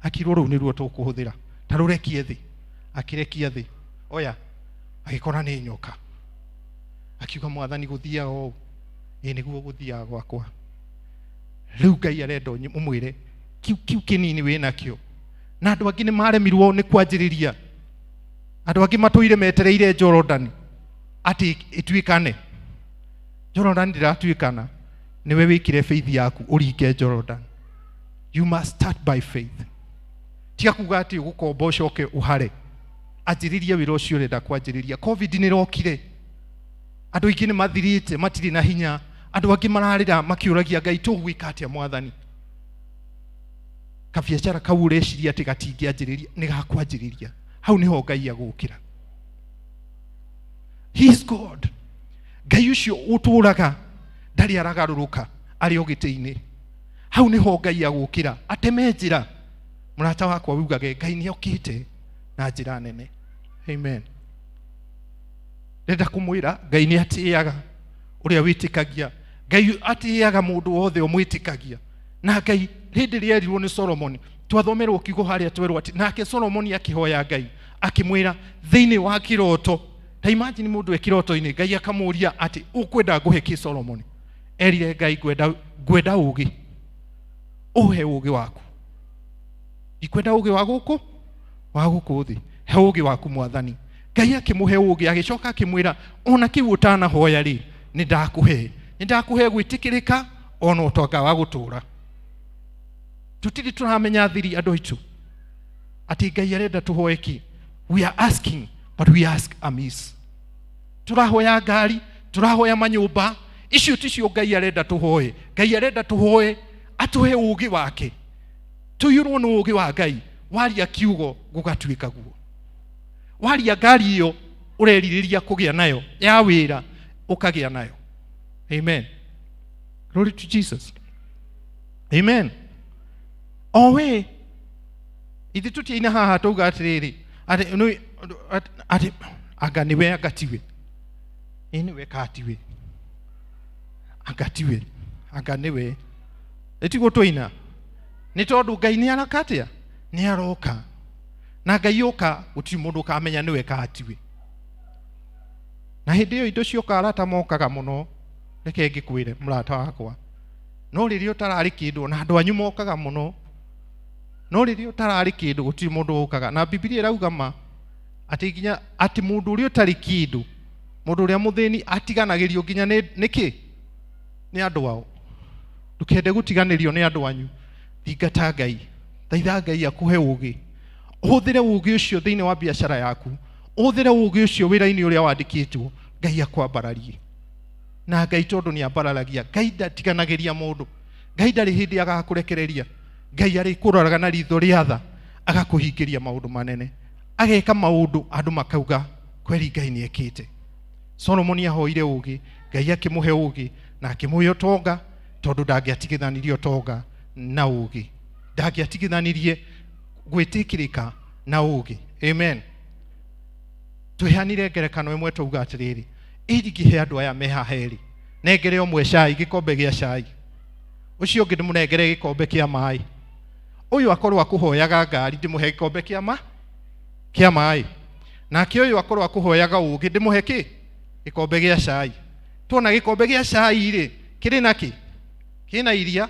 Akirwo, "Rũu nĩruo tũkũhũthĩra, ta rũrekie thĩ." Akĩrekia thĩ, oya, agĩkora nĩ nyoka. Akiuga, "Mwathani, gũthiaga ũũ?" "Ĩ nĩguo gũthiaga gwakwa." Rĩu Ngai arenda ũmwĩre kiu kiu kĩnini wĩ nakĩo. Na andũ angĩ nĩ maremirwo nĩ kwanjĩrĩria, andũ angĩ matũire metereire Jorodani atĩ ĩtuĩkane. Jorodani ndĩratuĩkana, nĩwe wĩkĩre faith yaku ũringe Jordan. You must start by faith. Tiga kuga atĩ ũgũkomba ũcoke ũhare, anjĩrĩria wĩra ũcio ũrenda kwanjĩrĩria. Covid nĩ ĩrokire, andũ aingĩ nĩ mathirĩte, matirĩ na hinya, andũ angĩ mararĩra makĩũragia Ngai, "Tũgwĩka atĩa, Mwathani?" Kabiacara kau ũreciria atĩ gatingĩanjĩrĩria, nĩ gakwanjĩrĩria. Hau nĩho Ngai agũkĩra. He is God. Ngai ũcio ũtũraga ndarĩ aragarũrũka arĩ o gĩtĩ-inĩ. Hau nĩho Ngai agũkĩra ateme njĩra. Mũrata wakwa ugage Ngai nĩ okĩte na njĩra nene. Amen. Ndĩrenda kũmwĩra Ngai nĩ atĩaga ũrĩa wĩtĩkagia. Ngai atĩaga mũndũ wothe ũmwĩtĩkagia. Na Ngai hĩndĩ ĩrĩa erirwo nĩ Solomoni, twathomerwo kiugo harĩa twerwo atĩ nake Solomoni akĩhoya Ngai akĩmwĩra thĩinĩ wa kĩroto. Ta imagine mũndũ e kĩroto-inĩ Ngai akamũria atĩ ũkwenda ngũhe kĩ Solomoni? Erire Ngai ngwenda ũgĩ, ũhe ũgĩ waku. Ndikwenda ũgĩ wa gũkũ, wa gũkũ thĩ, he ũgĩ waku Mwathani. Ngai akĩmũhe ũgĩ, agĩcoka akĩmwĩra ona kĩu ũtanahoya rĩ, nĩ ndakũhe, nĩ ndakũhe gwĩtĩkĩrĩka ona ũtonga wa gũtũra. Tũtirĩ tũramenya thiri andũ aitũ atĩ Ngai arenda tũhoe kĩ. We are asking but we ask amiss. Tũrahoya ngari, tũrahoya manyũmba, icio ticio Ngai arenda tũhoe. Ngai arenda tũhoe atũhe ũgĩ wake, tũiyũrwo nĩ ũgĩ wa Ngai. Waria kiugo gũgatuĩka guo. Waria ngari ĩyo ũrerirĩria kũgĩa nayo ya wĩra, ũkagĩa nayo. Amen. Glory to Jesus. Amen. O we ithuĩ tũtiaina haha tauga atĩrĩrĩ atĩ nĩ- atĩ anga nĩwe anga tiwe, ĩ nĩwe ka tiwe, anga tiwe, anga nĩwe. Ĩtiguo twaina nĩ tondũ Ngai nĩ araka atĩa? Nĩ aroka. Na Ngai oka gũtirĩ mũndũ ũkamenya nĩwe ka tiwe. Na hĩndĩ ĩyo indo cioka arata mokaga mũno, reke ngĩkwĩre mũrata wakwa. No rĩrĩa ũtararĩ kĩndũ ona andũ anyu mokaga mũno, no rĩrĩa ũtararĩ kĩndũ gũtirĩ mũndũ ũkaga. Na Bibilia ĩrauga ma atĩ nginya atĩ mũndũ ũrĩa ũtarĩ kĩndũ, mũndũ ũrĩa mũthĩni atiganagĩrio nginya nĩ kĩ? Nĩ andũ ao. Ndũkende gũtiganĩrio nĩ andũ anyu. Thingata Ngai, thaitha Ngai akũhe ũgĩ, ũhũthĩre ũgĩ ũcio thĩinĩ wa biacara yaku, ũhũthĩre ũgĩ ũcio wĩra-inĩ ũrĩa wandĩkĩtwo, Ngai akwambararie. Na Ngai tondũ nĩ ambararagia, Ngai ndatiganagĩria mũndũ, Ngai ndarĩ hĩndĩ agakũrekereria. Ngai arĩkũroraga na ritho rĩa tha, agakũhingĩria maũndũ manene, ageka maũndũ andũ makauga kweri Ngai nĩ ekĩte. Solomoni ahoire ũgĩ, Ngai akĩmũhe ũgĩ na akĩmũhe ũtonga, tondũ ndangĩatigithanirie ũtonga na ũgĩ, ndangĩatigithanirie gwĩtĩkĩrĩka na ũgĩ. Amen. Twehanire ngerekano ĩmwe twauga atĩrĩrĩ, ĩringĩhe andũ aya me haha erĩ, nengere ũmwe cai, gĩkombe gĩa cai, ũcio ũngĩ ndĩmũnengere gĩkombe kĩa maĩ, ũyũ akorwo akũhoyaga ngari ndĩmũhe gĩkombe kĩa kĩa maĩ, nake ũyũ akorwo akũhoyaga ũgĩ ndĩmũhe kĩ? Gĩkombe gĩa cai. Tuona gĩkombe gĩa cai rĩ, kĩrĩ na kĩ? Kĩna iria,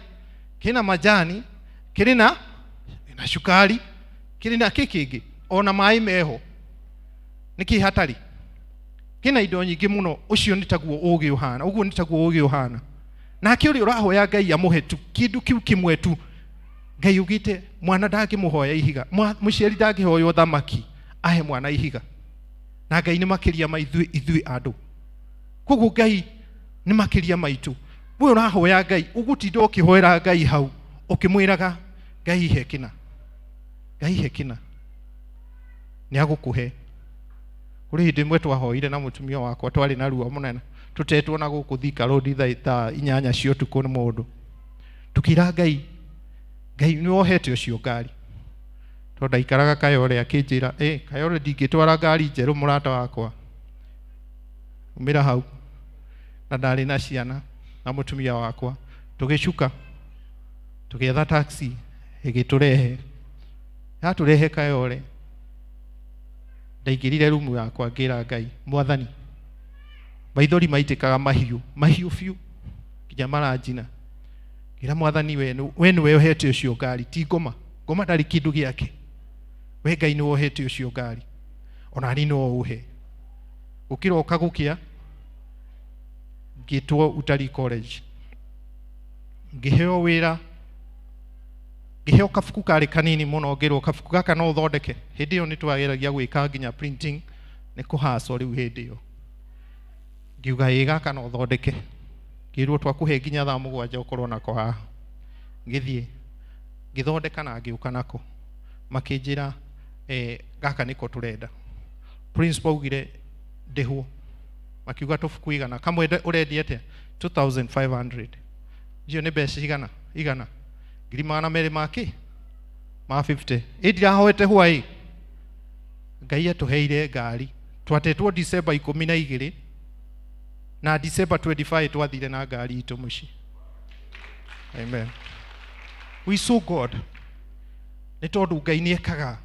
kĩna majani, kĩrĩ na cukari, kĩrĩ na kĩ kĩngĩ, ona maĩ meho. Nĩkĩ hatarĩ? Kĩna indo nyingĩ mũno. Ũcio nĩ taguo ũgĩ ũhana, ũguo nĩ taguo ũgĩ ũhana. Nake ũrĩa ũrahoya Ngai amũhe tu kĩndũ kĩu kĩmwe tu, Ngai ugĩte mwana ndangĩmũhoya ihiga, mũciari ndangĩhoywo thamaki ahe mwana ihiga. Na Ngai nĩ makĩria ma ithuĩ andũ. Koguo Ngai nĩ makĩria maitũ. We ũrahoya Ngai, ũgũtinda ũkĩhoera Ngai hau ũkĩmwĩraga Ngai he kĩna, Ngai he kĩna, nĩ agũkũhe. Kũrĩ hĩndĩ ĩmwe twahoire na mũtumia wakwa, twarĩ na ruo mũnene, tũtetwo na gũkũ Thika Road thaa 8 cia ũtukũ nĩ mũndũ. Tũkĩra Ngai, Ngai nĩ wohete ũcio ngari. Tondũ ndaikaraga Kayole, akĩnjĩra, Kayole ndingĩtwara ngari njerũ mũrata wakwa. Umĩra hau. Na ndarĩ na ciana na mũtumia wakwa. Tũgĩcuka, tũgĩetha taxi ĩgĩtũrehe. Yatũrehe Kayole, ndaingĩrire rumu yakwa ngĩra Ngai, Mwathani, maithori maitĩkaga mahiũ, mahiũ biũ nginya maranjina. Ngĩra Mwathani, we nĩwe ũhete ũcio ngari, ti ngoma. Ngoma ndarĩ kĩndũ gĩake. We Ngai nĩwe ũhete ũcio ngari, ona niĩ no ũhe. Gũkĩroka gũkĩa, ngĩtwo Utalii College, ngĩheo wĩra, ngĩheo kabuku karĩ kanini mũno, ngĩrwo kabuku gaka no ũthondeke. Hĩndĩ ĩyo nĩ twageragia gwĩka nginya printing, nĩ kũhacwo rĩu hĩndĩ ĩyo. Ngiuga ĩ gaka no ũthondeke. Ngĩrwo twakũhe nginya thaa 7 ũkorwo nako haha. Ngĩthiĩ ngĩthondeka na ngĩũka nako. Makĩnjĩra, gaka nĩko tũrenda. Principal augire ndĩhwo. Makiuga tũbuku 100 kamwe ũrendia atĩa? 2500. Icio nĩ mbeca igana igana 200,000 ma kĩ ma 50. Ĩ ndirahoete hwaĩ, Ngai atũheire ngari. Twatetwo December 12 na December 25 twathire na ngari itũ mũciĩ. Amen. We saw God, nĩ tondũ Ngai nĩ ekaga.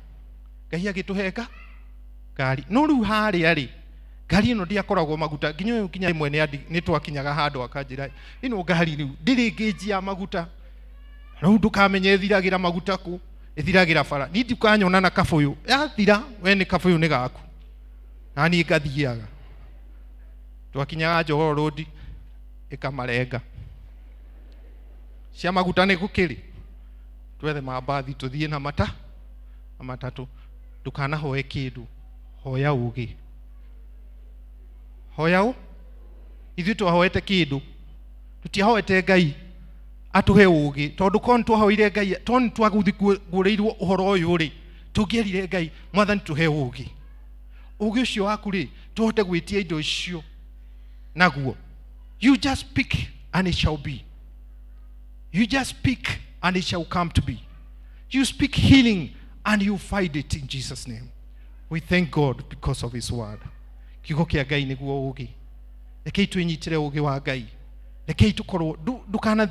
Ngai agĩtũhe ngari, no rĩu harĩa rĩ, ngari ĩno ndĩakoragwo maguta nginya ũyũ, nginya rĩmwe nĩ twakinyaga handũ akanjĩra, "Ĩno ngari rĩu ndĩrĩ ngĩnji ya maguta, rĩu ndũkamenye ĩthiragĩra maguta kũ, ĩthiragĩra bara. Niĩ ndukanyona na kabũyũ yathira, we nĩ kabũyũ nĩ gaku." Na niĩ ngathiaga, twakinyaga Jogoo Road ĩkamarenga cia maguta, nĩ gũkĩrĩ twethe mambathi tũthiĩ na mata na matatũ. Ndũkanahoe kĩndũ, hoya ũgĩ, hoya ũ. Ithuĩ twahoete kĩndũ? Tũtiahoete Ngai atũhe ũgĩ, tondũ korwo nĩ twahoire Ngai, tondũ nĩ twaguũrĩirwo ũhoro ũyũ rĩ, tũngĩerire Ngai, "Mwathani, tũhe ũgĩ, ũgĩ ũcio waku rĩ, tũhote gwĩtia indo icio naguo." You just speak and it shall be. You just speak and it shall come to be. You speak healing and you find it in Jesus' name. We thank God because of his word. Kiugo kĩa Ngai nĩguo ũgĩ. Rekei twĩnyitĩre ũgĩ wa Ngai. Rekei tũkorwo ndũkanathiĩ.